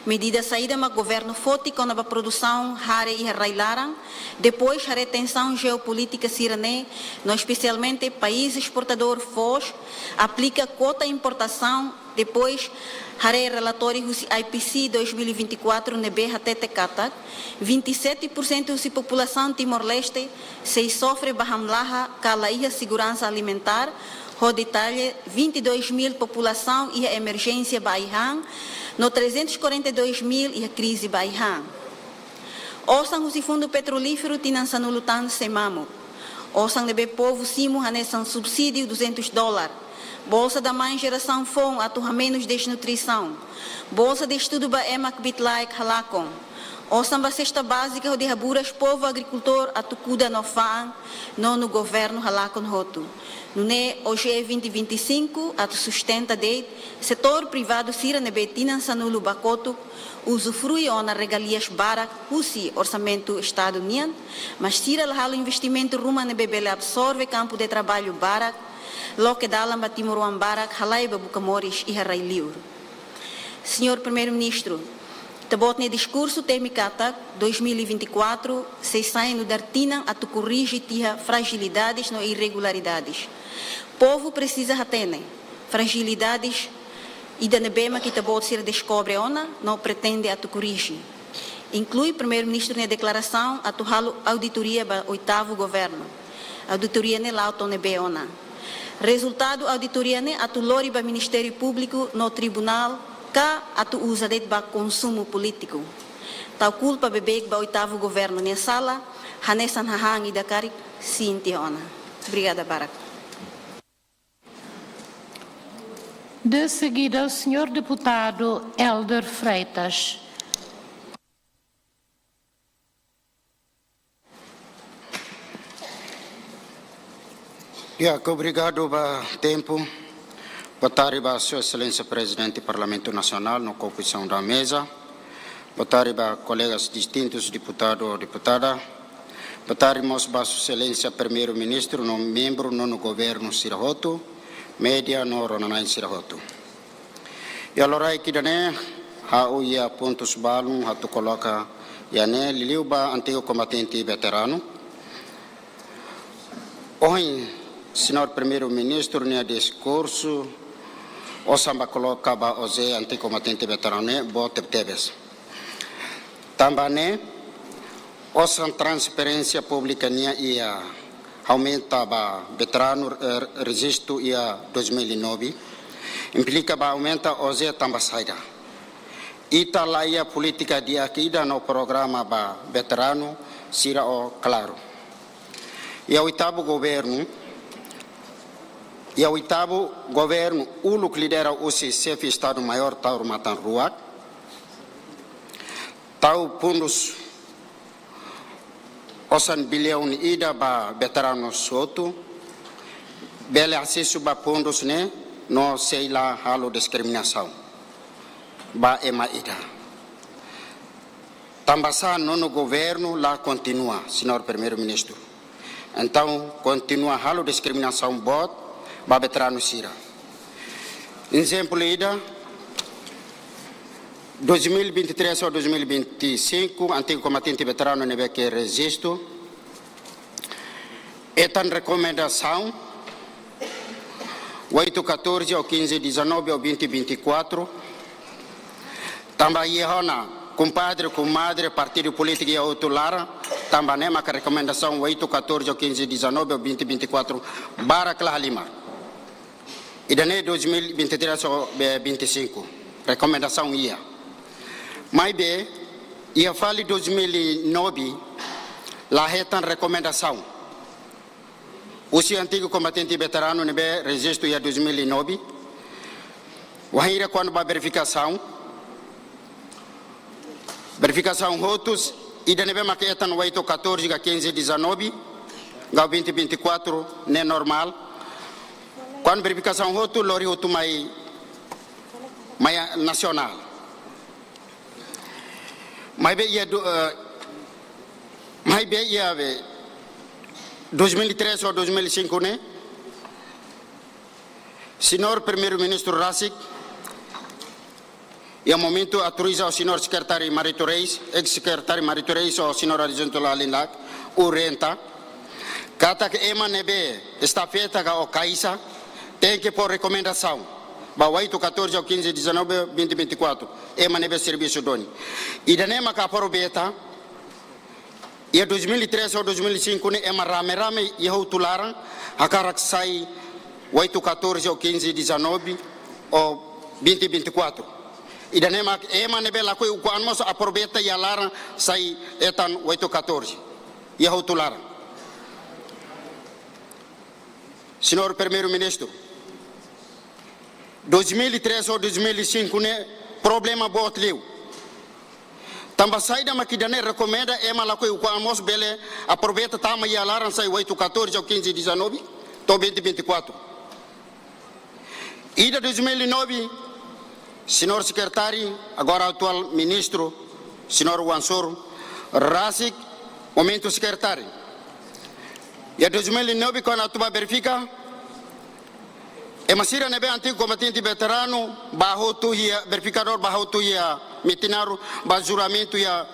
Medida saida mak governu foti kona-ba produsaun hare iha rai-laran, depois haree tensaun jeopolítika sira-ne'e, no espesialmente país esportadór foos aplika kuota importasaun, depois haree relatóriu husi I P C dois mil e vinte e quatro ne'ebé hatete katak vinte e sete por cento husi populasaun Timor-Leste sei sofre ba hamlaha ka la iha seguransa alimentár, ho detalle vinte e dois mil populasaun iha emerjénsia ba ai-han, no trezentos e quarenta e dois mil iha krize ba ai-han. Osan husi fundu petrolíferu tinan sanulu tan sei mamuk. Osan ne'ebé povu simu hanesan subsídiu duzentos dólar, bolsa da mãe jerasaun foun atu hamenus desnutrisaun, bolsa de estudu ba ema kbiit-laek halakon, osan ba sesta bázika hodi haburas povu agrikultór atu kuda no fa'an, nonu governu halakon hotu. Nune'e O G E vinte vinte e cinco atu sustenta de'it setór privadu sira ne'ebé tinan sanulu ba kotuk uzufrui ona regalias barak husi orsamentu Estadu nian, mas sira la halo investimentu ruma ne'ebé bele absorve kampu de traballu barak, loke dalan ba timoroan barak halai ba buka moris iha rai-liur. Señór Primeiru-Ministru, Ita-Boot nia diskursu temi katak dois mil e vinte e quatro sei sai nu'udar tinan atu korrije tiha frajilidades no irregularidades. Povu presiza hatene frajilidades ida ne'ebé mak Ita-Boot sira deskobre ona no pretende atu korrije. Inklui Primeiru-Ministru nia deklarasaun atu halo auditoria ba oitavu governu. Auditoria ne'e la'o to'o ne'ebé ona? Rezultadu auditoria ne'e atu lori ba Ministériu Públiku no tribunál ka atu uza de'it ba konsumu polítiku? Tau kulpa beibeik ba oitavu governu nia sala, hanesan hahán ida karik, Sinti ona. Obrigada barak. De seguida, o senhor deputado Helder Freitas. Ya, obrigadu ba tempu. Boa tarde ba Sua Exelénsia Prezidente Parlamentu Nasionál no kompozisaun da meza. Boa tarde ba kolegas distintus, deputadu, deputada. Boa tarde mós ba Sua Exelénsia Primeiru-Ministru no membru Nonu Governu sira hotu, média no rona-na'in sira hotu. Iha loraik ida-ne'e, ha'u iha pontus balun atu koloka iha ne'e, liuliu ba antigu kombatente veteranu. Ohin, Señór Primeiru-Ministru nia diskursu, osan ba koloka ba OJE antigu kombatente veteranu ne'e boot tebetebes. Tanba ne'e, osan transferénsia públika nian iha aumenta ba veteranu, eh, rejistu iha dois mil e nove, implika ba aumenta OJE tanba saida? Ita la iha polítika di'ak ida no programa ba veteranu sira ho klaru. Iha oitavu governu, iha oitavu governu uluk lidera husi Xefe Estadu Maiór Taur Matan Ruak, tau fundus osan biliaun ida ba veteranu hotu, bele asesu ba fundus ne'e no sei la halo diskriminasaun ba ema ida. Tanba sá Nonu Governu la kontinua, Señór Primeiru-Ministru? Entaun, kontinua halo diskriminasaun boot ba veteranu sira. Ezemplu ida, dois mil e vinte e três ou dois mil e vinte e cinco, antigu kombatente veteranu ne'ebé ke rejistu, hetan rekomendasaun oito catorze ou quinze dezanove ou vinte vinte e quatro, tanba iha ona kumpadre, kumadre, partidu polítiku iha hotu laran, tanba ne'e maka rekomendasaun oito catorze ou quinze dezanove ou vinte vinte e quatro barak la halimar. Ida-ne'e dois mil e vinte e três ou, eh, vinte e cinco, rekomendasaun iha. Maibé, iha fali dois mil e nove, la hetan rekomendasaun. Husi antigu kombatente veteranu ne'ebé rejistu iha dois mil e nove, wainhira kuandu ba verifikasaun, verifikasaun hotu, ida ne'ebé maka hetan oito catorze ka quinze dezanove, ka vinte vinte e quatro ne'e normál. Kuandu verifikasaun hotu, lori hotu mai, mai nasionál. Maibé iha do, eh, maibé iha be, dois mil e três ou dois mil e cinco ne'e, Señór Primeiru-Ministru rasik, iha momentu autoriza ho Señór Sekretáriu Marito Reis, eis-Sekretáriu Marito Reis ho Señór Adjuntu Lalin Lak, orienta katak ema ne'ebé estafeta ka ho kaixa, tenke fó rekomendasaun ba oito catorze ou quinze dezanove, vinte vinte e quatro, ema ne'ebé servisu duni. Ida-ne'e maka aproveita, iha dois mil e três ou dois mil e cinco ne'e ema rame-rame iha hotu laran hakarak sai oito catorze ou quinze dezanove ou vinte vinte e quatro. Ida-ne'e mak ema ne'ebé lakohi ukun-an mós aproveita iha laran sai hetan oito catorze iha hotu laran. Señór Primeiru-Ministru, dois mil e três ou dois mil e cinco ne'e problema boot liu. Tanba saida mak ida-ne'e rekomenda ema lakohi ukun-an mós bele aproveita tama iha laran sai oito catorze ou quinze dezanove, to'o vinte vinte e quatro. Ida dois mil e nove, Señór Sekretáriu, agora atuál Ministru, Señór Wansur, rasik momentu Sekretáriu. Iha dois mil e nove, kuandu atu ba verifika, ema sira ne'ebé antigu kombatente veteranu, ba hotu iha, verifikadór ba hotu iha Metinaro, ba juramentu iha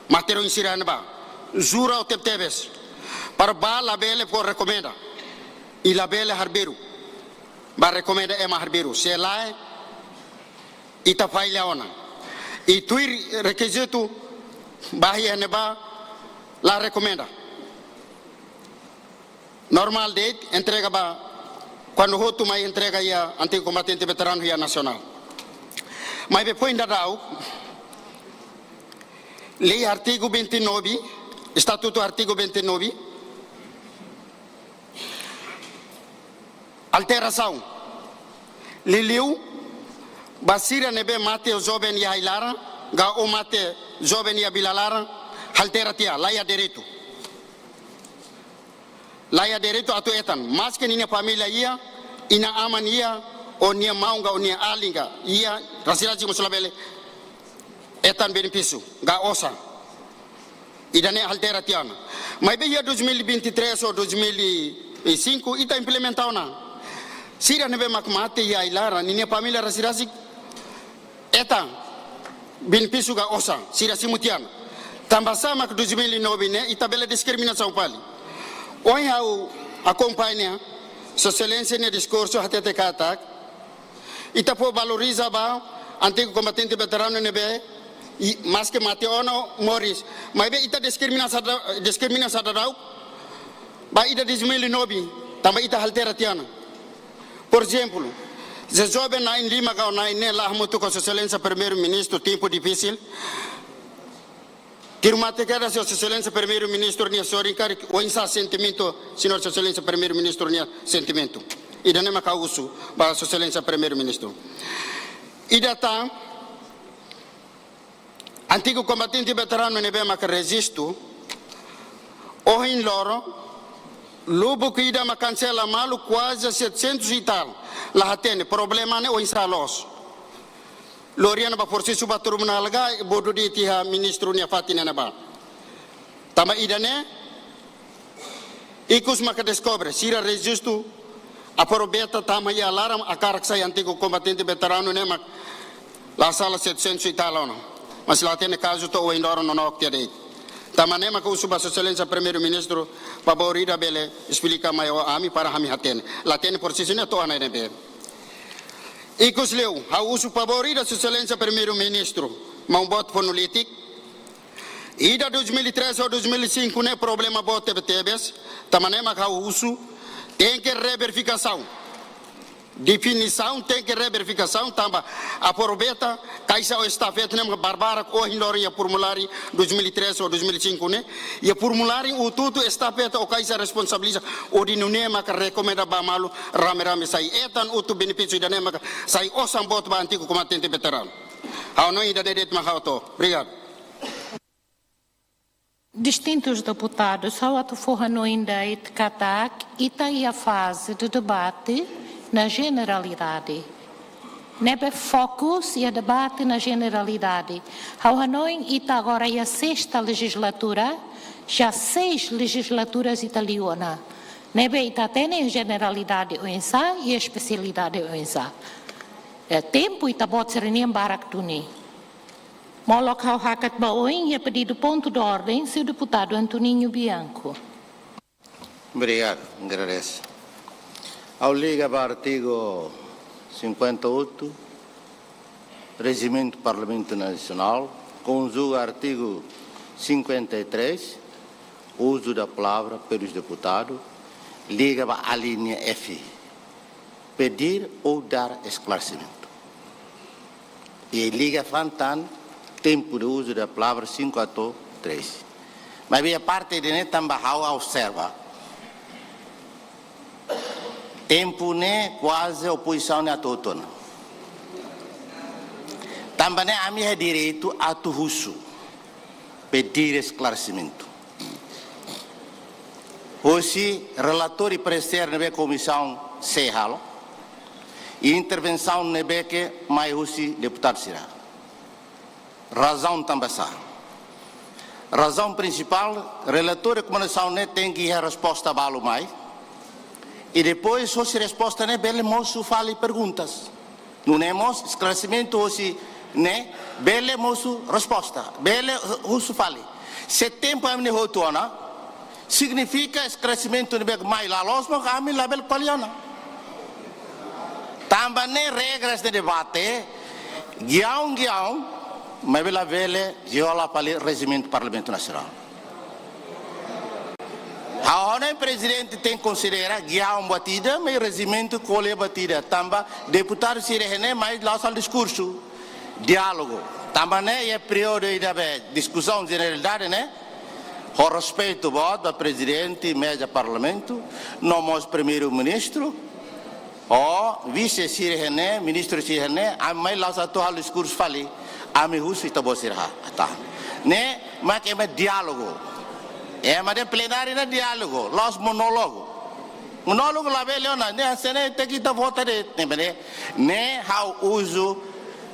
materoin sira ne'ebá. Jura ho tebetebes. Para ba labele fó rekomenda. I labele harbeiru. Ba rekomenda ema harbeiru. Se lae, ita falla ona. I tuir rekizitu, ba iha ne'ebá, la rekomenda. Normál de'it entrega ba, kuandu hotu mai entrega iha antigu kombatente veteranu iha nasionál. Maibé foin daudaun, lei artigu vinte e nove, estatutu artigu vinte e nove, alterasaun. Liuliu ba sira ne'ebé mate joven iha ai-laran, ka o mate joven iha vila laran, altera tiha, laiha direitu. Laiha direitu atu hetan, maske ninia família iha, inan-aman iha, ou nia maun ka, ou nia alin ka iha, rasirasi mós labele hetan benefísiu, ka osan. Ida-ne'e altera tiha ona. Maibé iha dois mil e vinte e três ou dois mil e cinco, ita implementa ona. Sira ne'ebé mak mate iha ai-laran, ninia família rasirasi hetan benefísiu ka osan, sira simu tiha ona. Tanba sá mak dois mil e nove ne'e, ita bele diskriminasaun fali. Ohin ha'u akompaña Sua Exelénsia nia diskursu hatete katak, ita fó valoriza ba antigu kombatente veteranu ne'ebé, i, maske mate ona ou moris. Maibé ita diskrimina seidauk, diskrimina seidauk ba ida dois mil e nove, tanba ita altera tiha ona. Por ezemplu, se joven na'in lima ka na'in neen la hamutuk ho Sua Exelénsia Primeiru-Ministru, tempu difisil. Tuir matekedas, Sua Exelénsia Primeiru-Ministru nia sorin karik, oinsá sentimentu, señór Sua Exelénsia Primeiru-Ministru nia sentimentu. Ida-ne'e mak ha'u husu ba Sua Exelénsia Primeiru-Ministru. Ida tan, antigu kombatente veteranu ne'ebé maka rejistu, ohin loron, lubuk ida mak kansela malu kuaze setecentos e tal. La hatene, problema ne'e oinsá loos. Lori ona ba prosesu ba tribunál ka, bodo di tiha ministru nia fatin ne'ebá. Tanba ida-ne'e, ikus maka deskobre, sira rejistu, aproveita tama iha laran, hakarak sai antigu kombatente veteranu ne'e mak la sala setecentos e tal ona. Mas la hatene kazu to'o ohin loron nonook tiha de'it. Tanba ne'e maka husu ba Sua Exelénsia Primeiru-Ministru, favór ida bele esplika mai ho ami para ami hatene. La hatene prosesu ne'e to'o ona ne'ebé. Ikus liu, ha'u husu favór ida Sua Exelénsia Primeiru-Ministru, maun boot fó nulitik. Ida dois mil e três ou dois mil e cinco ne'e problema boot tebetebes, tanba ne'e mak ha'u husu, tenke reverifikasaun. Definisaun tenke reverifikasaun, tanba aproveita kaixa ou estafeta ne'e mak barbarak ohin loron iha formuláriu dois mil e três ou dois mil e cinco ne'e, iha formuláriu hotu-hotu estafeta ou kaixa responsabiliza, hodi nune'e maka rekomenda ba malu rame-rame sai hetan hotu benefísiu ida-ne'e maka sai osan boot ba antigu kombatente veteranu. Ha'u hanoin ida-ne'e de'it mak ha'u hato'o. Obrigadu. Distintus deputadus, ha'u atu fó hanoin de'it katak ita iha faze de debate na jeneralidade. Ne'ebé fokus iha debate na jeneralidade. Ha'u hanoin ita agora iha sesta lejizlatura, já seis lejizlaturas ita liu ona. Ne'ebé ita hatene jeneralidade oinsá i espesialidade oinsá. E tempu ita-boot sira-nian barak duni. Molok ha'u hakat ba oin iha pedidu pontu de orden, señór deputadu Antoninho Bianco. Obrigadu, agradese. Ha'u liga ba artigu cinquenta e oito, Rejimentu Parlamentu Nasionál, konjuga artigu cinquenta e três, uzu da palavra pelos deputados, liga ba alínea F, pedir ou dar esclarecimento. I liga fali tan tempu de uzu da palavra cinco até três. Maibé iha parte ida-ne'e tanba ha'u observa, tempu ne'e kuaze opozisaun ne'e atu hotu ona. Tanba ne'e ami iha direitu atu husu, pedir esclarecimento. Hosi relatóriu paresér ne'ebé Komisaun C halo, i intervensaun ne'ebé ke mai hosi deputadu sira. Razaun tanba sá? Razaun prinsipál, relatóriu rekomendasaun ne'e tenke iha resposta balu mai. I depois, hosi resposta ne'e bele mosu fali perguntas. Nune'e mós esklaresimentu hosi ne'e bele mosu resposta, bele husu fali. Se tempu ami-nia hotu ona, signifika esklaresimentu ne'ebé mai la loos mós ami labele ko'alia ona. Tanba ne'e regras de debate, giaun, giaun, maibé labele viola fali rejimentu Parlamentu Nasionál. Ha'u hanoin prezidente tenke konsidera giaun buat ida, maibé rejimentu ko'alia buat ida, tanba deputadu sira iha ne'e mai la'ós halo diskursu, diálogu. Tanba ne'e iha períodu ida be diskusaun jeneralidade ne'e, ho respeitu boot ba prezidente meza Parlamentu, no mós Primeiru-Ministru, Ó, vise sira iha ne'e, ministru sira iha ne'e, ami mai la'ós atu halo diskursu fali, ami husu ita-boot sira ha-, hatán. Ne'e mak ema diálogu. Ema dehan plenária ne'e diálogu, la'ós monólogu. Monólogu labele ona, ne'e hanesan ne'e tenke ita vota de'it, ne'e, ne'e, ne'e ha'u uza,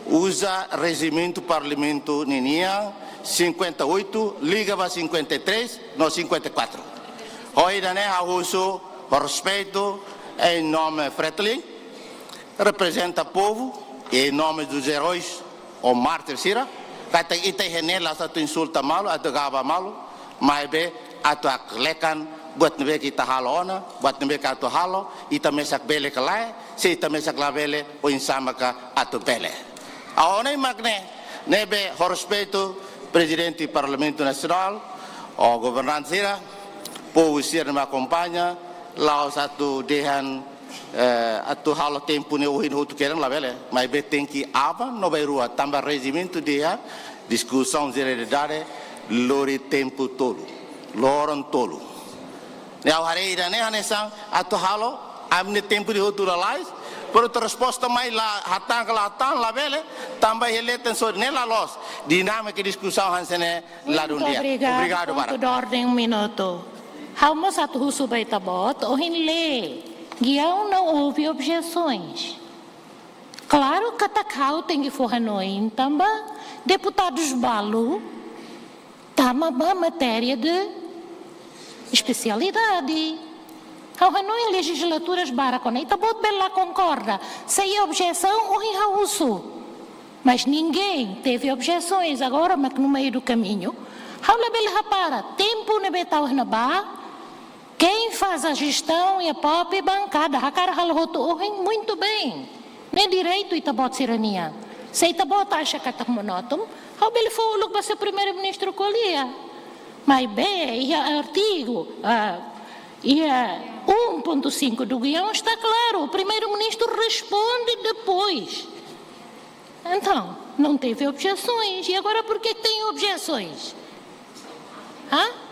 uza rejimentu parlamentu ninian, cinquenta e oito, liga ba cinquenta e três no cinquenta e quatro. Ho ida-ne'e ha'u husu ho respeitu, em nome Fretilin, reprezenta povu, em nome dos heróis ou mártir sira, katak ita iha ne'e la'ós atu insulta malu, atu gaba malu, maibé atu haklekan buat ne'ebé ke ita halo ona, buat ne'ebé ke atu halo, ita mesak bele ka lae, se ita mesak labele, oinsá maka atu bele. Ha'u hanoin mak ne'e, ne'ebé ho respeitu Prezidente Parlamentu Nasionál, ho governante sira, povu sira ne'ebé akompaña, la'ós atu dehan, eh, atu halo tempu ne'e ohin hotu kedan labele, maibé tenke aban no bainrua, tanba rejimentu dehan diskusaun seriedade lori tempu tolu, loron tolu. Ne'e ha'u haree ida-ne'e hanesan atu halo, ami-nia tempu ida hotu lalais, portantu resposta mai la hatán ka la hatán labele, tanba iha leten só ne'e la loos, dinámika diskusaun hanesan ne'e ladún di'ak. Muito obrigado. Obrigado, Ponto Bara. De ordem, um minuto. Ha'u mós atu husu ba ita-boot, ohin lee, Giaun não houve objeções. Klaru katak ha'u tenke fó hanoin tanba deputadus balu tama ba matéria de espesialidade. Ha'u hanoin lejizlaturas barak ona, ita-boot bele la konkorda. Se iha objesaun, ohin ha'u husu. Mas ninguém teve objeções. Agora mak no meio do caminho, ha'u labele hapara. Tempu ne'ebé tau iha ne'ebá, quem faz a gestão iha papel bankada, hakarak halo hotu ohin, muito bem. Ne'e direitu ita-boot sira-nian. Se ita-boot acha katak monótonu, ha'u bele fó uluk ba señór Primeiru-Ministru ko'alia. Maibé, iha artigu, ah, iha um ponto cinco do Guião está claro, o Primeiru-Ministru responde depois. Então, não teve objeções. E agora por que tem objeções? Hã?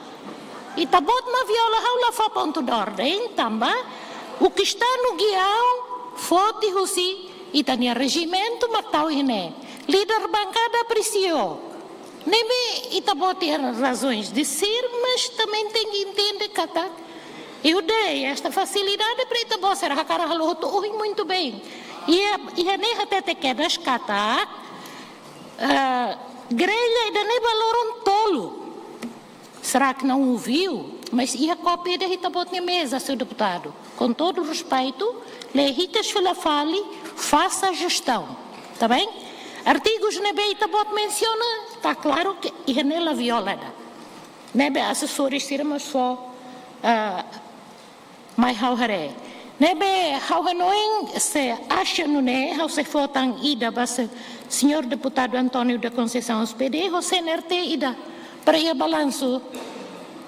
Ita-boot mak viola, ha'u la fó pontu de ordem, tanba o que está no guião, foti husi ita-nia rejimentu mak tau iha ne'e. Líder bankada apresiou. Ne'ebé ita-boot iha razões de ser, mas também tenke entende katak eu dei esta facilidade para ita-boot sira hakarak halo hotu ohin, muito bem. Iha, iha ne'e hatete kedas katak, ah, grella ida-ne'e ba loron tolu. Será que não ouviu? Mas iha kópia iha ita-boot nia meza, señór deputadu. Com todo o respeito, lee hikas fila fali, faça a gestão. Tá bem? Artigus ne'ebé ita-boot mensiona, tá claro que iha ne'e la viola ida. Ne'ebé asesores sira mós fó, ah, mai ha'u haree. Ne'ebé ha'u hanoin se acha nune'e, ha'u sei fó tan ida ba se-, señór deputadu António da Conceição, S P D, ho C N R T ida. Para iha balansu.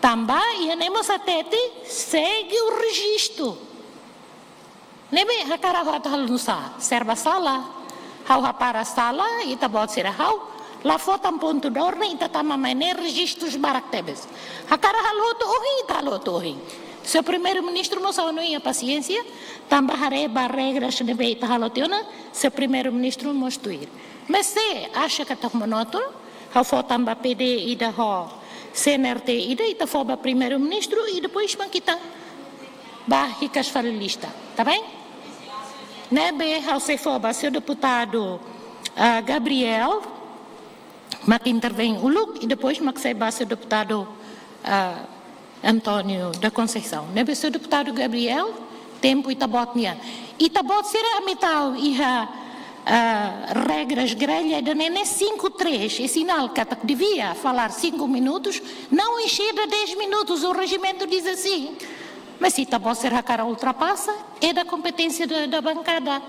Tanba, iha ne'e mós hatete, segue o registro. Ne'ebé hakarak ha'u atu halo nu'usá, serba sala. Ha'u hapara sala, ita-boot sira ha'u la fó tan pontu de ordem, ita tama mai ne'e rejistus barak tebes. Hakarak halo hotu ohin, ita halo hotu ohin. Señór Primeiru-Ministru mós ha'u hanoin iha pasiénsia, tanba haree ba regras ne'ebé ita halo tiha ona, señór Primeiru-Ministru mós tuir. Mas se acha katak monótonu, ha'u fó tan ba P D ida ho C N R T ida, ita fó ba Primeiru-Ministru i depois mak ita bá hikas fali lista, tá bem? Ne'ebé ha'u sei fó ba señór deputadu, ah, Gabriel, mak intervein uluk, i depois mak sei ba señór deputadu, ah, António da Conceição. Ne'ebé señór deputadu Gabriel, tempu ita-boot nian. Ita-boot sira ami tau iha, ah, regras grella ida-ne'e, ne'e cinco três, é sinal katak devia falar cinco minutos, não exceda dez minutos, o regimento diz assim. Mas se ita-boot sira hakarak ultrapassa, é da competência da, da bancada.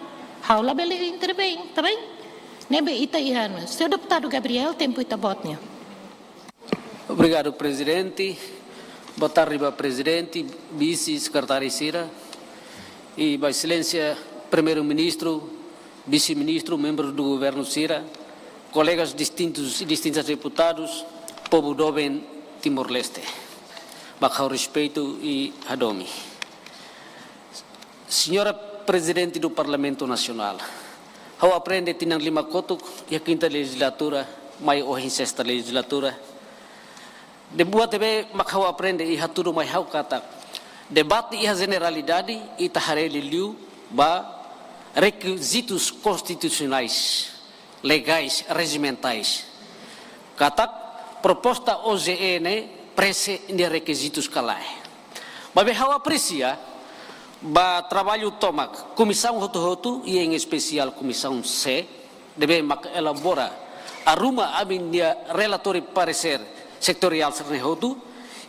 Ha'u labele intervein, tá bem? Ne'ebé ita iha ona. Señór deputadu Gabriel, tempu ita-boot nian. Obrigadu, Prezidente. Boa tarde ba Prezidente, Vise, Sekretáriu sira, i ba Exelénsia Primeiru-Ministru, Vise-Ministru, membrus do Governu sira, kolegas distintus i distintas deputadus, povu doben Timor-Leste. Ba ha'u respeitu i hadomi. Señora Prezidente do Parlamentu Nasionál. Ha'u aprende tinan lima kotuk iha kinta lejizlatura, mai ohin sesta lejizlatura. Depois ne'ebé mak ha'u aprende i hatudu mai ha'u katak debate iha jeneralidade, ita haree liuliu ba rekizitus konstitusionais, legais, rejimentais. Katak proposta OJE ne'e preenxe nia rekizitus ka lae. Maibé ha'u apresia ba traballu tomak komisaun hotu-hotu, i em espesiál Komisaun C, ne'ebé mak elabora, arruma ami-nia relatóriu paresér setoriál sira-ne'e hotu,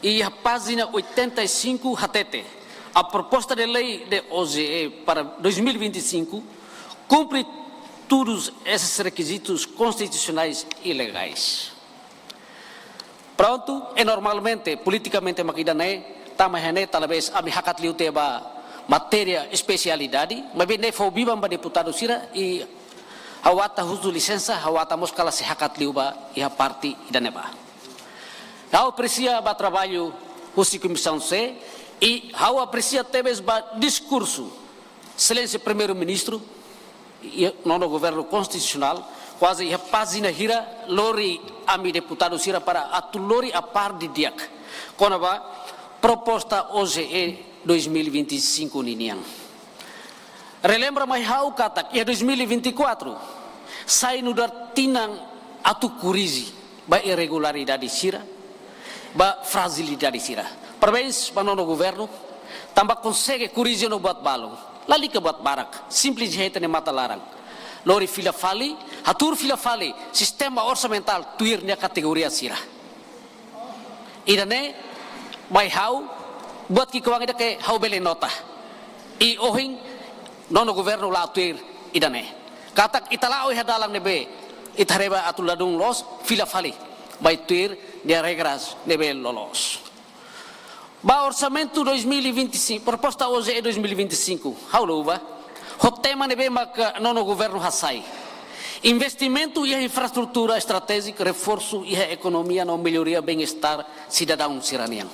iha pájina oitenta e cinco hatete: A proposta de lei de OJE para dois mil e vinte e cinco cumpre todos esses requisitos constitucionais e legais. Prontu, i normalmente, politikamente mak ida-ne'e, tanba iha ne'e talvés ami hakat liu tiha ba matéria espesialidade, maibé ne'e fó biban ba deputadu sira, i ha'u ata husu lisensa, ha'u ata mós kala sei hakat liu ba iha parte ida-ne'ebá. Ha'u apresia ba traballu husi Komisaun C, i ha'u apresia tebes ba diskursu Exelénsia Primeiru-Ministru, iha nono governu konstitusionál, kuaze iha pájina hira lori ami deputadu sira para atu lori apár didi'ak kona-ba proposta OJE dois mil e vinte e cinco ninian. Relembra mai ha'u katak iha dois mil e vinte e quatro, sai nu'udar tinan atu korrije ba irregularidade sira, ba frajilidade sira. Parabéns ba nono governu, tanba konsege korrije no buat balun. Lalika buat barak, simples iha ita-nia matan laran. Lori fila fali, hatuur fila fali sistema orsamentál tuir nia kategoria sira. Ida-ne'e, mai ha'u, buat ki'ikoan ida ke ha'u bele nota. I ohin, nono governu la tuir ida-ne'e. Katak ita la'o iha dalan ne'ebé, ita haree ba atu ladún loos, fila fali, mai tuir nia regras ne'ebé loloos. Ba orsamentu dois mil e vinte e cinco, proposta OJE dois mil e vinte e cinco, ha'u louva, ho tema ne'ebé maka nono governu hasai: Investimentu iha infraestrutura estratéjika, reforsu iha ekonomia no melloria bem-estar sidadaun sira-nian.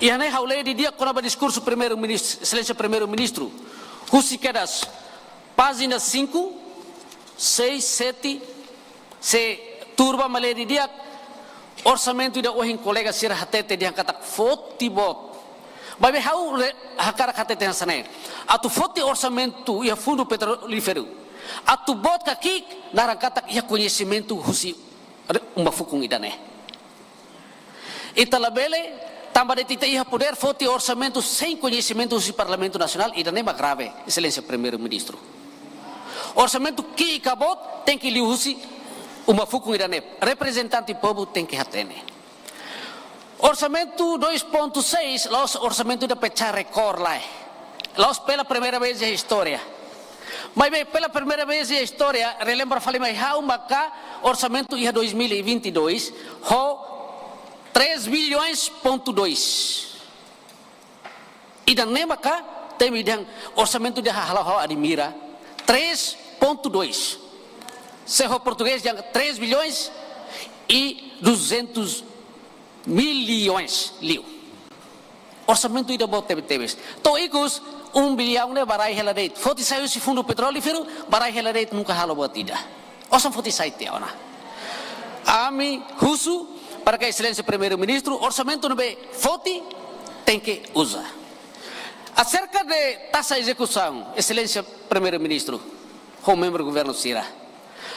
Iha ne'e ha'u lee didi'ak kona-ba diskursu Primeiru-Ministru, Exelénsia Primeiru-Ministru, husi kedas pájina cinco, seis, sete, se tuur ba mak lee didi'ak, orsamentu ida ohin kolega sira hatete dehan katak foti boot. Maibé ha'u re-, hakarak hatete hanesan ne'e: atu foti orsamentu iha Fundu Petrolíferu, atu boot ka ki'ik, naran katak iha koñesimentu husi re-, uma fukun ida-ne'e. Ita labele, tanba de'it ita iha podér, foti orsamentu sein koñesimentu husi Parlamentu Nasionál, ida-ne'e mak grave, Exelénsia Primeiru-Ministru. Orsamentu ki'ik ka boot, tenke liu husi uma fukun ida-ne'e. Reprezentante povu tenke hatene. Orsamentu dois ponto seis, la'ós orsamentu ida pecah rekór lae. La'ós pela primeira vez iha istória. Maibé pela primeira vez iha istória, relembra fali mai ha'u maka orsamentu iha dois mil e vinte e dois, ho três bilhões ponto dois. Ida-ne'e maka temi dehan orsamentu ida halo ha'u admira, três ponto dois. Se ho portugés dehan três bilhões e duzentos milhões liu. Orsamentu ida boot tebe-tebes. To'o ikus, um bilhão ne'e ba rai hela de'it. Foti sai husi Fundu Petrolíferu, ba rai hela de'it, nunka halo buat ida. Osan foti sai tiha ona. Ami husu para ke Exelénsia Primeiru-Ministru, orsamentu ne'ebé foti tenke uza. Aserka de taxa ezekusaun, Exelénsia Primeiru-Ministru, ho membru governu sira,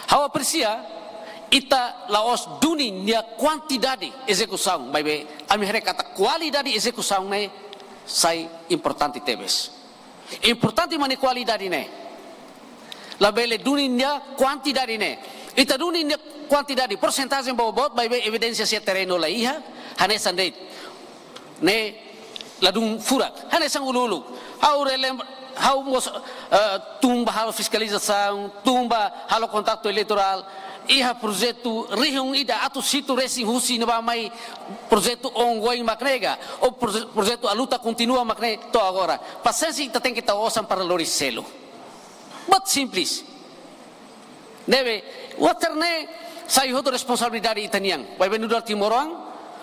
ha'u apresia, ita la'ós duni nia kuantidade ezekusaun, maibé ami haree katak kualidade ezekusaun ne'e sai importante tebes. Importante mak nia kualidade ne'e. Labele duni nia kuantidade ne'e. Ita duni nia kuantidade, porsentajen boboot, maibé evidénsia sira iha terrenu la iha, hanesan de'it. Ne'e ladún furak, hanesan uluk-uluk. Ha'u relembra, ha'u mós, eh, tun ba halo fiskalizasaun, tun ba halo kontaktu eleitorál, iha projetu rihun ida atus hitu resin husi ne'ebá mai projetu ongoing mak ne'e ka, ou proje-, projetu a luta continua mak ne'e to'o agora. Pasiénsia, ita tenke tau osan para lori selu. Buat simples. Ne'ebé, water ne'e sai hotu responsabilidade ita-nian. Maibé nu'udar timoroan,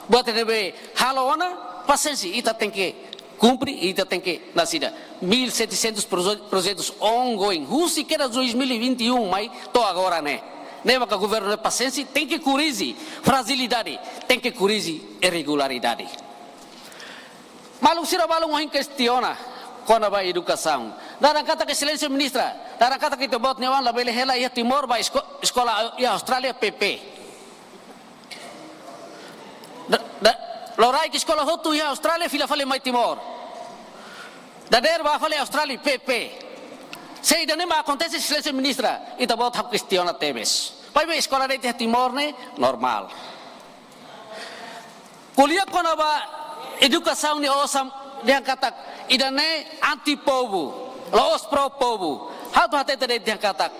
buat ne'ebé halo ona, pasiénsia, ita tenke kumpre, ita tenke nasida. mil setecentos proje-, projetus ongoing, husi kedas dois mil e vinte e um mai to'o agora ne'e. Ne'e maka governu ne'e pasiénsia, tenke korrije frajilidade, tenke korrije irregularidade. Maluk sira balun ohin kestiona kona-ba edukasaun. Naran katak, Exelénsia Ministra, naran katak ita-boot nia oan labele hela iha Timor ba esko-, eskola iha Austrália, P P. Da, da, loraik eskola hotu iha Austrália fila fali mai Timor. Dadeer bá fali Austrália, P P. Se ida-ne'e mak akontese, Exelénsia Ministra, ita-boot ha'u kestiona tebes. Maibé eskola de'it iha Timor ne'e normál. Ko'alia kona-ba edukasaun nia osan dehan katak ida-ne'e anti-povu, la'ós pro-povu. Ha'u atu hatete de'it dehan katak,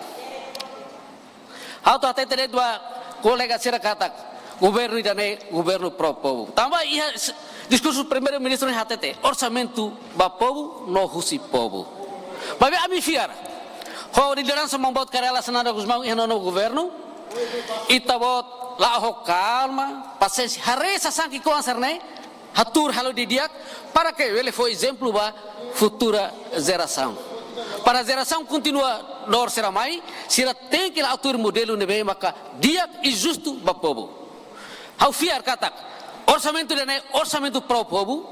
ha'u atu hatete de'it ba kolega sira katak governu ida-ne'e governu pro-povu. Tanba iha s-, diskursu Primeiru-Ministru ne'e hatete, orsamentu ba povu no husi povu. Maibé ami fiar ho lideransa Maun Boot Kay Rala Xanana Gusmão iha nono governu, ita-boot la'o ho kalma, pasiénsia, haree sasán ki'ikoan sira-ne'e, hatuur halo didi'ak, para ke bele fó ezemplu ba futura jerasaun. Para jerasaun kontinua dor sira mai, sira tenke la'o tuir modelu ne'ebé maka di'ak i justu ba povu. Ha'u fiar katak orsamentu ida-ne'e orsamentu pro-povu,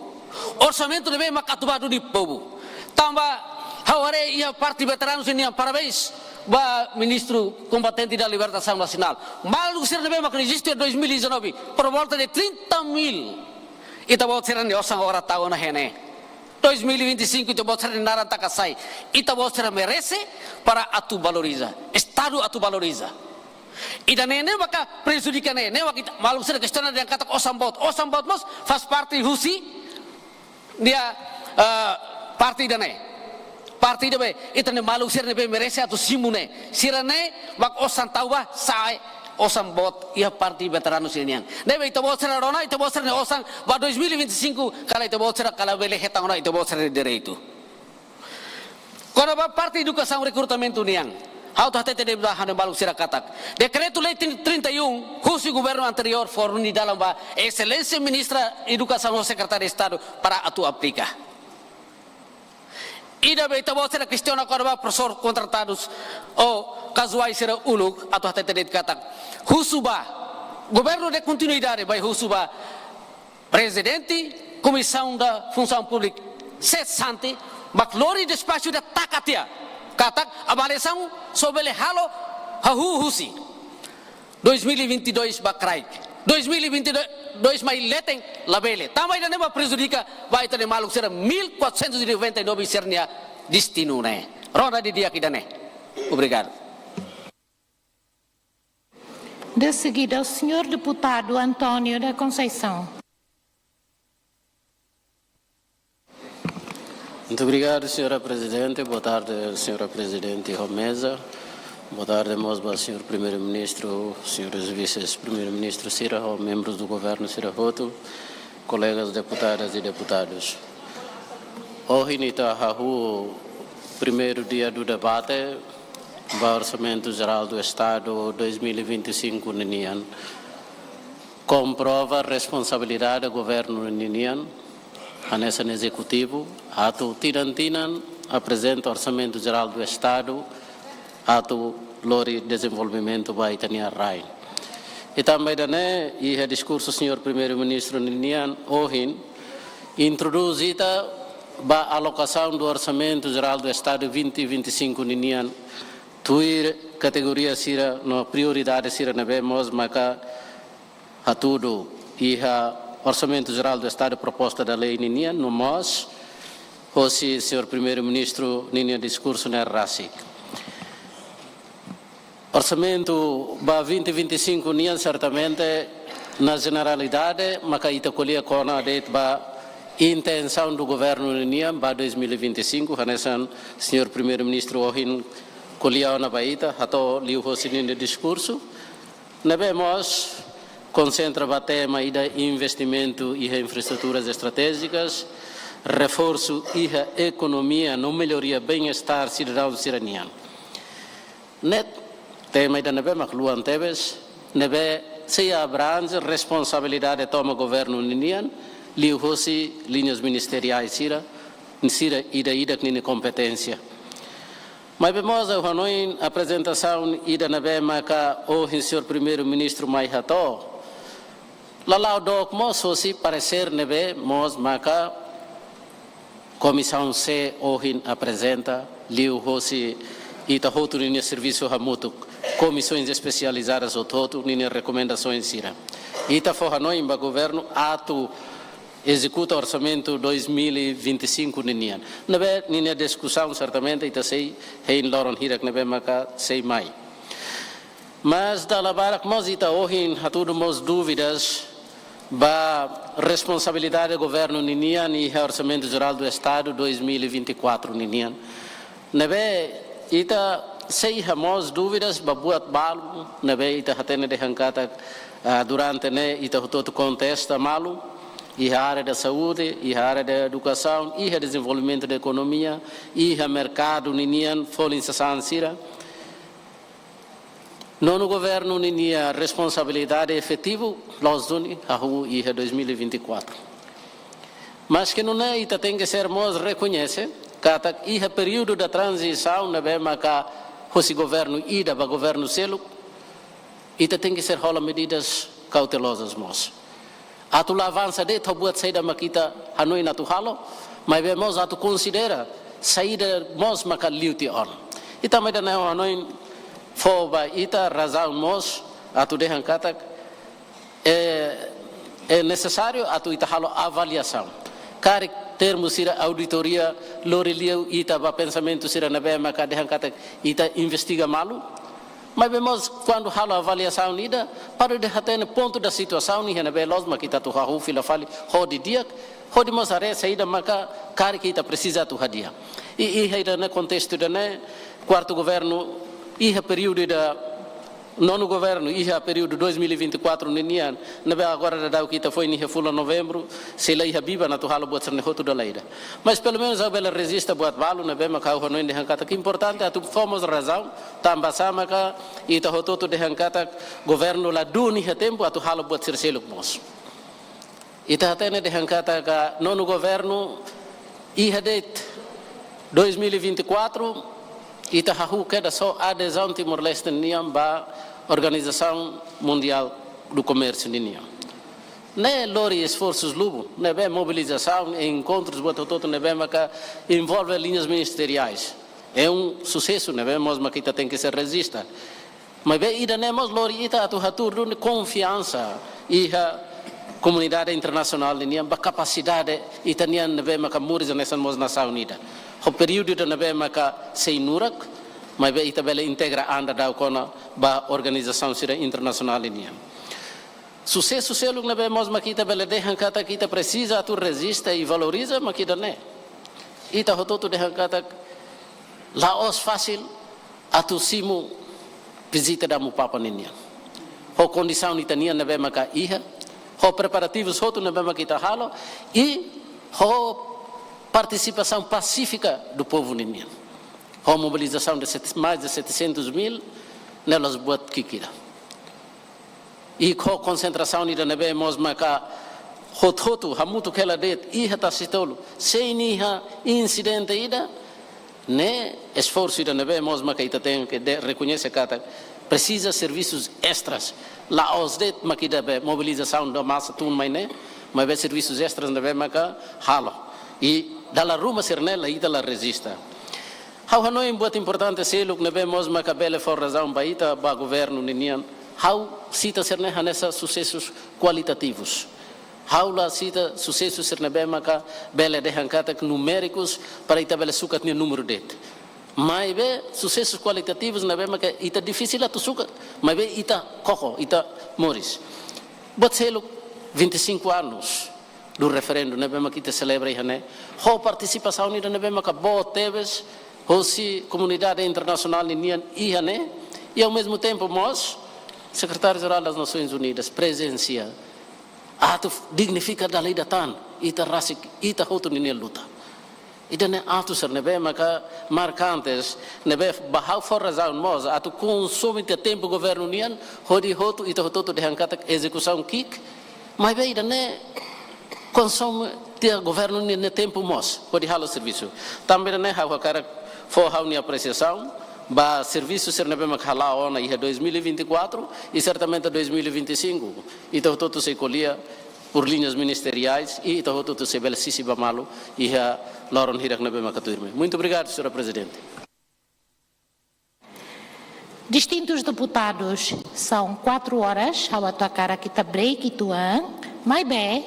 orsamentu ne'ebé maka atu ba duni povu. Tanba ha'u haree iha parte veteranus nian, parabéns ba Ministru Kombatente da Libertasaun Nasionál. Maluk sira ne'ebé maka rejistu dois mil e dezanove, por volta de trinta mil. Ita-boot sira-nia osan agora tau ona iha ne'e. Dois mil e vinte e cinco ita-boot sira-nia naran taka sai. Ita-boot sira merese para atu valoriza. Estadu atu valoriza. Ida-ne'e, ne'e maka prejudika ne'e, ne'e maka ita, maluk sira kestiona dehan katak osan boot. Osan boot mós faz parte husi nia, eh, parte ida-ne'e. Parte ida be, ita-nia maluk sira ne'ebé merese atu simu ne'e. Sira-ne'e mak osan tau ba sa'e osan boot iha parte veteranus nian. Ne'ebé ita-boot sira rona, ita-boot sira-nia osan ba dois mil e vinte e cinco, kala ita-boot sira kala bele hetan ona ita-boot sira-nia direitu. Kona-ba parte edukasaun rekrutamentu nian, ha'u atu hatete de'it ba ha'u-nia maluk sira katak dekretu-lei trin-, trinta e um, husi governu anteriór, foin duni dalan ba Exelénsia Ministra Edukasaun ho Sekretáriu Estadu para atu aplika. Ida be ita-boot sira kestiona kona-ba profesór kontratadus ou kazuál sira uluk, atu hatete de'it katak husu ba governu de kontinuidade, ba husu ba Prezidente Komisaun da Funsaun Públika sesante, mak lori despaxu ida taka tiha katak avaliasaun só bele halo hahú husi dois mil e vinte e dois ba kraik. Dois mil e vinte e dois mai leten labele. Tanba ida-ne'e mak prejudika ba ita-nia maluk sira mil quatrocentos e noventa e nove sira-nia destinu ne'e. Rona didi'ak ida-ne'e. Obrigadu. De seguida, o senhor deputado António da Conceição. Muito obrigado, senhora Presidente. Boa tarde, senhora Presidente ho meza. Boa tarde mós ba senhor Primeiru-Ministru, senhores Vises-Primeiru-Ministru sira, ho membrus do Governu sira hotu, kolegas deputadas e deputadus. Ohin ita hahú primeiru dia do debate ba Orsamentu Jerál do Estadu dois mil e vinte e cinco ninian, komprova responsabilidade governu ninian, hanesan ezekutivu, atu tinan-tinan aprezenta Orsamentu Jerál do Estadu, atu lori dezenvolvimentu ba ita-nia rain. I tanba ida-ne'e, iha diskursu senhor Primeiru-Ministru ninian ohin, introdús ita ba alokasaun do Orsamentu Jerál do Estadu vinte vinte e cinco ninian, tuir kategoria sira no prioridade sira ne'ebé mós maka hatudu iha Orsamentu Jerál do Estadu, proposta da lei ninian, no mós hosi senhor Primeiru-Ministru ninia diskursu ne'e rasik. Orsamentu ba vinte vinte e cinco nian, certamente, na generalidade, maka ita ko'alia kona de'it ba intensaun do governu ninian ba dois mil e vinte e cinco, hanesan senhor Primeiru-Ministru ohin ko'alia ona ba ita, hato'o liuhosi ninia diskursu. Ne'ebé mós konsentra ba tema ida investimentu iha infraestruturas estratéjikas, reforsu iha ekonomia no melhoria bem-estar sidadaun sira-nian. Ne'e tema ida ne'ebé mak luan tebes, ne'ebé sei abrange responsabilidade tomak governu ninian, liuhosi liñas ministeriais sira, sira ida-idak ninia kompeténsia. Maibé mós ha'u hanoin aprezentasaun ida ne'ebé maka ohin señór Primeiru-Ministru mai hato'o, la la'o dook mós hosi paresér ne'ebé mós maka Komisaun C ohin aprezenta, liuhosi ita hotu ninia servisu hamutuk, komisaun espesializada hotu-hotu ninia rekomendasaun sira. Ita fó hanoin ba governu atu ezekuta orsamentu dois mil e vinte e cinco ninian. Ne'ebé ninia diskusaun sertamente ita sei hein loron hirak ne'ebé maka sei mai. Mas dala barak mós ita ohin hatudu mós dúvidas ba responsabilidade governu ninian iha Orsamentu Jerál do Estadu dois mil e vinte e quatro ninian. Ne'ebé ita sei iha mós dúvidas ba buat balu, ne'ebé ita hatene dehan katak, ah, durante ne'e ita hotu-hotu kontesta malu, iha área da saúde, iha área da edukasaun, iha dezenvolvimentu da ekonomia, iha merkadu ninian, folin sasán sira. Nonu governu ninia responsabilidade efetivu la'ós duni hahú iha dois mil e vinte e quatro. Maske nune'e ita tenke ser mós rekoñese katak iha períodu da tranzisaun ne'ebé maka hosi governu ida ba governu seluk, ita tenke ser hola medidas kautelozas mós. Atu la avansa de'it ho buat saida mak ita hanoin atu halo, maibé mós atu konsidera saida mós maka liu tiha ona. Ita mai da neo hanoin fó ba ita razaun mós atu dehan katak, eh, é nesesáriu atu ita halo avaliasaun. Karik termu sira auditoria lori liu ita ba pensamentu sira ne'ebé maka dehan katak ita investiga malu, maibé mós kuandu halo avaliasaun ida, para ita hatene pontu da situasaun iha ne'ebé loos mak ita atu hahú fila fali ho didi'ak, hodi mós haree saida maka karik ita presiza atu hadi'a. I, iha ida-ne'e kontestu ida-ne'e, kuartu governu, iha períodu ida, nonu governu, iha períodu dois mil e vinte e quatro ninian, ne'ebé agora daudaun ita foin iha fulan Novembru, sei la iha biban atu halo buat sira-ne'e hotu dala ida. Mas pelumenus ha'u bele rejista buat balu ne'ebé maka ha'u hanoin dehan katak importante atu fó mós razaun, tanba sá maka ita hotu-hotu dehan katak governu la duni iha tempu atu halo buat sira seluk mós. Ita hatene dehan katak nonu governu iha de'it dois mil e vinte e quatro, ita hahú kedas ho adezaun Timor-Leste nian ba Organizasaun Mundiál do Komérsiu ninian. Ne'e lori esforsus lubun, ne'ebé mobilizasaun i enkontrus buat hotu-hotu ne'ebé maka envolve liñas ministeriais. É um susesu ne'ebé mós maka ita tenke ser rejista. Maibé ida-ne'e mós lori ita atu hatudu konfiansa iha komunidade internasionál ninian ba kapasidade ita-nian ne'ebé maka moris hanesan mós nasaun ida. Ho períodu ida ne'ebé maka sei nurak, maibé ita bele integra an daudauk ona ba organizasaun sira internasionál ninian. Susesu seluk ne'ebé mós mak ita bele dehan katak ita presiza atu rejista i valoriza mak ida-ne'e. Ita hotu-hotu dehan katak la'ós fasil atu simu vizita Damu Papa ninian. Ho kondisaun ita-nian ne'ebé maka iha, ho preparativus hotu ne'ebé maka ita halo, i ho partisipasaun pasífika do povu ninian. Ho mobilizasaun de sete, mais de setecentos mil, ne'e la'ós buat ki'ik ida. I ho konsentrasaun ida ne'ebé mós maka hotu-hotu hamutuk hela de'it iha Tasitolu, sein iha insidente ida, ne'e esforsu ida ne'ebé mós maka ita tenke de rekoñese katak presiza servisus estras. La'ós de'it mak ida be mobilizasaun da masa tun mai ne'e, maibé servisus estras ne'ebé maka halo. I dala ruma sira-ne'e la ita la rejista. Ha'u hanoin buat importante seluk ne'ebé mós maka bele fó razaun ba ita, ba governu ninian. Ha'u sita sira-ne'e hanesan susesus kualitativus. Ha'u la sita susesu sira ne'ebé maka bele dehan katak numérikus para ita bele sukat nia númeru de'it. Maibé susesus kualitativus ne'ebé maka ita difisil atu sukat, maibé ita koko, ita moris. Buat seluk vinte e cinco anos do referendu ne'ebé maka ita selebra iha ne'e. Ho partisipasaun ida ne'ebé maka boot tebes hosi komunidade internasionál ninian iha ne'e. I ao mesmo tempo mós Sekretáriu Jerál das Nações Unidas prezensia. Atu dignifika dala ida tan ita rasik, ita hotu ninia luta. Ida-ne'e atu sira ne'ebé maka markantes, ne'ebé ba ha'u fó razaun mós atu konsome tiha tempu governu nian, hodi hotu ita hotu-hotu dehan katak ezekusaun ki'ik, maibé ida-ne'e konsome Tiha governu ninia tempu mós hodi halo servisu. Tanba ne'e ha'u hakarak fó ha'u-nia apresiasaun ba servisu sira ne'ebé mak hala'o ona iha dois mil e vinte e quatro, e certamente dois mil e vinte e cinco ita hotu-hotu sei ko'alia por linhas ministeriais e ita hotu-hotu sei bele sisi ba malu iha loron hirak ne'ebé maka tuirmai. Muito obrigado, senhora Presidente. Distintos deputados, são quatro horas, ha'u atu hakarak ita break uitoan, maibé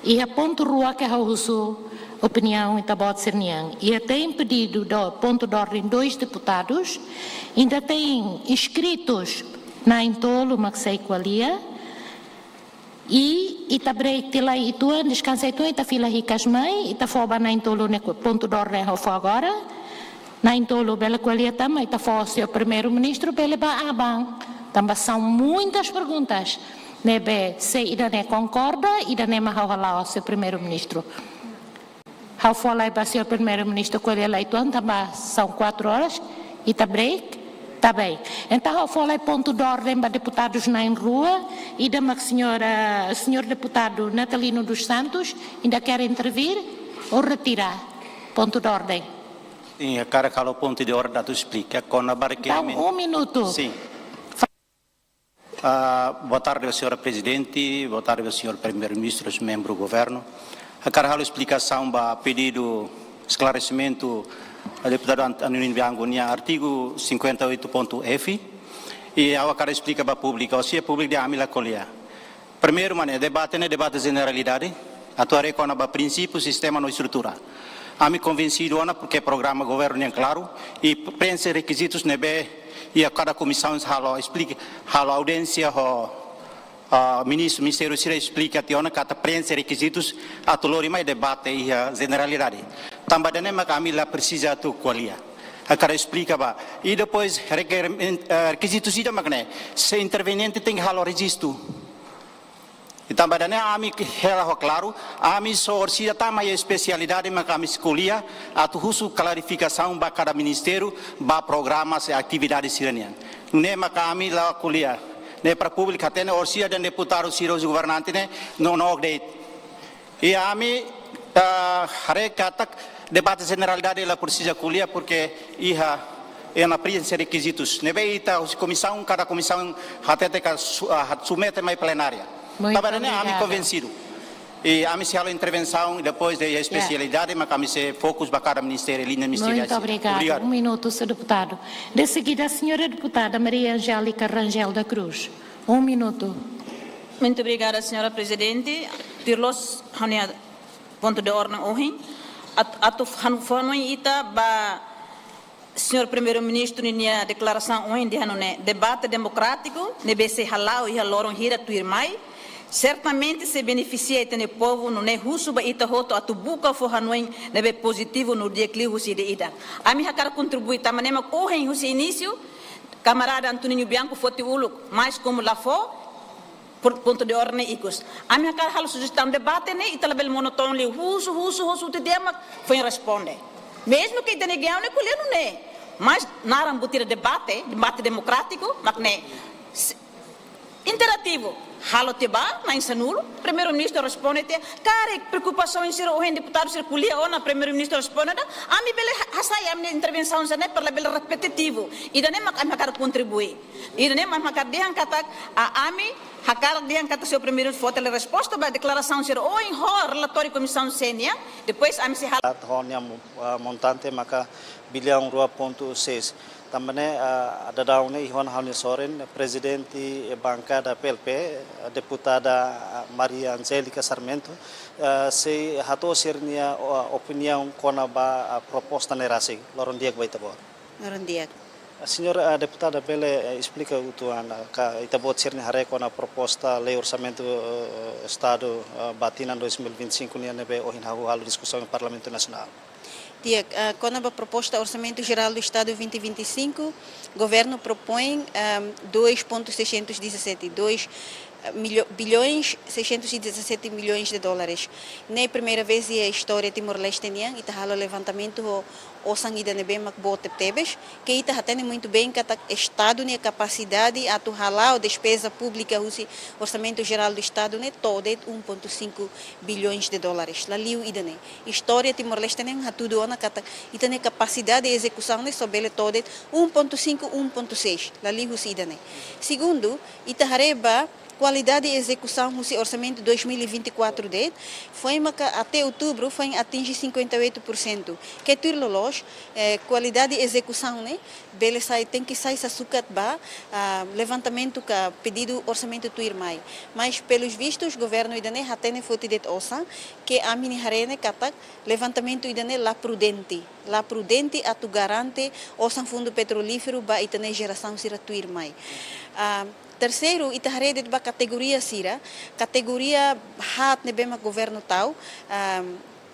iha pontu rua ke ha'u husu opiniaun ita-boot sira-nian. Iha tem pedido do ponto de ordem dois deputados, ainda tem inscritos na'in-tolu mak sei ko'alia. I ita break tiha lai uitoan, deskansa uitoan, ita fila hikas mai, ita fó ba na'in-tolu ne'e ku-, pontu de ordem ha'u fó agora. Na'in-tolu bele ko'alia tan, ita fó señór Primeiru-Ministru bele ba aban. Tanba são muitas perguntas. Ne'ebé, se ida-ne'e konkorda, ida-ne'e mak ha'u hala'o, señór Primeiru-Ministru. Ha'u fó lai ba señór Primeiru-Ministru ko'alia lai uitoan, tanba são quatro horas, ita break, tá bem. Entaun, ha'u fó lai pontu de ordem ba deputadus na'in-rua, ida mak señora, señór deputadu Natalino dos Santos, ainda quer intervir ou retira? Pontu de ordem. Sin, hakarak halo pontu de ordem atu esplika kona-ba... Entaun, rekerimento. Um minuto. Sin. Ah, boa tarde, señora Prezidente. Boa tarde, señór Primeiru-Ministru, membru governu. Hakarak halo esplikasaun ba pedidu esklaresimentu, ah, deputadu Ant-, Antonino Bianco nia artigu cinquenta e oito ponto F. I ha'u hakarak esplika ba públiku, se públiku dehan ami la ko'alia. Primeiru, mane, debate ne'e debate jeneralidade, atu haree kona-ba prinsípiu, sistema no estrutura. Ami konvensidu ona, porke programa governu ne'e klaru, i prenxe rekizitus ne'ebé iha kada komisaun halo esplika, halo audiénsia ho, ah, ministru, ministériu sira esplika tiha ona katak prenxe rekizitus atu lori mai debate iha jeneralidade. Tanba ida-ne'e mak ami la presiza atu ko'alia. Hakarak esplika ba. I depois rekerim-, eh, rekizitus ida mak ne'e, se interveniente tenke halo rejistu. I tanba ida-ne'e ami ke hela ho klaru, ami só orsida tama iha espesialidade mak ami sei ko'alia, atu husu klarifikasaun ba kada ministériu, ba programa se atividade sira-nian. Ne'e mak ami la ko'alia. Ne'e para públiku hatene, orsida dehan deputadu sira, governante ne'e, no, no update. I ami, ah, haree katak debate jeneralidade la presiza ko'alia, porke iha, iha ona prenxe rekizitus. Ne'ebé ita husi komisaun, kada komisaun hatete ka su-, ah, hat-, submete mai plenária. Muito obrigada. Tanba ida-ne'e ami konvensidu. I ami sei halo intervensaun, depois de... Ya. Espesialidade, mak ami sei fokus ba kada ministériu, liña ministeriál. Muito obrigada. Obrigadu. Um minuto, señór deputadu. De seguida, a señora deputada Maria Angélica Rangel da Cruz. Um minuto. Muito obrigada, señora Prezidente. Tuir loos ha'u-nia pontu de ordem ohin. At-, atu han-, fó hanoin ita ba señór Primeiru-Ministru ninia deklarasaun ohin dehan nune'e debate demokrátiku ne'ebé sei hala'o iha loron hirak tuirmai, sertamente sei benefisia ita-nia povu, nune'e husu ba ita hotu atu buka fó hanoin ne'ebé pozitivu no di'ak liu husi ida-idak. Ami hakarak kontribui, tanba ne'e mak ohin husi inísiu, kamarada Antonino Bianco foti uluk, mais komu la fó, por pontu de ordem ikus. Ami hakarak halo sujestaun, debate ne'e ita labele monotonu liu, husu, husu, husu, tiha mak foin responde. Mezmu ke ita-nia geau ne'e ko'alia nune'e. Mas naran buat ida debate, debate demokrátiku, mak ne'e. Se-, interativu. Halo tiha ba na'in-sanulu, Primeiru-Ministru responde tiha, karik preokupasaun sira ohin deputadu sira ko'alia ona, Primeiru-Ministru responde ona, ami bele ha-, hasai ami-nia intervensaun sira-ne'e para labele repetitivu. Ida-ne'e mak ami hakarak kontribui. Ida-ne'e mak hakarak dehan katak, a, ami hakarak dehan katak señór Primeiru fó tiha resposta ba deklarasaun sira ohin ho relatóriu komisaun C nian, depois ami sei hal- Ho nia mo-, ah, montante maka biliaun rua pontu seis. Tanba ne'e, ah, daudaun ne'e iha ona ha'u-nia sorin, Prezidente bankada P L P, ah, Deputada, ah, Maria Angélica Sarmento, ah, sei hato'o sira-nia, ah, opiniaun kona-ba, ah, proposta ne'e rasik, loron di'ak ba ita-boot. Loron di'ak. Señora, ah, deputada bele, eh, esplika uitoan, ah, ka ita-boot sira-nia haree kona-ba proposta lei orsamentu, eh, Estadu, eh, ba tinan dois mil e vinte e cinco nian ne'ebé ohin hahú halo diskusaun iha Parlamentu Nasionál. Di'ak, ah, kona-ba proposta Orsamentu Jerál do Estadu vinte vinte e cinco, governu propoin, ehm, dois ponto seiscentos e dezassete, dois, milho-, bilhões, seiscentos e dezassete milhões de dólares. Ne'e primeira vez iha istória Timor-Leste nian, ita halo levantamentu ho osan ida ne'ebé mak boot tebetebes, ke ita hatene muito bem katak Estadu nia kapasidade atu hala'o despeza públika husi Orsamentu Jerál do Estadu ne'e to'o de'it um ponto cinco bilhões de dólares. La liu ida-ne'e. Istória Timor-Leste ne'e hatudu ona katak ita-nia kapasidade ezekusaun ne'e só bele to'o de'it um ponto cinco, um ponto seis. La liu husi ida-ne'e. Segundu, ita haree ba kualidade ezekusaun husi orsamentu dois mil e vinte e quatro de'it, foin maka até outubro foin atinje cinquenta e oito por cento. Ke tuir loloos, eh, kualidade ezekusaun ne'e bele sai, tenke sai sasukat ba, ah, levantamentu ka pedidu orsamentu tuirmai. Mas, pelos vistos, governu ida-ne'e hatene foti de'it osan, ke ami-nia haree ne'e katak levantamentu ida-ne'e la prudente. La prudente atu garante osan Fundu Petrolíferu ba ita-nia jerasaun sira tuirmai. Ah, terseiru, ita haree de'it ba kategoria sira, kategoria haat ne'ebé mak governu tau, ah,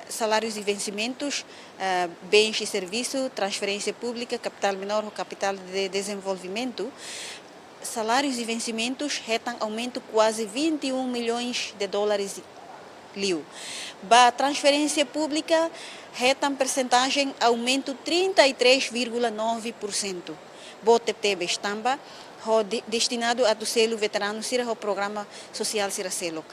salários e vencimentos, ah, bens e serviço, transferência pública, capital menor ho capital de desenvolvimento, salários e vencimentos hetan aumentu kuaze vinte e um milhões de dólares liu. Ba transferência pública hetan persentajen aumentu trinta e três vírgula nove por cento. Boot tebetebes tanba ho de-, destinadu atu selu veteranu sira ho programa sosiál sira seluk.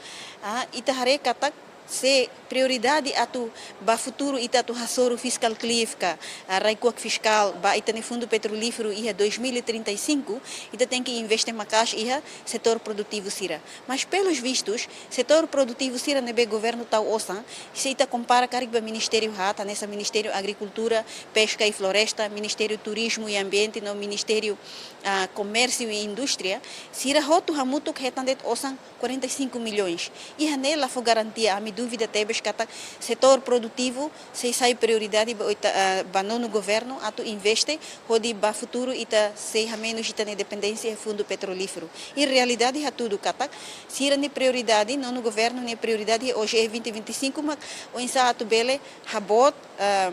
Ah, ita haree katak se prioridade atu ba futuru ita atu hasoru fiscal cliff ka, ah, rai-kuak fiskál ba ita-nia Fundu Petrolíferu iha dois mil e trinta e cinco, ita tenke investe maka'as iha setór produtivu sira. Mas, pelos vistos, setór produtivu sira ne'ebé governu tau osan, se ita kompara karik ba ministériu haat, hanesan Ministériu Agrikultura, Peska i Floresta, Ministériu Turizmu i Ambiente no Ministériu, ah, Komérsiu i Indústria, sira hotu hamutuk hetan de'it osan quarenta e cinco milhões. Iha ne'e la fó garantia, ami dúvida tebes katak setór produtivu sei sai prioridade ba oita-, ah, ba nonu governu atu investe hodi ba futuru ita sei hamenus ita-nia dependénsia iha Fundu Petrolíferu. I realidade hatudu katak sira-nia prioridade, nonu governu nia prioridade iha O G E vinte vinte e cinco mak oinsá atu bele haboot, ah,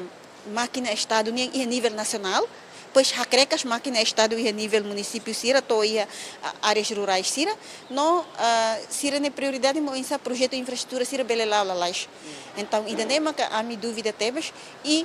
mákina Estadu nian iha nivel nasionál, depois hakrekas mákina Estadu iha nivel munisípiu sira to'o iha, ah, áreas rurais sira, no, ah, sira-nia prioridade mak oinsá projetu infraestrutura sira bele la'o lalais. Entaun, ida-ne'e maka ami dúvida tebes, i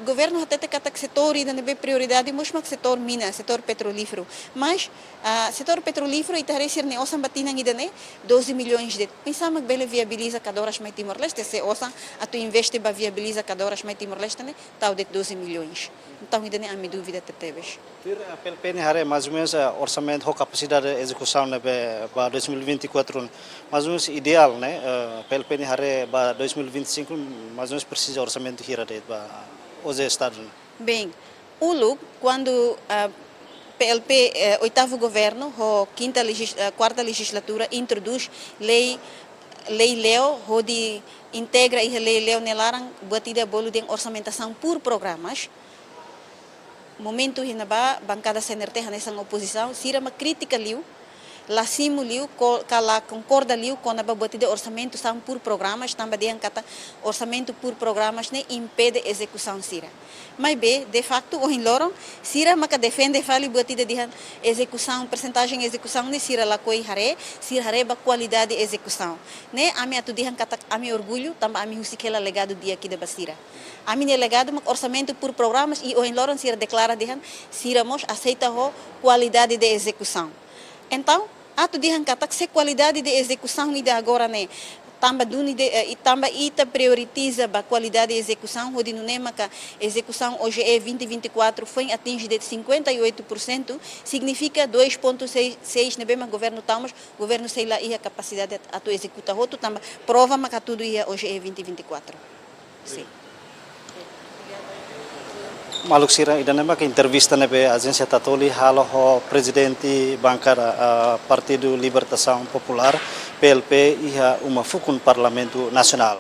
governu hatete katak setór ida ne'ebé prioridade mós mak setór mina, setór petrolíferu. Mas, ah, setór petrolíferu, ita haree sira-nia osan ba tinan ida-ne'e doze milhões de'it. Oinsá mak bele viabiliza kadoras mai Timor-Leste, se osan atu investe ba viabiliza kadoras mai Timor-Leste ne'e tau de'it doze milhões. Entaun, ida-ne'e ami dúvida tebetebes. Tuir, eh, P L P nia haree, mais ou menos, eh, orsamentu ho kapasidade ezekusaun ne'ebé ba dois mil e vinte e quatro, mais ou menos ideál, ne'e, eh, P L P nia haree ba dois mil e vinte e cinco, mais ou menos presiza orsamentu hira de'it ba O G E Estadu ne'e? Bem, uluk, kuandu, ah, P L P, eh, oitavu governu, ho kinta legis-, eh, kuarta lejizlatura, introdús lei, lei Leo, hodi integra iha lei Leo nia laran, buat ida bolu dehan orsamentasaun por programas. Momentu iha ne'ebá, bankada C N R T hanesan opozisaun, sira mak kritika liu, la simu liu, ko-, ka la konkorda liu kona-ba buat ida orsamentu são por programas, tanba dehan katak orsamentu por programas ne'e impede ezekusaun sira. Maibé, de facto, ohin loron, sira maka defende fali buat ida dehan ezekusaun, persentajen ezekusaun ne'e sira lakohi haree, sira haree ba kualidade ezekusaun. Ne'e ami atu dehan katak ami orgullu, tanba ami husik hela legadu di'ak ida ba sira. Ami-nia legadu mak orsamentu por programas i ohin loron sira deklara dehan sira mós aseita ho kualidade de ezekusaun. Entaun, atu dehan katak se kualidade de ezekusaun ida agora ne'e tanba duni de, eh, i tanba ita prioritiza ba kualidade de ezekusaun, hodi nune'e maka ezekusaun O G E vinte vinte e quatro foin atinje de'it cinquenta e oito por cento, signifika dois ponto seis, seis ne'ebé mak governu tau mós, governu sei la iha kapasidade atu ezekuta hotu, tanba prova maka tudu iha O G E vinte vinte e quatro. Sin. Maluk sira, ida-ne'e maka entrevista ne'ebé Ajénsia Tatoli halo ho Prezidente Bankada, ah, Partidu Libertasaun Populár, P L P, iha uma fukun Parlamentu Nasionál.